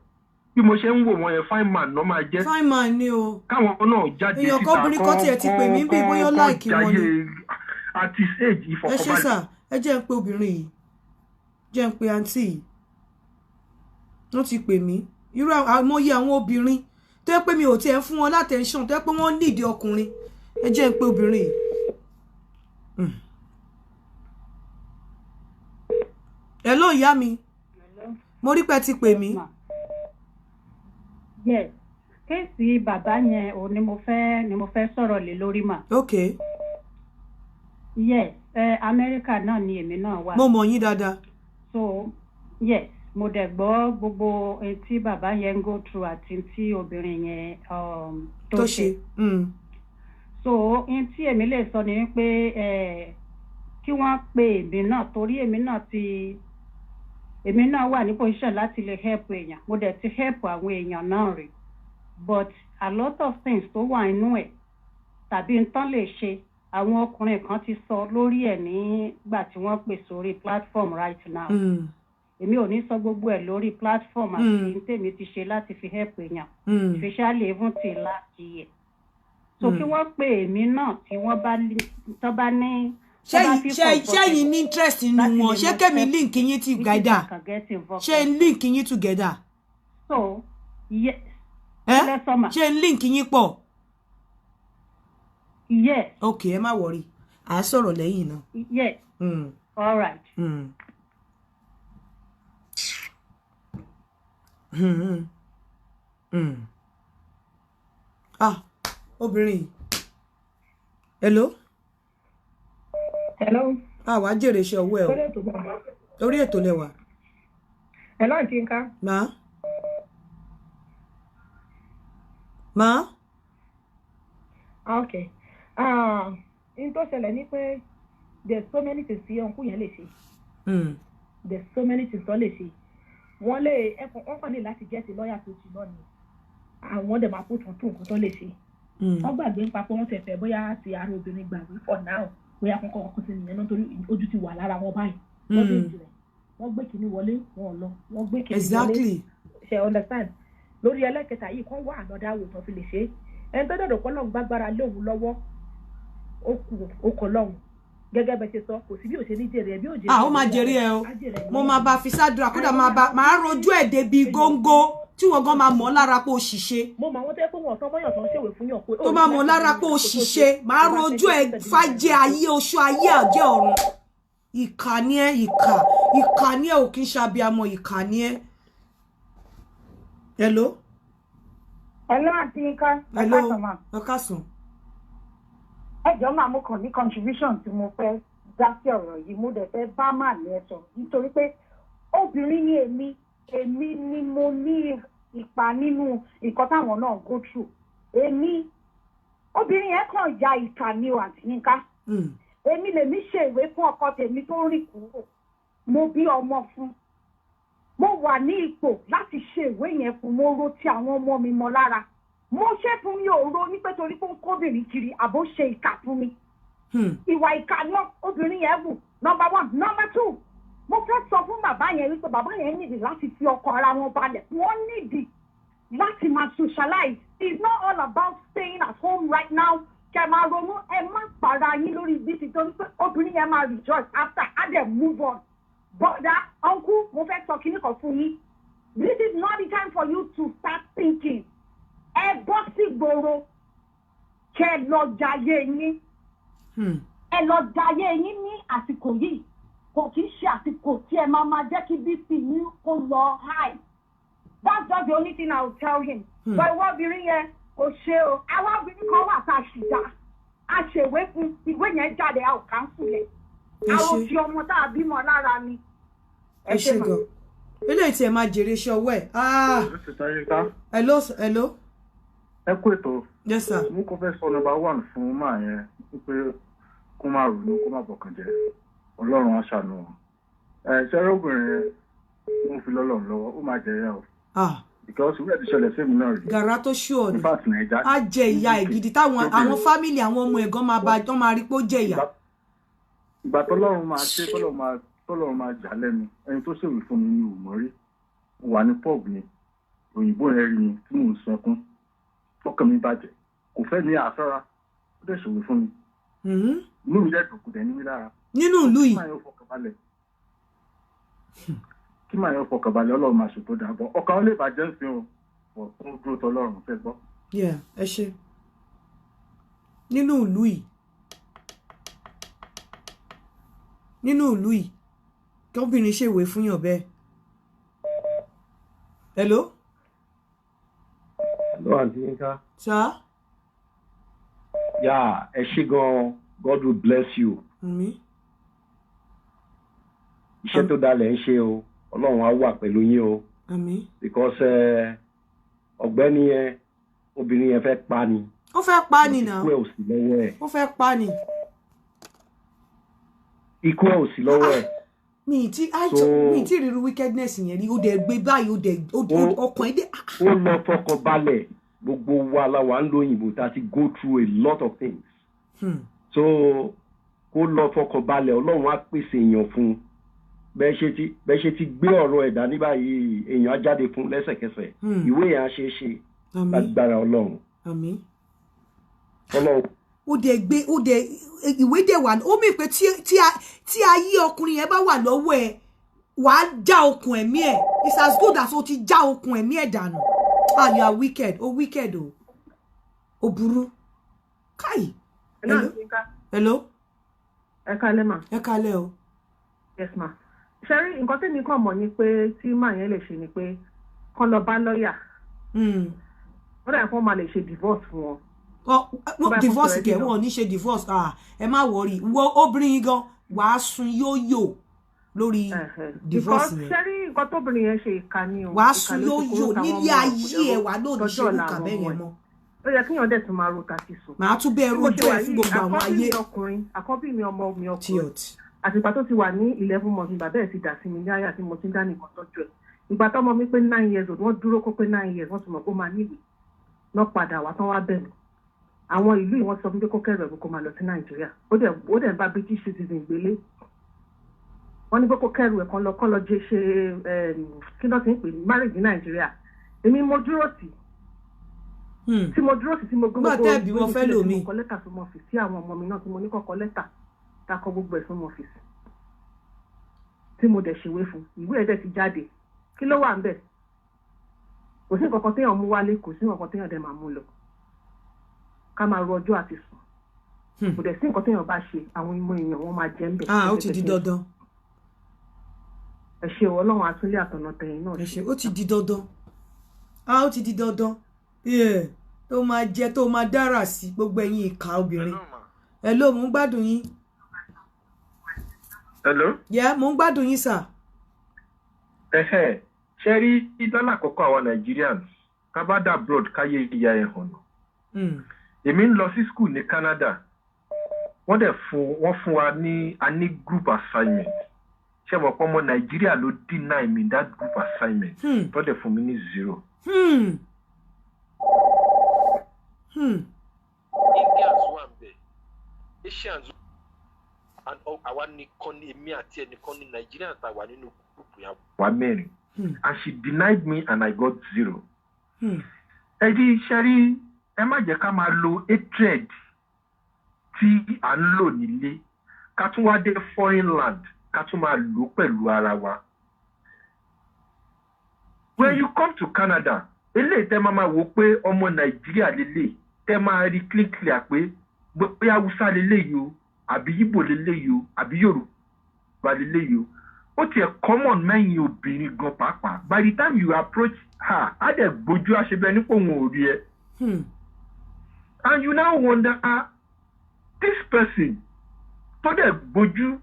Speaker 10: Bí mo ṣe ń wò wọ́n yẹn, fine man náà máa jẹ́.
Speaker 2: Fine man ni o.
Speaker 10: Káwọn náà jáde síta
Speaker 2: èèyàn kan obìnrin kan tiẹ̀ ti pè mí bí bóyá láìkí wọn ni.
Speaker 10: Àti age ìfọ̀kànbalẹ̀.
Speaker 2: Ẹ ṣe sà, ẹ jẹ́ ń pe obìnrin yìí, jẹ́ ń pe àǹtí yìí, wọ́n ti pè mí. Irú àmọye àwọn obìnrin tó yẹ pé mi ò tiẹ̀ fún wọn látẹ̀ńṣọ̀n, tó yẹ pé wọ́n nídìí ọkùnrin. Ẹ jẹ́ ń pe obìnrin yìí. Hello ìyá mi, mo rí pé ti pè mí.
Speaker 11: Yes, kéèsì bàbá yẹn ò ní mo fẹ́ sọ̀rọ̀ lé lórí mà.
Speaker 2: Ok.
Speaker 11: Yes, Amẹ́ríkà náà ni èmi náà wà.
Speaker 2: Mo mọ̀ yín dáadáa.
Speaker 11: So yes, mo dẹ̀ gbọ́ gbogbo tí bàbá yẹn ń go through àti tí obìnrin yẹn tó ṣe. So ohun tí èmi lè sọ ni pé kí wọ́n pe èmi náà, torí èmi náà wà ní position láti lè help èèyàn. Mo dẹ̀ ti help àwọn èèyàn náà rí, but a lot of things tó wà nínú ẹ̀ tàbí nǹkan lè ṣe, àwọn ọkùnrin kan ti sọ lórí ẹ̀ nígbà tí wọ́n pè sórí platform right now. Èmi ò ní sọ gbogbo ẹ̀ lórí platform àti tèmi ti ṣe láti fi help èèyàn, especially even till last year. So kí wọ́n pè èmi náà tí wọ́n bá ní.
Speaker 2: Ṣé yín ní interest nínú wọn? Ṣé kẹ́mi link yín together? Ṣé link yín together?
Speaker 11: So yes.
Speaker 2: Ṣé link yín pọ̀?
Speaker 11: Yes.
Speaker 2: Ok, ẹ má worry, à á sọ̀rọ̀ lẹ́yìn náà.
Speaker 11: Yes. All right.
Speaker 2: Ah, obìnrin yìí. Hello.
Speaker 12: Hello.
Speaker 2: Ah, wàá jèrè iṣẹ́ ọwọ́ ẹ o. Orí ètò lẹ wà.
Speaker 12: Hello, Aunty Nka.
Speaker 2: Ma. Ma.
Speaker 12: Okay. In tó ṣẹlẹ̀ ni pé there's so many things tí uncle yẹn lè ṣe. There's so many things tó lè ṣe. Wọ́n lè wọ́n kàn ní láti get a lawyer tó ti náà ni. Àwọn dẹ̀ máa put on tó nǹkan tó lè ṣe. Wọ́n gbàgbé nípa pé wọ́n tẹ̀ fẹ́ bóyá ti ara obìnrin gbàgbé for now. Bóyá kọ́kọ́ ọkọ sí nìyẹn náà torí ojú ti wà lára wọn báyìí. Wọ́n dé ìjìnlẹ̀. Wọ́n gbé kínní wọlé, wọn ò lọ. Wọ́n gbé kínní wọlé.
Speaker 2: Exactly.
Speaker 12: Ṣe understand? Lórí ẹlẹ́kẹta yìí kán wà ànádá wò tán fi lè ṣe é. Ẹni tó dọ̀dọ̀ pọ́lọ́hún gbágbára lé òun lọ́wọ́, ó kù ó kọ lọ́hùn. Gẹ́gẹ́ bẹ́ẹ̀ ṣe sọ, kò sí bí ò ṣe ní jèrè ẹ bí ò jèrè.
Speaker 2: Ah, ó máa jèrè ẹ o. Mo máa bá fi sádùrà, kódà máa rojú ẹ̀ débi góńgó tí wọ́n gan máa mọ̀ lára pé ó ṣìṣe.
Speaker 12: Mo mọ àwọn tó yẹ pé wọn ọ̀tọ́ mọ́yàn tó ń ṣèwé fún yàn pé.
Speaker 2: Tó máa mọ̀ lára pé ó ṣìṣe, máa rojú ẹ̀ fàjẹ́ ayé oṣù ayé àjẹ́ ọ̀run. Ìkà ni ẹ́, ìkà. Ìkà ni ẹ́, ò kí ń ṣàbíamọ, ìkà ni ẹ́. Hello.
Speaker 13: Hello, Aunty Nka.
Speaker 2: Hello. Ẹ káàsán.
Speaker 13: Ẹ jọ̀ọ́ máa mú kàn ní contribution tí mo fẹ́ dá sí ọ̀rọ̀ yìí, mo dẹ̀ fẹ́ bá màá ní ẹ sọ̀rọ̀ nítorí pé obìnrin ni èmi, èmi ni mo ní ipa nínú nǹkan táwọn náà go through. Èmi obìnrin yẹn kàn ya ìkà ni o, Aunty Nka. Èmi lèmi ṣe ìwé fún ọkọ tèmi tó rìn kúrò, mo bí ọmọ fún, mo wà ní ipò láti ṣe ìwé yẹn fún, mo ro ti àwọn ọmọ mi mọ́ lára. Mo ṣe fún mi ò ro ní pé torí pé ó ń kóbìnrin kiri àbó ṣe ìkà fún mi. Ìwà ìkà náà obìnrin yẹn wù. Number one. Number two, mo fẹ́ sọ fún bàbá yẹn wípé bàbá yẹn nídìí láti fi ọkọ ara wọn balẹ̀. Wọ́n nídìí láti máa socialize. It's not all about staying at home right now. Kẹ máa ronú, ẹ má para yín lórí bí ti torí pé obìnrin yẹn máa rejoice after á dẹ̀ move on. Bọ́dà, uncle, mo fẹ́ sọ kíní kan fún yín. This is not the time for you to start thinking. Ẹ bọ́ sí gbòòrò, kẹ lọ jayé yín. Ẹ lọ jayé yín ní àsìkò yìí. Kò kì í ṣe àsìkò tí ẹ máa máa jẹ́ kí BP yín kó lọ high. That's just the only thing I will tell him. But ìwọ obìnrin yẹn kò ṣe o. Àwọn obìnrin kan wà tá a ṣì dá. A ṣèwé fún ìwé yẹn jáde, a ò cancel ẹ̀. Àwọn òfin ọmọ tá a bímọ lára ni.
Speaker 2: Ẹ ṣé gan. Eléyìí tí ẹ máa jèrè iṣẹ́ ọwọ́ ẹ̀. Ah, hello, hello.
Speaker 14: Ẹ kú ètò.
Speaker 2: Yes sir.
Speaker 14: Mo kàn fẹ́ sọ number one fún máa yẹn wípé kó má ronú, kó má bọ̀kàn jẹ́. Ọlọ́run á ṣàánú wọn. Ẹ ṣẹ́rẹ́ obìnrin yẹn, mo fi lọ́lọ́run lọ́wọ́, ó máa jẹ ìyá o.
Speaker 2: Ah.
Speaker 14: Because ìwé ẹ̀ ti ṣẹlẹ̀ sí mi náà rí.
Speaker 2: Gàrà tó ṣú ọ ni.
Speaker 14: In fact, Naija.
Speaker 2: Á jẹ ìyá ẹ̀ gidi táwọn àwọn family àwọn ọmọ ẹ̀gán máa bá tán máa rí pé ó jẹ ìyá.
Speaker 14: Ìgbà tọ́lọ́run máa ṣe, tọ́lọ́run máa jà lẹ́nu, ẹni tó ṣèwé fún mi ní ò mọ̀ rí. Mo wà ní pub ni, òyìnbó yẹn rí mi tí mò ń sunkún. Tọkàn mi bàjẹ́, kò fẹ́ mi àfẹ́ra, ó dẹ̀ ṣèwé fún mi. Inú mi dẹ̀ dùn, kò dẹ̀ ní mi lára.
Speaker 2: Nínú ìlú yìí.
Speaker 14: Kí màá yọ fọkàn balẹ̀. Kí màá yọ fọkàn balẹ̀, Ọlọ́run máa ṣètò dàbọ̀. Ọkàn ó lè bàjẹ́ ń fi hàn, bọ̀ tó dúró tọ́lọ́run fẹ́ gbọ́.
Speaker 2: Yeah, ẹ ṣe. Nínú ìlú yìí. Nínú ìlú yìí. Kí obìnrin ṣèwé fún yàn bẹ́ẹ̀. Hello?
Speaker 15: Hello, Aunty Yinka.
Speaker 2: Sir?
Speaker 15: Yeah, ẹ ṣé gan, God will bless you.
Speaker 2: Àmín.
Speaker 15: Iṣẹ́ tó dalẹ̀ ń ṣe o, Ọlọ́run á wà pẹ̀lú yín o.
Speaker 2: Àmín.
Speaker 15: Because ọ̀gbẹ́ni yẹn, obìnrin yẹn fẹ́ pa ni.
Speaker 2: Ó fẹ́ pa ni náà.
Speaker 15: Ikú ẹ̀ ò sí lọ́wọ́ ẹ̀.
Speaker 2: Ó fẹ́ pa ni.
Speaker 15: Ikú ẹ̀ ò sí lọ́wọ́ ẹ̀.
Speaker 2: Mi tí ríru wickedness yẹn rí. Ó dẹ̀ gbé báyìí, ó dẹ̀ ọkàn ẹ̀ dẹ̀.
Speaker 15: Ó lọ fọkàn balẹ̀. Gbogbo wa la wà ń lo òyìnbó tá a ti go through a lot of things. So kó lọ fọkàn balẹ̀, Ọlọ́run á pèsè èèyàn fún un. Bẹ́ẹ̀ ṣe ti gbé ọ̀rọ̀ ẹ̀dá ní báyìí, èèyàn á jáde fún lẹ́sẹ̀kẹsẹ̀. Ìwé yẹn á ṣe é ṣe lágbára Ọlọ́run.
Speaker 2: Àmín.
Speaker 15: Ọlọ́run.
Speaker 2: Ó dẹ̀ gbé, ó dẹ̀ ìwé dẹ̀ wà, ó mì pé tí ayé ọkùnrin yẹn bá wà lọ́wọ́ ẹ̀, wàá já okùn ẹ̀mí ẹ̀. It's as good as o ti já okùn ẹ̀mí ẹ̀ dànù. Ah, you are wicked o, wicked o, o burú káì. Hello, hello.
Speaker 4: Ẹ kálẹ́ mà.
Speaker 2: Ẹ kálẹ́ o.
Speaker 4: Yes ma. Ṣẹ́rí, nǹkan tẹ́mi kàn mọ̀ ni pé tí màá yẹn lè ṣe ni pé kán lọ bá lọ́ọ̀yà. Wọ́n dà kó máa lè ṣe divorce fún wọn.
Speaker 2: Divorce kẹ, wọn ò ní ṣe divorce. Ah, ẹ má worry, wọ obìnrin yìí gan wàá sun yóyò lórí divorce yẹn.
Speaker 4: Ṣẹ́rí, nǹkan tóbìnrin yẹn ṣe, ìkà ni o.
Speaker 2: Wàá sun yóyò nílé ayé ẹ, wàá lòdì ṣe irú bẹ́ẹ̀ yẹn mọ́.
Speaker 4: Ó yẹ kíyàn dẹ̀ tún máa ro tàti sùn.
Speaker 2: Màá tún bẹ́ẹ̀ rojú ẹ̀ fún gbogbo àwọn ayé.
Speaker 4: Àkọ́bí mi ọkùnrin, àkọ́bí mi, ọmọ mi ọkùnrin, àtìgbà tó ti wà ní 11 months ni bàbá ẹ̀ ti dà sí mi ní àyà tí mo ti ń dá nìkan tọ́jú ẹ̀. Ìgbà tọ́mọ mi pé 9 years old, wọ́n dúró kó pé 9 years, wọ́n ti mọ̀ pé ó máa níwèé náà padà wá tán wá bẹ̀ mí. Àwọn ìlú yìí, wọ́n sọ fún pé kó kẹ́rù ẹ̀bùn, kó máa lọ sí Nàìjíríà. Ó dẹ̀ ń bá British citizen gbélé. Wọ́n ní pé kó kẹ́rù ẹ̀ kan lọ jẹ́ ṣe kí ló ti ń pè ní marriage ní Nàìjíríà. Èmi mo dúró tì tí mo dúró sí, tí mo gbé
Speaker 2: gbogbo tẹ́ẹ̀bì wọn fẹ́ lòmí.
Speaker 4: Tí mo kọ lẹ́tà fún ọ́fíìsì sí àwọn ọmọ mi náà, tí mo ní kọ́kọ́ lẹ́tà tá a kọ gbogbo ẹ̀ fún ọ́fíìsì, tí mo dẹ̀ ṣèwé fún, ìwé ẹ̀ dẹ̀ ti jáde. Kí ló wà ń bẹ̀? Kò sí nǹkan kan téèyàn mú wálé, kò sí nǹkan kan téèyàn dẹ̀ máa mú lọ. Ká máa ro ọjọ́ àti sùn. Kò dẹ̀ sí nǹkan téèyàn bá ṣe, àwọn ìmọ̀ èèyàn wọn máa jẹ́ ń bẹ̀.
Speaker 2: Ah, ó ti di dandan.
Speaker 4: Ẹ ṣe o, Ọlọ́run àtúnlé àtọ̀nà tẹ̀yìn náà.
Speaker 2: Ẹ ṣe, ó ti di dandan. Ah, ó ti di dandan tó máa jẹ, tó máa dára sí gbogbo ẹ̀yin ìka obìnrin. Hello, mò ń gbádùn yín.
Speaker 10: Hello.
Speaker 2: Yeah, mò ń gbádùn yín, sir.
Speaker 10: Ẹhẹ́, ṣe rí dọ́là àkọ́kọ́, àwa Nigerians ká bá dà abroad, káyé ìyá ẹ̀ hàn nà. Èmi ń lọ sí school ní Canada, wọ́n dẹ̀ fún wọ́n fún wa ní a ní group assignment. Ṣé mo pọ́n ọmọ Nàìjíríà ló deny me that group assignment, tó dẹ̀ fún mi ní 0. Indians wà ń bẹ̀, Asians and àwa nìkan ní, èmi àti ẹnìkan ní Nigerians tá a wà nínú group yẹn, wà mẹ́rin, and she denied me and I got 0. Ẹ rí iṣẹ́ rí, ẹ má jẹ́ ká máa lo hatred tí à ń lò nílé, ká tún wá dé foreign land, ká tún máa lò pẹ̀lú ara wa. When you come to Canada, eléyìí tẹ́ máa máa wò pé ọmọ Nàìjíríà lélẹ̀, tẹ́ máa rí clean clear pé bóyá Haúsá lélẹ́yìí o, àbí Ìgbò lélẹ́yìí o, àbí Yorùbá lélẹ́yìí o. Ó tiẹ̀ common mẹ́yìn obìnrin gan pàápàá. By the time you approach her, á dẹ̀ gbójú àṣebẹ́ nípò òun ò rí ẹ. And you now wonder, ah, this person tó dẹ̀ gbójú,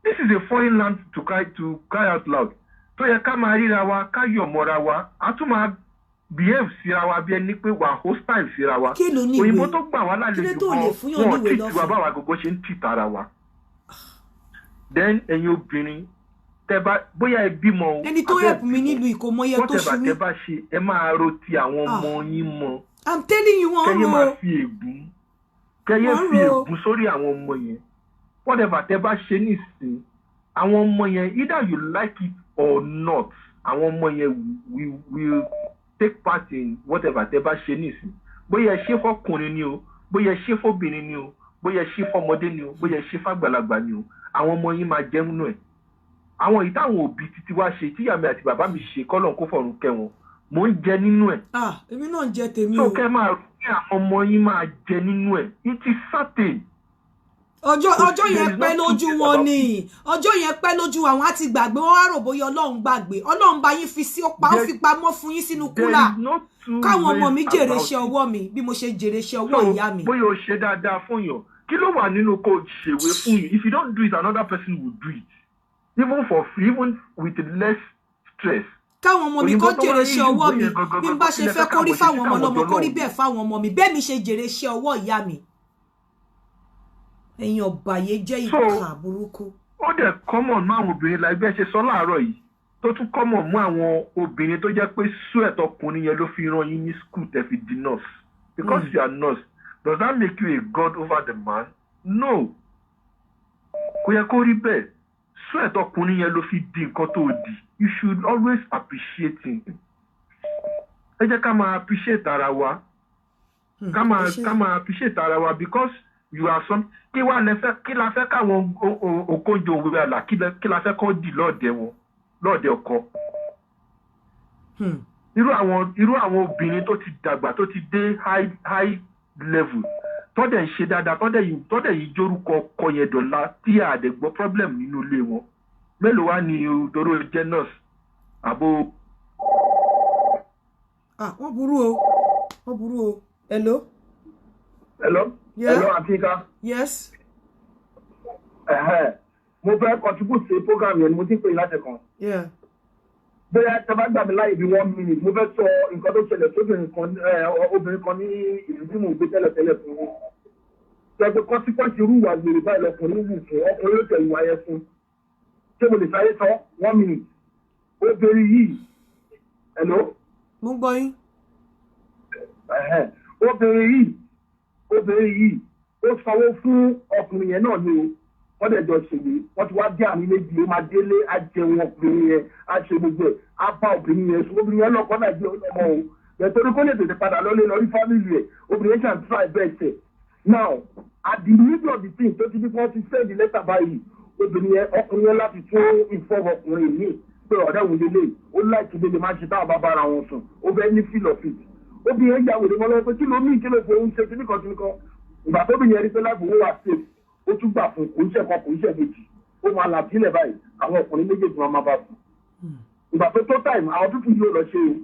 Speaker 10: this is a foreign land, to cry out loud. Tó yẹ ká máa ríra wa, ká yọ̀ mọ́ra wa, a tún máa behave síra wa bí ẹni pé wà hostile síra wa.
Speaker 2: Kí ló ní ìwé?
Speaker 10: Òyìnbó tó gbà wá
Speaker 2: Kí ló
Speaker 10: lálejò
Speaker 2: tó lè
Speaker 10: gan,
Speaker 2: fúnyàn
Speaker 10: wọn ò
Speaker 2: níwèé
Speaker 10: treat wa
Speaker 2: lọ́fẹ̀ẹ́?
Speaker 10: báwa gbogbo ṣe ń treat ara wa. Then ẹ̀yin obìnrin, tẹ́ bá bóyá ẹ bímọ o,
Speaker 2: Ẹni tó
Speaker 10: abẹ́
Speaker 2: help mi nílùú ìkómọyẹ tó
Speaker 10: whatever
Speaker 2: ṣu mí.
Speaker 10: tẹ́ bá ṣe, ẹ máa ro ti àwọn
Speaker 2: Ah.
Speaker 10: ọmọ yín mọ́.
Speaker 2: I'm telling you, wọ́n
Speaker 10: Kẹ́yẹ́
Speaker 2: ro.
Speaker 10: máa fi ègún, kẹ́yẹ́
Speaker 2: Wọ́n
Speaker 10: fi
Speaker 2: ro.
Speaker 10: ègún sórí àwọn ọmọ yẹn. Whatever tẹ́ bá ṣe nísìn, àwọn ọmọ yẹn, either you like it or not, àwọn ọmọ yẹn will take part in whatever tẹ́ bá ṣe nísìn. Bóyá ẹ ṣe fọkùnrin ni o, bóyá ẹ ṣe fóbìnrin ni o, bóyá ẹ ṣe fọmọdé ni o, bóyá ẹ ṣe fàgbàlagbà ni o, àwọn ọmọ yín máa jẹun nù ẹ̀. Àwọn èyí táwọn òbí títí wá ṣe, tíyà mi àti bàbá mi ṣe, kọ́lọ̀ kó fọ̀run kẹ́ wọn, mò ń jẹ nínú ẹ̀.
Speaker 2: Ah, èmi náà ń jẹ tèmi
Speaker 10: So
Speaker 2: o.
Speaker 10: kẹ́ máa kí àwọn ọmọ yín máa jẹ nínú ẹ̀, it is certain.
Speaker 2: Ọjọ́ ọjọ́
Speaker 10: There
Speaker 2: yẹn
Speaker 10: is
Speaker 2: pẹ́
Speaker 10: no
Speaker 2: lójú
Speaker 10: two
Speaker 2: wọn
Speaker 10: about
Speaker 2: ni. Ọjọ́ yẹn pẹ́ lójú àwọn, á ti gbàgbé. Wọn wá rò bóyá Ọlọ́run gbàgbé. Ọlọ́run bá yín fi sí, ó pa, ó fi pamọ́ fún yín sínú
Speaker 10: There
Speaker 2: cooler
Speaker 10: is no two
Speaker 2: káwọn ọmọ mi
Speaker 10: ways
Speaker 2: jèrè
Speaker 10: about
Speaker 2: iṣẹ́
Speaker 10: it.
Speaker 2: ọwọ́ mi bí mo ṣe jèrè iṣẹ́ ọwọ́
Speaker 10: So
Speaker 2: ìyá mi.
Speaker 10: bóyá o ṣe dáadáa fún yàn, kí ló wà nínú kó o ṣèwé fún yàn? If you don't do it, another person will do it, even for free, even with less stress.
Speaker 2: Káwọn ọmọ mi
Speaker 10: Òyìnbó
Speaker 2: kó
Speaker 10: tó wá
Speaker 2: jèrè
Speaker 10: rí
Speaker 2: iṣẹ́ ọwọ́
Speaker 10: ìwé
Speaker 2: mi
Speaker 10: yẹn gangan
Speaker 2: bí n bá
Speaker 10: gangan,
Speaker 2: ṣe
Speaker 10: kí lẹ
Speaker 2: fẹ́
Speaker 10: fẹ́
Speaker 2: kó rí
Speaker 10: káwọn ṣe
Speaker 2: fáwọn
Speaker 10: sí
Speaker 2: ọmọ
Speaker 10: káwọn
Speaker 2: ọlọ́mọ,
Speaker 10: jọ
Speaker 2: kó rí
Speaker 10: náà?
Speaker 2: bẹ́ẹ̀ fáwọn ọmọ mi, bẹ́ẹ̀ mi ṣe jèrè iṣẹ́ ọwọ́ ìyá mi. Ẹ̀yin ọ̀bàyé jẹ́
Speaker 10: So
Speaker 2: ìkà burúkú.
Speaker 10: Ó dẹ̀ common mọ́ àwọn obìnrin la ẹgbẹ́ ṣe sọ láàárọ̀ yìí, tó tún common mọ́ àwọn obìnrin tó jẹ́ pé sweat ọkùnrin yẹn ló fi rán yín ní school tẹ́ fi di nurse. Because you are nurse, does that make you a god over the man? No, kò yẹ kó rí bẹ́ẹ̀. Sweat ọkùnrin yẹn ló fi di nǹkan tó di. You should always appreciate him. Ẹ jẹ́ ká máa appreciate ara wa, ká máa
Speaker 2: Ẹ ṣé.
Speaker 10: ká máa appreciate ara wa, because you are some. Kí wàá lẹ fẹ́, kí la fẹ́ káwọn Okonjo òwe àlà, kí la fẹ́ kọ́ dì lọ́ọ̀dẹ̀ wọn, lọ́ọ̀dẹ̀ ọkọ? Irú àwọn obìnrin tó ti dàgbà, tó ti dé high high level, tọ́dẹ̀ ń ṣe dáadáa, tọ́dẹ̀ yìí jórúkọ ọkọ yẹn dọ̀la, tí a dẹ̀ gbọ́ problem nínú ilé wọn, mélòó wá ní dòrò jẹ́ nurse àbò?
Speaker 2: Ah, wọ́n burú o, wọ́n burú o. Hello.
Speaker 16: Hello.
Speaker 2: Yeah.
Speaker 16: Hello, Aunty Ika.
Speaker 2: Yes.
Speaker 16: Ẹ̀hẹ́. Mo fẹ́ contribute sí program yẹn ni mo ti ń pè yín láti kan. Bóyá tẹ bá gbà mí láyè bí one minute, mo fẹ́ sọ nǹkan tó ṣẹlẹ̀ sóbìnrin kan, obìnrin kan ní ìlú tí mò ń gbé tẹ́lẹ̀tẹ́lẹ̀ fún yín. Sọ pé consequence irú ìwà gbèrè báyìí lọkùnrin wù fún, ọkùnrin ló tẹ ìwà yẹn fún. Ṣé mo lè sáré sọ one minute? Obìnrin yìí, hello?
Speaker 2: Mo ń gbọ́ yín.
Speaker 16: Ẹ̀hẹ́. Obìnrin yìí ó sanwó fún ọkùnrin yẹn náà ni o. Wọ́n dẹ̀ jọ ṣèwé, wọ́n ti wá dé àmì méjì. Ó máa délé, á jẹun ọkùnrin yẹn, á ṣe gbogbo ẹ̀, á bá obìnrin yẹn sùn. Obìnrin yẹn lọ́kọ náà jẹ́ ọmọ o bẹ́ẹ̀, torí kó lè tètè padà lọ́lé lọ rí family ẹ̀. Obìnrin yẹn ṣàn try best ẹ̀. Now, at the middle of the thing, tó ti di pé wọ́n ti send letter báyìí, obìnrin yẹn, ọkùnrin yẹn láti tún inform ọkùnrin míì pé ọ̀rẹ́ òun lélẹ̀, ó láìkí lélẹ̀ máa ń ṣe táwọn bá bára wọn sùn, ó fẹ́ ní feel of it. Obìnrin yẹn ya wèrè mọ́ lọ́wọ́ pé kí ló mí, kí ló fòun ṣe, kíní kan kíní kan. Ìgbà tó bìnrin yẹn rí pé láìpẹ́ owó wà safe, ó tún gbà fún. Kò ń ṣe kan, kò ń ṣe méjì, ó máa là sílẹ̀ báyìí, àwọn ọkùnrin méjèèjì máa bá sùn. Ìgbà tó tó time, àwọn pípù yóò lọ ṣe o,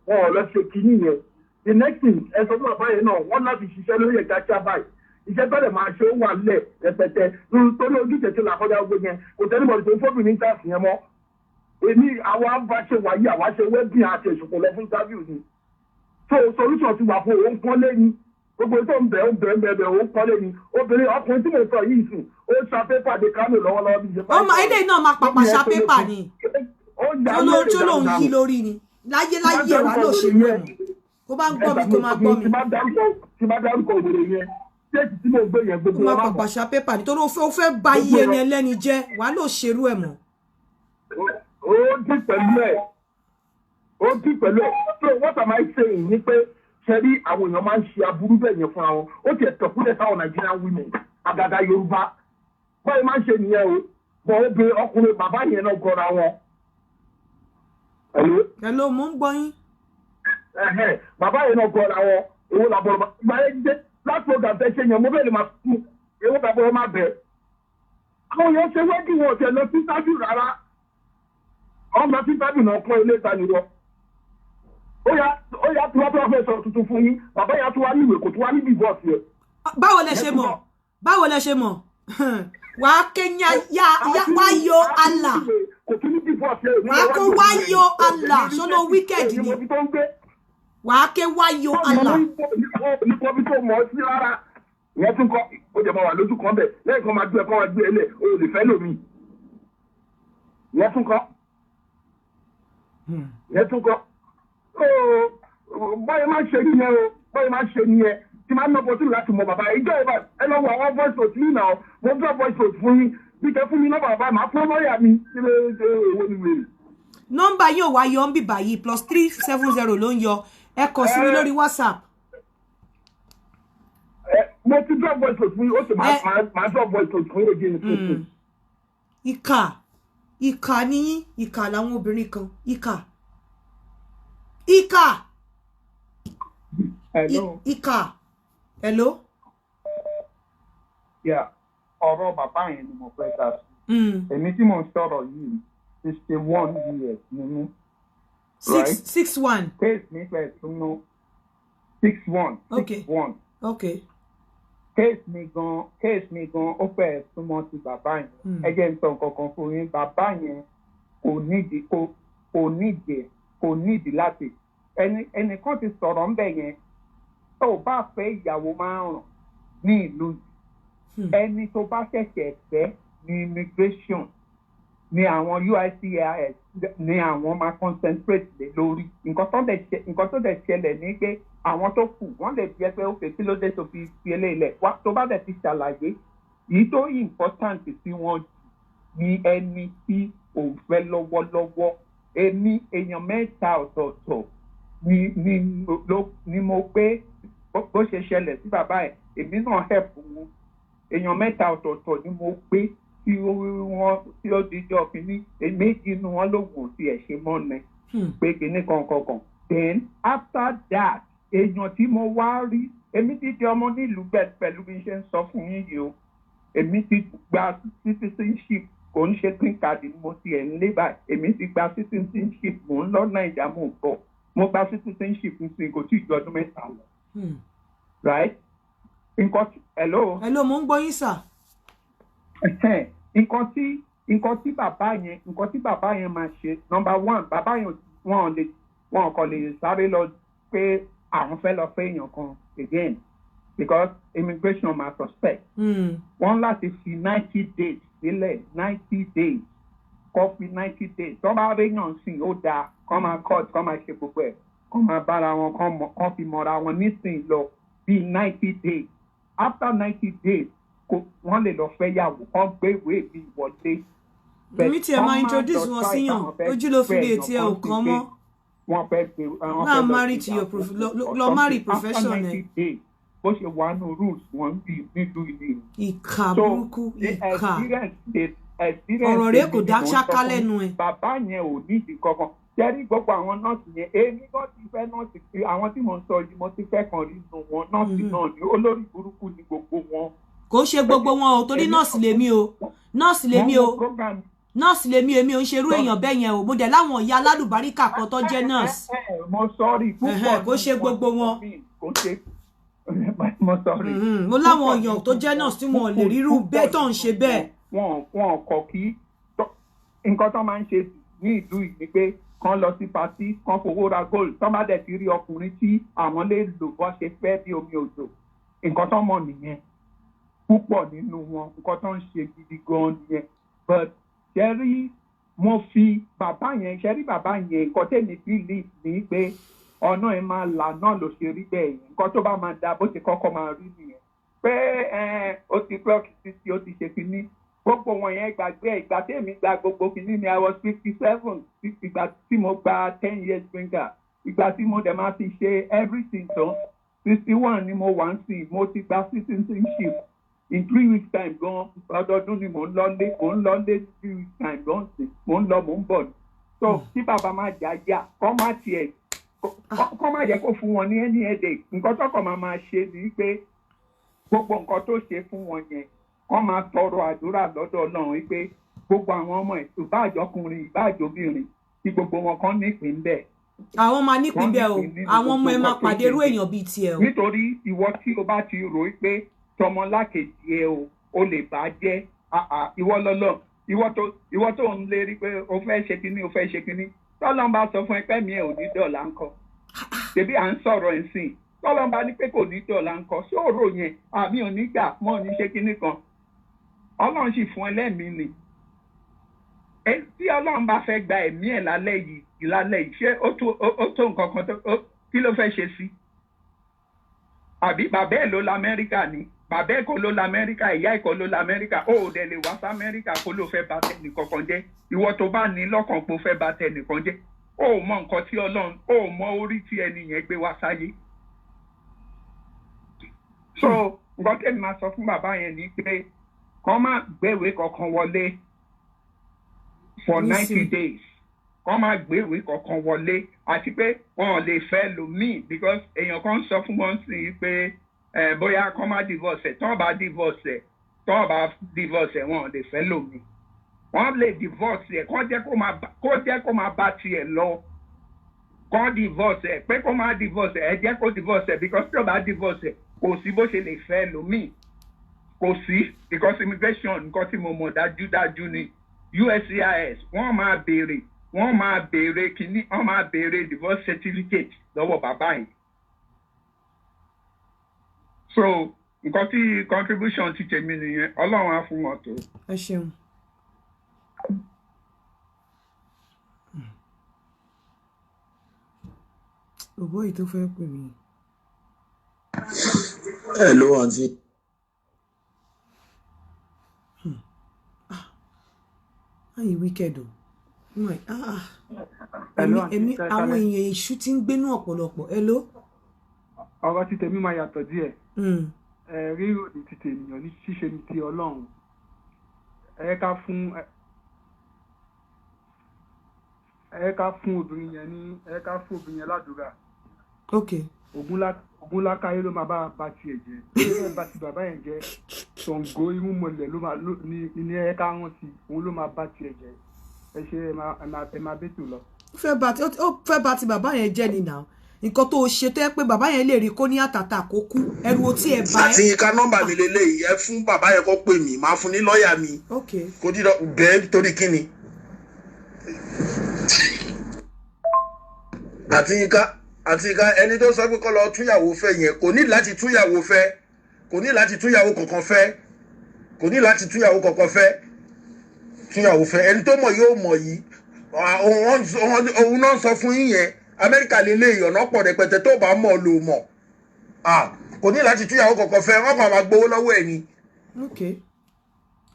Speaker 16: wọn ò lọ ṣe kíní yẹn. The next thing, ẹ sọ fún bàbá yẹn náà, wọ́n láti ṣiṣẹ́ lórí ẹ̀ka kíá báyìí. Iṣẹ́ bẹ́ẹ̀ máa ṣe, ó wà lẹ̀ rẹpẹtẹ torí ojúṣe tí là kọjá gbogbo yẹn. Kò tẹ́lẹ̀ bọ̀dọ̀ tó ń fọ́bìnrin ní chance yẹn mọ́. Èmi àwa bá ṣe wáyé, àwa ṣe wedding àti èsùpọ̀ lọ fún interview ni. So solution ti wà fún òun, kọ́lé ni. Gbogbo tó ń bẹ̀, ń bẹ̀, ń bẹ̀, bẹ̀, òun kọ́lé ni. Obìnrin, ọkùnrin tí mo sọ yìí sùn, ó ṣa pépà dé Kánò lọ́wọ́lọ́wọ́ bí ṣe bá.
Speaker 2: Ọmọ ilé náà máa pàpà ṣa pépà ni tó lóun yí lórí ni. Láyé láyé ẹ̀ wá ló ṣe rú ẹ̀ mọ́. Kó bá ń gbọ́ mi, kó máa gbọ́ mi.
Speaker 16: Tí bá dárúkọ òwúrò yẹn, state tí mo gbé yẹn, gbogbo
Speaker 2: Kó máa
Speaker 16: wọn máa
Speaker 2: pàpà ṣa pépà nítorí ó fẹ́ ba iye ẹni ẹlẹ́ni jẹ́. Wàá ló ṣerú ẹ̀ mọ́.
Speaker 16: Ó dín pẹ̀lú ẹ̀, ó dín pẹ̀lú ẹ̀. So what am I saying ni pé, ṣe rí, àwọn èèyàn máa ń ṣe aburú bẹ́ẹ̀ yẹn fúnra wọn. Ó tiẹ̀ tọ̀kúlẹ̀ sáwọn Nigerian women, àgàgà Yorùbá, báyìí máa ń ṣe nìyẹn o. Bọ̀ obìnrin, ọkùnrin, bàbá yẹn náà gọra wọn. Hello?
Speaker 2: Hello, mo ń gbọ́ yín.
Speaker 16: Ẹ̀hẹ́n, bàbá yẹn náà gọra wọn. Èwo làbọ̀rọ̀ ìgbà yẹn dé láti program tẹ́ ṣe yẹn, mo bẹ́ẹ̀ lè máa fún. Èwo làbọ̀rọ̀ máa bẹ̀? Àwọn èèyàn ṣe wedding, wọn ò tẹ̀ lọ sí interview rárá. Wọ́n lọ sí interview náà, pọ́n ilé ìta nìwọ. Ó yá, tí wọ́n tó wá fẹ́ sọ tuntun fún yín, bàbá yẹn tó wá níwèé, kò tó wá ní divorce yẹn.
Speaker 2: Báwo lẹ ṣe mọ̀? Báwo lẹ ṣe mọ̀? Wàá kénya ya ya wá yọ àlà.
Speaker 16: Kò tún ní divorce. divorce ẹ.
Speaker 2: Wàá kó wáyò Allah sọ́nà wicked ni. Wàá ké wáyò Allah.
Speaker 16: Nípa bí tó mọ̀ ọ́ sí rárá. Ìyẹn tún kọ́, ó jẹ́ máa wà lójú kan bẹ̀ lẹ́yìn kan máa gbé ẹ kọ́ máa gbé ẹ lẹ̀, o ò lè fẹ́ lómi. Ìyẹn tún kọ́. Ìyẹn tún kọ́. Báyìí máa ń ṣe nìyẹn o, báyìí máa ń ṣe nìyẹn. Tí máa ń lọ́pọ̀ sí láti mọ bàbá ìjọ ìbá ẹ lọ wọ àwọn voice note yìí náà, mo drop voice note fún yín bí kẹ fún mi nọ́mbà bàbá, màá fún lọ́ọ̀yà mi nílé èwo ni wèrè.
Speaker 2: Nọ́mbà yóò wá yọ ń bì báyìí, +370 ló ń yọ. Ẹ kàn sí mi lórí WhatsApp.
Speaker 16: Mo ti drop voice note fún yín, ó sì máa drop voice note fún yín again.
Speaker 2: Ìkà, ìkà níyín, ìkà làwọn obìnrin kan, ìkà, ìkà.
Speaker 17: Hello.
Speaker 2: Ìkà. Hello.
Speaker 17: Yeah, ọ̀rọ̀ bàbá yẹn ni mo fẹ́ dá sí. Èmi tí mo ń sọ̀rọ̀ yìí, 61 years ni mí.
Speaker 2: Six six one.
Speaker 17: Case mi fẹ́ súnmọ́ 61. 61. Case mi gan, ó fẹ́ súnmọ́ ti bàbá yẹn. Ẹ jẹ́ n sọ nǹkan kan fún yín. Bàbá yẹn kò nídìí, kò nídìí láti ẹni ẹnìkan ti sọ̀rọ̀ ńbẹ̀ yẹn. Tó o bá fẹ́ ìyàwó márùn-ún ní ìlú yìí, ẹni tó bá ṣẹ̀ṣẹ̀ fẹ́ ní immigration ní àwọn USCIS ní àwọn máa concentrate lé lórí. Nǹkan tó dẹ̀ ṣẹlẹ̀ ní pé àwọn tó kù, wọ́n lè bí ẹ pé, "Okay, kí ló dé tó fi fi eléyìí lẹ̀ wá?" Tó bá dẹ̀ ti ṣàlàyé, èyí tó important sí wọn jù ní ẹni tí òun fẹ́ lọ́wọ́lọ́wọ́. Èmi, èèyàn mẹ́ta ọ̀tọ̀ọ̀tọ̀ ni ló ni mo gbé. Bó ṣe ṣẹlẹ̀ sí bàbá ẹ̀, èmi náà help wọn. Èèyàn mẹ́ta ọ̀tọ̀ọ̀tọ̀ ni mo gbé tí wọ́n tí ó dijọ́ kínní. Méjì inú wọn lògùn tí ẹ̀ ṣe mọ́ ni pé kínní kankankan. Then after that, èèyàn tí mo wá rí, èmi ti di ọmọ nílùú bẹ́ẹ̀ pẹ̀lú bí n ṣe ń sọ fún yín yìí o. Èmi ti gba citizenship, kò ń ṣe green card ni mo ti ẹ̀ ń lé báyìí. Èmi ti gba citizenship, mò ń lọ Nàìjà, mò ń bọ̀. Mo gba citizenship nísìnyí, kò tí ì ju ọdún 3 lọ, right? Nǹkan tí, hello?
Speaker 2: Hello, mo ń gbọ́ yín, sir.
Speaker 17: Nǹkan tí bàbá yẹn máa ṣe, number one, bàbá yẹn, wọn ò lè, wọn kò lè sáré lọ pé àwọn fẹ́ lọ fẹ́ èèyàn kan again, because immigration máa suspect. Wọ́n láti fi 90 days sílẹ̀, 90 days, kọ́ fi 90 days. Tó bá réyàn sìn, ó dáa kọ́ máa court, kọ́ máa ṣe gbogbo ẹ̀, kọ́ máa bára wọn, kọ́ fi mọ̀ra wọn nísìnyí lọ bíi 90 days. After 90 days, kò wọ́n lè lọ fẹ́ yàwó, kọ́ gbé ìwé mi wọlé.
Speaker 2: Èmi tiẹ̀ máa introduce wọn síyàn, ojú ló fi lè tiẹ̀ ò kàn mọ́.
Speaker 17: Wọ́n fẹ́ gbé, wọ́n
Speaker 2: Náà
Speaker 17: fẹ́ lọ
Speaker 2: marry
Speaker 17: sí
Speaker 2: to your
Speaker 17: ìyàwó
Speaker 2: lọ marry
Speaker 17: after
Speaker 2: profession ẹ.
Speaker 17: 90 days, bó ṣe wà nù rules wọn bí nílùú ìlú.
Speaker 2: Ìkà
Speaker 17: So,
Speaker 2: burúkú,
Speaker 17: the
Speaker 2: ìkà.
Speaker 17: experience
Speaker 2: Ọ̀rọ̀ rẹ̀ kò
Speaker 17: tèmi ni
Speaker 2: dá
Speaker 17: mò ń sọ
Speaker 2: ṣáká
Speaker 17: fún.
Speaker 2: lẹ́nu ẹ̀.
Speaker 17: Bàbá yẹn ò nídìí kankan. Jẹ́rí gbogbo àwọn nọ́ọ̀sì yẹn, èmi gan ti fẹ́ nọ́ọ̀sì. Àwọn tí mò ń sọ yìí, mo ti fẹ́ kan rí nù wọn. Nọ́ọ̀sì náà ni, olórí burúkú ni gbogbo wọn.
Speaker 2: Kò ń ṣe gbogbo wọn o, torí nọ́ọ̀sì lèmi o, nọ́ọ̀sì lèmi o, nọ́ọ̀sì lèmi. Èmi ò ń ṣerú èèyàn bẹ́ẹ̀ yẹn o. Mo dẹ̀ láwọn ìyá alálùbáríkà kan tó jẹ́ nọ́ọ̀sì.
Speaker 17: Mo sorry, púpọ̀
Speaker 2: Ẹ̀hẹ́n, kò ṣe gbogbo wọn.
Speaker 17: Kò ṣe, mo sorry.
Speaker 2: Mo láwọn èèyàn tó jẹ́ nọ́ọ̀sì tí wọn ò lè rírú bẹ́ẹ̀ tó ń ṣe bẹ́ẹ̀.
Speaker 17: Wọn kọ kí nǹkan tó máa ń ṣe ní ìlú yìí ni pé kán lọ sí party, kán fowó ra gold. Tán bá dẹ̀ ti rí ọkùnrin tí àwọn lè lò bọ́ ṣe fẹ́ bí omi òjò, nǹkan tó mọ̀ nìyẹn. Púpọ̀ nínú wọn, nǹkan tó ń ṣe gidi gan nìyẹn. But ṣẹ́rí, mo fi bàbá yẹn, ṣẹ́rí bàbá yẹn, nǹkan tẹ̀mí believe ní pé ọ̀nà ẹ̀ máa là náà ló ṣe rí bẹ́ẹ̀ yẹn. Nǹkan tó bá máa da, bó ṣe kọ́kọ́ máa rí nìyẹn, pé ó ti clock 60, ó ti ṣe kinní, gbogbo wọn yẹn, gbàgbé ẹ̀. Ìgbà tèmi gba gbogbo kinní ni, I was 57 ìgbà tí mo gba 10 years green card. Ìgbà tí mo dẹ̀ máa fi ṣe everything tán, 61 ni mo wà ń sìn. Mo ti gba citizenship in 3 weeks time gan. Ọdọọdún ni mò ń lọlé, mò ń lọlé 3 weeks time gan sí. Mò ń lọ, mò ń bọ̀. So tí bàbá máa jà yà, kọ́ má tiẹ̀, kọ́ má jẹ́ kó fún wọn ní any headache. Nǹkan tọkọ̀ máa ṣe ni pé gbogbo nǹkan tó ṣe fún wọn yẹn, kọ́ máa tọrọ àdúrà lọ́dọ̀ Ọlọ́run wípé gbogbo àwọn ọmọ ẹ̀, ìbáàjọkùnrin, ìbáàjọbìnrin, tí gbogbo wọn kan nípìn bẹ́ẹ̀.
Speaker 2: Àwọn máa nípìn bẹ́ẹ̀ o. Àwọn ọmọ ẹ máa pàdé irú èèyàn bíi tiẹ̀ o.
Speaker 17: Nítorí ìwọ tí o bá ti rò ó pé tọmọlákejì ẹ o lè bá jẹ́, ìwọ lọ́lọ́. Ìwọ tó ń lérí pé o fẹ́ ṣe kínní, o fẹ́ ṣe kínní, tọ́lọ́n bá sọ fún ẹ pé mi ẹ̀ ò ní dọ̀là ńkọ́? Ṣebí à ń sọ̀rọ̀ ẹ̀ sìn. Tọ́lọ́n bá ní pé kò ní dọ̀là ńkọ́? Sóòrò yẹn àmì ò ní gbà mọ́ ní ṣe kínní kan. Ọlọ́run sì fún ẹ lẹ́mìí ni. Ẹ tí Ọlọ́run bá fẹ́ gba ẹ̀mí ẹ̀ lálẹ́ yìí, ṣé ó tó nǹkan kan tó kí ló fẹ́ ṣe sí? Àbí bàbá ẹ̀ ló la Amẹ́ríkà ni? Bàbá ẹ̀ kọ́ ló la Amẹ́ríkà, ìyá ẹ̀ kọ́ ló la Amẹ́ríkà. Ó ò dẹ̀ lè wá sí Amẹ́ríkà kó ló fẹ́ bà tẹnìkankan jẹ́. Ìwọ tó bá ní lọ́kàn pé ó fẹ́ bà tẹnìkan jẹ́, ó ò mọ nǹkan tí Ọlọ́run, ó ò mọ orí tí ẹni yẹn gbé wá sáyé. So nǹkan tẹ́mi máa sọ fún bàbá yẹn ni pé kọ́ má gbéwèé kankan wọlé for 90 days. Kọ́ má gbéwèé kankan wọlé, àti pé wọn ò lè fẹ́ lòmíì, because èèyàn kan sọ fún wọn sí i pé ẹ bóyá kọ́ má divorce ẹ̀. Tọ́ bá divorce ẹ̀, tọ́ bá divorce ẹ̀, wọn ò lè fẹ́ lòmíì. Wọ́n lè divorce ẹ̀, kó jẹ́ kó máa bá tiẹ̀ lọ. Kọ́ divorce ẹ̀, pé kó má divorce ẹ̀, ẹ jẹ́ kó divorce ẹ̀, because tí ó bá divorce ẹ̀, kò sí bó ṣe lè fẹ́ lòmíì, kò sí, because immigration, nǹkan tí mo mọ̀ dájúdájú ni USCIS, wọ́n máa béèrè kínní, wọ́n máa béèrè divorce certificate lọ́wọ́ bàbá yìí. So nǹkan tí contribution ti tèmi nìyẹn. Ọlọ́run á fún wọn tó.
Speaker 3: Ẹ ṣeun. Bọ̀bọ́ yìí tó fẹ́ pè mí.
Speaker 18: Hello, aunty.
Speaker 3: Ayi wicked o. My, ah, ah.
Speaker 8: Hello,
Speaker 3: Èmi
Speaker 8: aunty.
Speaker 3: èmi
Speaker 8: Ẹ
Speaker 3: àwọn
Speaker 8: kálẹ́.
Speaker 3: èèyàn èṣù tí ń gbénú ọ̀pọ̀lọpọ̀. Hello.
Speaker 8: Ọ̀rọ̀ ti tèmi máa yàtọ̀ díẹ̀. Ẹ rírò ní ti tènìyàn, ní ṣíṣe ní ti Ọlọ́run. Ẹ ká fún obìnrin yẹn ládùúrà. Ògúnlákáyé ló máa bá tiẹ̀ jẹ́. Ó fẹ́ bá ti bàbá yẹn jẹ́. Ṣàngó irúnmọlẹ̀ ló máa ní ẹ ká rántí, òun ló máa bá tiẹ̀ jẹ́. Ẹ ṣe, ẹ máa bẹ́tò lọ.
Speaker 3: Ó fẹ́ bá ti bàbá yẹn jẹ́ ni nà. Nǹkan tó o ṣe tó yẹ pé bàbá yẹn lè rí kó ní àtàtà kó kú, ẹrù otí ẹ̀ bá
Speaker 18: Àti
Speaker 3: ẹ.
Speaker 18: Yínká, nọ́mbà mi lélẹ́yìí. Ẹ fún bàbá yẹn kó pè mí, máa fún ní lọ́ọ̀yà mi. Kò dídọ̀ bẹ́ẹ̀ torí kíni. Àti Yínká, ẹni tó sọ pé kó lọ túnyàwó fẹ́ yẹn, kò ní láti túnyàwó fẹ́, kò ní láti túnyàwó kankan fẹ́, kò ní láti túnyàwó kankan fẹ́, túnyàwó fẹ́. Ẹni tó mọ̀ yóò mọ̀ yìí. Òun náà sọ fún yín yẹn. Amẹ́ríkà lélẹ́yìí, ọ̀nà pọ̀ rẹpẹtẹ. Tó bá mọ̀ ló mọ̀. Kò ní láti túnyàwó kankan fẹ́, wọ́n kàn máa gbowó lọ́wọ́ ẹ̀ ni.
Speaker 3: Ok,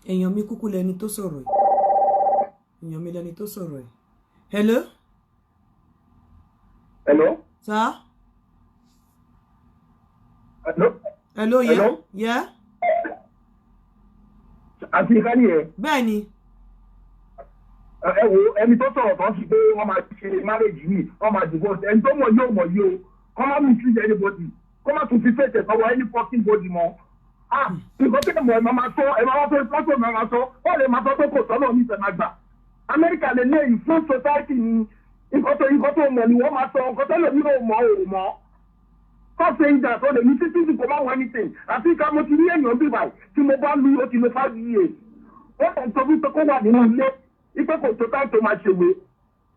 Speaker 3: èèyàn mi kúkú lẹni tó sọ̀rọ̀ yìí, èèyàn mi lẹni tó sọ̀rọ̀ yìí. Hello.
Speaker 16: Hello.
Speaker 3: Sir.
Speaker 16: Hello.
Speaker 3: Hello, yeah.
Speaker 16: Hello?
Speaker 3: Yeah.
Speaker 16: Àti Yínká nìyẹn.
Speaker 3: Bẹ́ẹ̀ ni.
Speaker 16: Ẹ wo ẹni tó sọ̀rọ̀ tó ń fi pé wọ́n máa ṣe marriage yìí, wọ́n máa divorce. Ẹni tó mọ̀ yóò mọ̀ yìí o. Kọ́ má mislead anybody, kọ́ má tún fi fèsì sọ́wọ́ any fucking body mọ́. Ah, nǹkan tó mọ̀, ẹ máa máa sọ, ẹ máa wá fẹ́ fọ́tò, ẹ máa máa sọ ó lè máa sọ pé kò sọ́nà oníṣẹ́ máa gbà. Amẹ́ríkà lè lé ìfún society ni. Nǹkan tó mọ̀ ni wọ́n máa sọ. Nǹkan tó lè ní ò mọ̀ ò mọ̀. Stop saying that. Ó lè ní títí kò má wọ anything. Àti ká mo ti rí èèyàn bí báyìí tí mo bá lu, ó ti lo 5 years. Wọ́n kàn sọ wípé kó wà nínú ilé, wípé kò tó táì tó máa ṣèwé.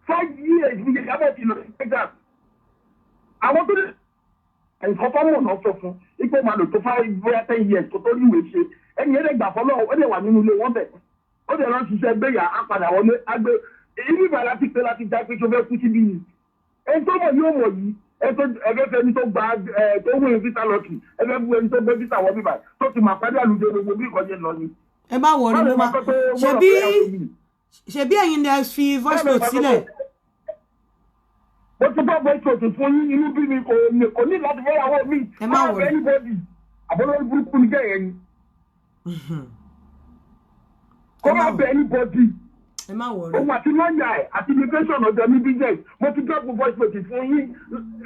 Speaker 16: 5 years ní Ìyábọ̀ ti lọ sí Texas. Àwọn tó ní nǹkan tó mọ̀ náà sọ fún wípé ó máa lò tó 5, bóyá 10 years kó tó rí ìwé ṣe. Ẹni yẹn lè gbà fọlọ́, ó lè wà nínú ilé wọn bẹ̀, ó lè rán ṣiṣẹ́ gbéyà, á padà wọlé, á gbé ibi ìgbà láti pé láti já pé tó fẹ́ kú síbí ni. Ẹni tó mọ̀ yóò mọ̀ yìí. Ẹni tó ẹgbẹ́ fẹ́, ẹni tó gba ẹ tó wé visa lottery, ẹgbẹ́ bu ẹni tó gbé visa wọ bíbà tó ti mà pàdé àlùjọ gbogbo bí ìkọ́jẹ́ lọ ni.
Speaker 3: Ẹ má worry, mo máa ṣebí ẹ̀yin lẹ fi voice note sílẹ̀.
Speaker 16: Mo ti bá voice note fún yín. Inú bí mi kò ní láti fẹ́yàwó mi.
Speaker 3: Ẹ má worry.
Speaker 16: Anybody àbọ̀lọ́rí burúkú ni jẹ́ yẹn ni. Kó má bẹ anybody.
Speaker 3: Ẹ má worry.
Speaker 16: Òun àti lọ́ọ̀yà ẹ̀ àti immigration ọ̀dọ̀ ní business. Mo ti drop voice note fún yín.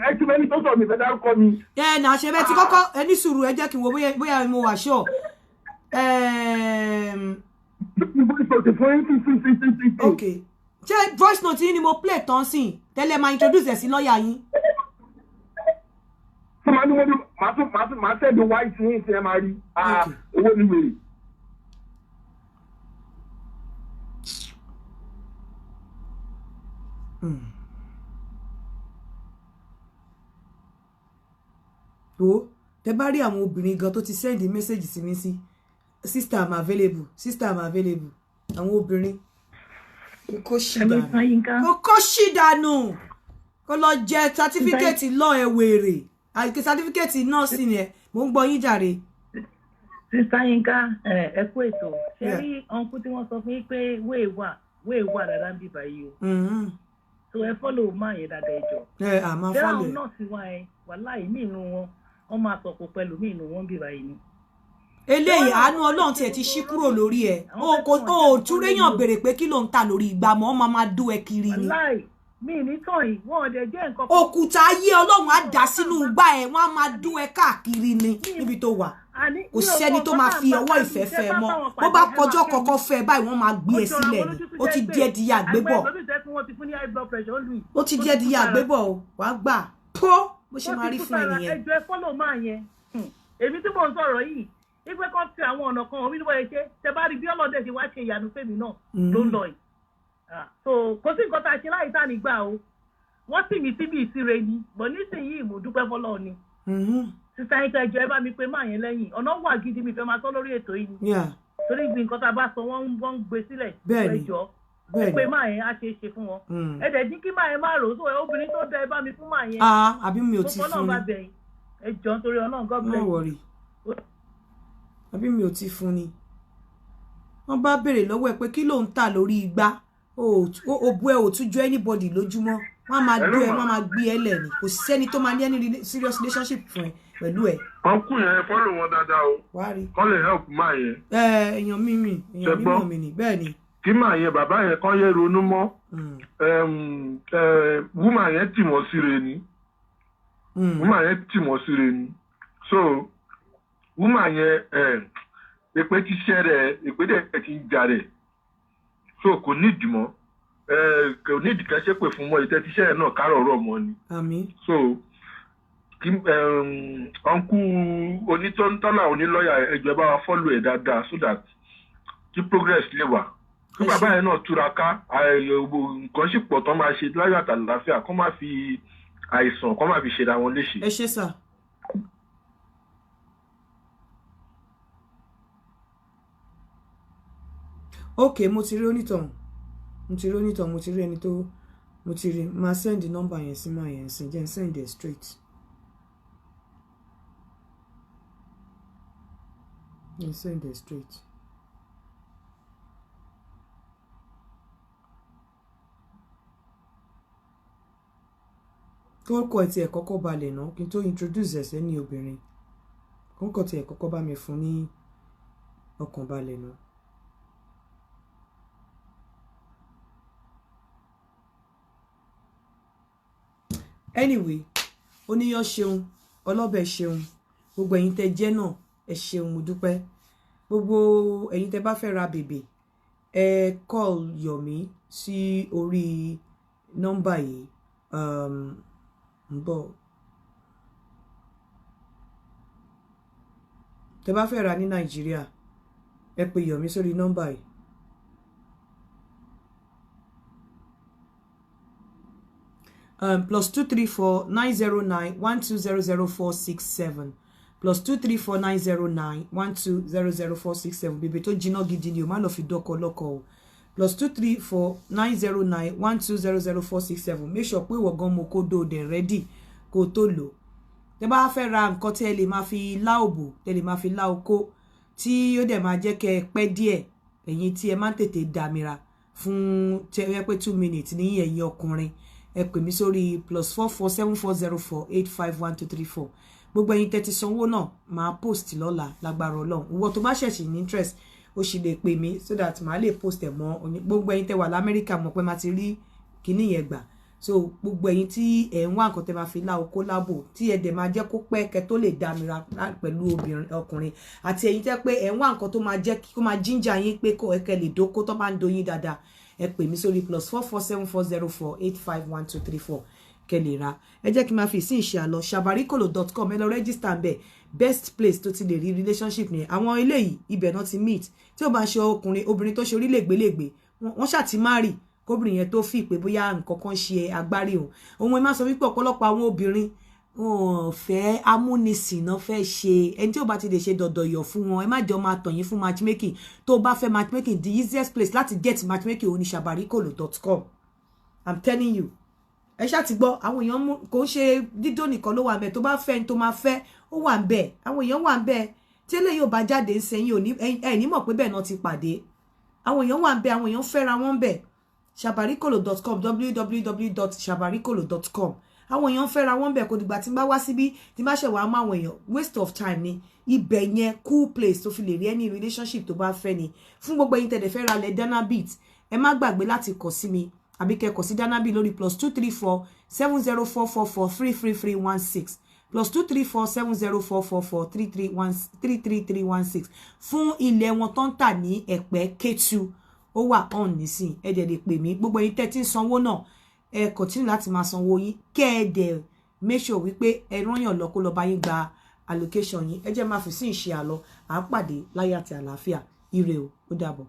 Speaker 16: Ẹ ti mẹ́ni tó sọ̀rọ̀, mi fẹ́ dárúkọ mi.
Speaker 3: Ẹ nà ṣe bẹ́ẹ̀ tí kọ́kọ́. Ẹ ní sùúrù, ẹ jẹ́ kí n wo bóyá mo wà sure.
Speaker 16: Voice note fún yín sí sí sí sí sí.
Speaker 3: Ok, ṣé voice note yín ni mo play tán sí tẹ́lẹ̀ máa introduce ẹ̀ sí lọ́ọ̀yà yín?
Speaker 16: Tí màá ní mo ní màá tún màá send white yín sí, ẹ máa rí owó ní wèrè.
Speaker 3: Wo tẹ bá rí àwọn obìnrin gan tó ti send message sí mi sí, "Sister, I'm available. Sister, I'm available." Àwọn obìnrin kò ṣì dànù, kò ṣì dànù, kó lọ jẹ certificate lọ ẹ wèrè àti certificate nọ́ọ̀sì yẹn. Mò ń gbọ́ yín jàre.
Speaker 19: Sister Yinka, ẹ kú ètò. Ṣe rí uncle tí wọ́n sọ fún yín pé wéè wà, wéè wà dáadáa ń bíbá yìí o. So ẹ follow máa yẹn dáadáa, ẹ jọ.
Speaker 3: Ẹ àmọ́
Speaker 19: ṣé
Speaker 3: follow.
Speaker 19: Àwọn nọ́ọ̀sì wa ẹ wàláì mí inú wọn, wọ́n máa sọ̀kò pẹ̀lú mí inú wọn bíbá yìí ni.
Speaker 3: Eléyìí, àánú Ọlọ́run tiẹ̀ ti ṣí kúrò lórí ẹ̀. O kò o tún réyàn béèrè pé kí ló ń ta lórí ìgbà mọ́, ọ́n máa dún ẹ kiri ni.
Speaker 19: Wàláì mi ní tàn yìí, wọn ò dẹ̀ jẹ́ nǹkan.
Speaker 3: Òkúta ayé Ọlọ́run á dà sínú igbá ẹ, wọ́n á máa dún ẹ káàkiri ni níbi tó wà. Kò sẹ́ni tó máa fi ọwọ́ ìfẹ́ fẹ́ mọ́. Bó bá kọjọ́ kọ̀ọ̀kan fẹ́ báyìí, wọ́n máa gbé ẹ sílẹ̀ ni. Ó ti di ẹdìyẹ àgbébọ̀, ó ti di ẹdìyẹ àgbébọ̀ o. Wàá gbà pọ́ bó ṣe máa rí fún ẹ nìyẹn.
Speaker 19: Ẹjọ, ẹ follow máa yẹn. Èmi tí mò ń sọ̀rọ̀ yìí wípé kán fi àwọn ọ̀nà kan omi níwọ̀n ṣe tẹ bá rí bí ọlọ́dẹ ṣe wá ṣe ìyanu fèmí náà ló ń lọ yìí. So kò sí nǹkan tá a ṣe láì tá nígbà o. Wọ́n sì mí síbi ìsire ni bọ̀ nísìnyí, mo dúpẹ́ fọlọ́ ni. Sister Yinka, ẹjọ, ẹ bá mi pé máa yẹn lẹ́yìn. Ọ̀nà wà gidi, mi fẹ́ máa sọ lórí ètò yìí ni torí ibi nǹkan tá a bá sọ, wọ́n ń gbé sílẹ̀. Ẹjọ, ẹ pé máa yẹn, á ṣe é ṣe fún wọn. Ẹ dẹ̀ dín kí máa yẹn má rò ó. Obìnrin tó dá, ẹ bá mi fún máa yẹn.
Speaker 3: Àbí mi ò ti fún
Speaker 19: ni? Ẹ jọ, nítorí Ọlọ́run, God bless.
Speaker 3: No worry. Àbí mi ò ti fún ni? Wọ́n bá béèrè lọ́wọ́ ẹ pé kí ló ń tà lórí igbá, òbu ẹ ò tún jọ anybody lójúmọ́. Wọ́n á máa dú ẹ, wọ́n á máa gbé ẹ lẹ̀ ni. Kò sẹ́ni tó máa ní any serious relationship fún ẹ pẹ̀lú ẹ.
Speaker 20: Uncle yẹn, follow wọn dáadáa o.
Speaker 3: Wá rí.
Speaker 20: Kọ́ lè help máa yẹn.
Speaker 3: Ẹ èèyàn mímì, èèyàn mímọ̀ mi ni, bẹ́ẹ̀ ni.
Speaker 20: Kí máa yẹn, bàbá yẹn kọ́ yẹ ronú mọ́. Woman yẹn tì wọ́n síre ni. Woman yẹn tì wọ́n síre ni. So woman yẹn, èpè ti ṣẹ́ rẹ̀, èpè dẹ̀ ti ń jà rẹ̀, so kò ní ìdìmọ́, kò ní ìdìkan ṣépè fún mọ́ ìtẹ́ tíṣẹ́ náà kárọ̀ ọ̀rọ̀ mọ́ ni.
Speaker 3: Àmín.
Speaker 20: So kí uncle onítọ́ntọ́là onílọ́yà, ẹjọ́, bá wa follow ẹ̀ dáadáa so that kí progress lè wà, kí bàbá yẹn náà túraká. Nǹkan sì pọ̀ tán máa ṣe láyọ̀ àtàlàáfíà, kó má fi àìsàn, kó má fi ṣera wọn léṣe.
Speaker 3: Ẹ ṣé sà. Ok, mo ti rí onítọ̀hún, mo ti rí onítọ̀hún, mo ti rí ẹni tó mo ti rí. Máa send nọ́mbà yẹn sí máa yẹn sí, jẹ́ send it straight. Jẹ́ send it straight. Kókó ẹ̀ tiẹ̀ kọ́kọ́ balẹ̀ náà kí n tó introduce ẹ̀ sẹ́ni obìnrin. Kókó tiẹ̀ kọ́kọ́ bá mi fún ní ọkàn balẹ̀ náà. Anyway, oníyàn ṣeun, ọlọ́bẹ̀ ṣeun, gbogbo ẹ̀yin tẹ́ jẹ́ náà, ẹ ṣeun, mo dúpẹ́. Gbogbo ẹ̀yin tẹ́ bá fẹ́ ra bèbè, ẹ call Yomi sí orí nọ́mbà yìí. Ń bọ̀. Tẹ́ bá fẹ́ ra ní Nàìjíríà, ẹ pè Yomi sórí nọ́mbà yìí: +234 909 120 0467, +234 909 120 0467. Bèbè tó jiná gidi ni o, má lọ fi dọ́kọ lọ́kọ o. +234 909 120 0467. Make sure pé ìwọ gan mo kó do dẹ̀ ready kó o tó lò. Tẹ́ bá fẹ́ ra nǹkan tí ẹ lè máa fi lá òbò, tẹ́ lè máa fi lá okó, tí ó dẹ̀ máa jẹ́ kẹ́ ẹ pẹ́ díẹ̀, ẹ̀yin tí ẹ máa ń tètè dàmíra fún tẹ́ ẹ pé 2 minutes ní, ẹ̀yin ọkùnrin, ẹ pè mí sórí +44 7404 851234. Gbogbo ẹ̀yin tẹ́ ti sanwó náà, máa post lọ́la lágbára Ọlọ́run. Ìwọ tó bá ṣẹ̀ṣì ní interest, ó sì lè pè mí so that màá lè post ẹ̀ mọ́. Gbogbo ẹ̀yin tẹ́ wà lamẹ́ríkà, mọ̀ pé máa ti rí kinní yẹn gbà. So gbogbo ẹ̀yin tí ẹ̀ ń wá nǹkan tẹ́ máa fi lá okó lábò, tí ẹ dẹ̀ máa jẹ́ kó pẹ́ kẹ́ tó lè dámira pẹ̀lú obìnrin ọkùnrin, àti ẹ̀yin tẹ́ pé ẹ̀ ń wá nǹkan tó máa jẹ́ kó máa jíjà yín pé kó ẹ̀kẹ́ lè dóko tó máa ń doyin dáadáa, ẹ pè mí sórí +44 7404 851234 kẹ́ lè ra. Ẹ jẹ́ kí n máa fi ìsìn ìṣe àlọ́. Sabarikolo.com, ẹ lọ register ń bẹ̀. Best place tó ti lè rí relationship ni àwọn eléyìí, ibẹ̀ náà ti meet. Tí ó bá ń ṣe ọkùnrin obìnrin tó ṣe orílẹ̀-ègbélégbé, wọ́n ṣáà ti marry. Kóbìnrin yẹn tó fi pé bóyá nǹkan kan ṣe agbárí òun. Òun ẹ má sọ wípé ọ̀pọ̀lọpọ̀ àwọn obìnrin, wọn ò fẹ́ amúnisìn náà, fẹ́ ṣe ẹni tí ò bá ti lè ṣe dọ̀dọ̀yọ̀ fún wọn. Ẹ má jọ máa tàn yín fún matchmaking. Tó bá fẹ́ matchmaking, the easiest place láti get matchmaking òun ni sabarikolo.com. I'm telling you. Ẹ ṣáà ti gbọ́, àwọn èèyàn mú, kò ń ṣe dídó nìkan ló wà ń bẹ̀. Tó bá fẹ́ ní tó máa fẹ́, ó wà ń bẹ̀. Àwọn èèyàn wà ń bẹ̀. Tí eléyìí ò bá jáde ń sẹ́yìn, ò ní ẹ ní mọ̀ pé bẹ́ẹ̀ náà ti pàdé. Àwọn èèyàn wà ń bẹ̀, àwọn èèyàn fẹ́ra wọn ń bẹ̀. sabarikolo.com, www.sabarikolo.com. Àwọn èèyàn fẹ́ra wọn bẹ̀. Kò dìgbà tí n bá wá síbí, tí n bá ṣẹ̀ wá mọ́ àwọn èèyàn, waste of time ni. Ibẹ̀ yẹn, cool place tó fi lè rí any relationship tó bá fẹ́ ni. Fún gbogbo ẹ̀yin tẹ̀lé fẹ́ ra lẹ̀ Danabit, ẹ má gbàgbé láti kọ̀ sí mi àbí kẹ́ kọ̀ sí Danabit lórí +234 704 443 3316, +234 704 443 313 3316, fún ilẹ̀ wọn tó ń tà ní Ẹ̀pẹ́ Kétu. Ó wà on nísìn. Ẹ dẹ̀ lè pè mí. Gbogbo ẹ̀yin tẹ́ tí ń sanwó náà, ẹ continue láti máa sanwó yín, kẹ́ ẹ dẹ̀ make sure wípé ẹ rányàn lọ kó lọ bá yín gba allocation yín. Ẹ jẹ́ máa fi sí ìṣe àlọ́. À ń pàdé láyé àti àlàáfíà. Ire o, ó dàbọ̀.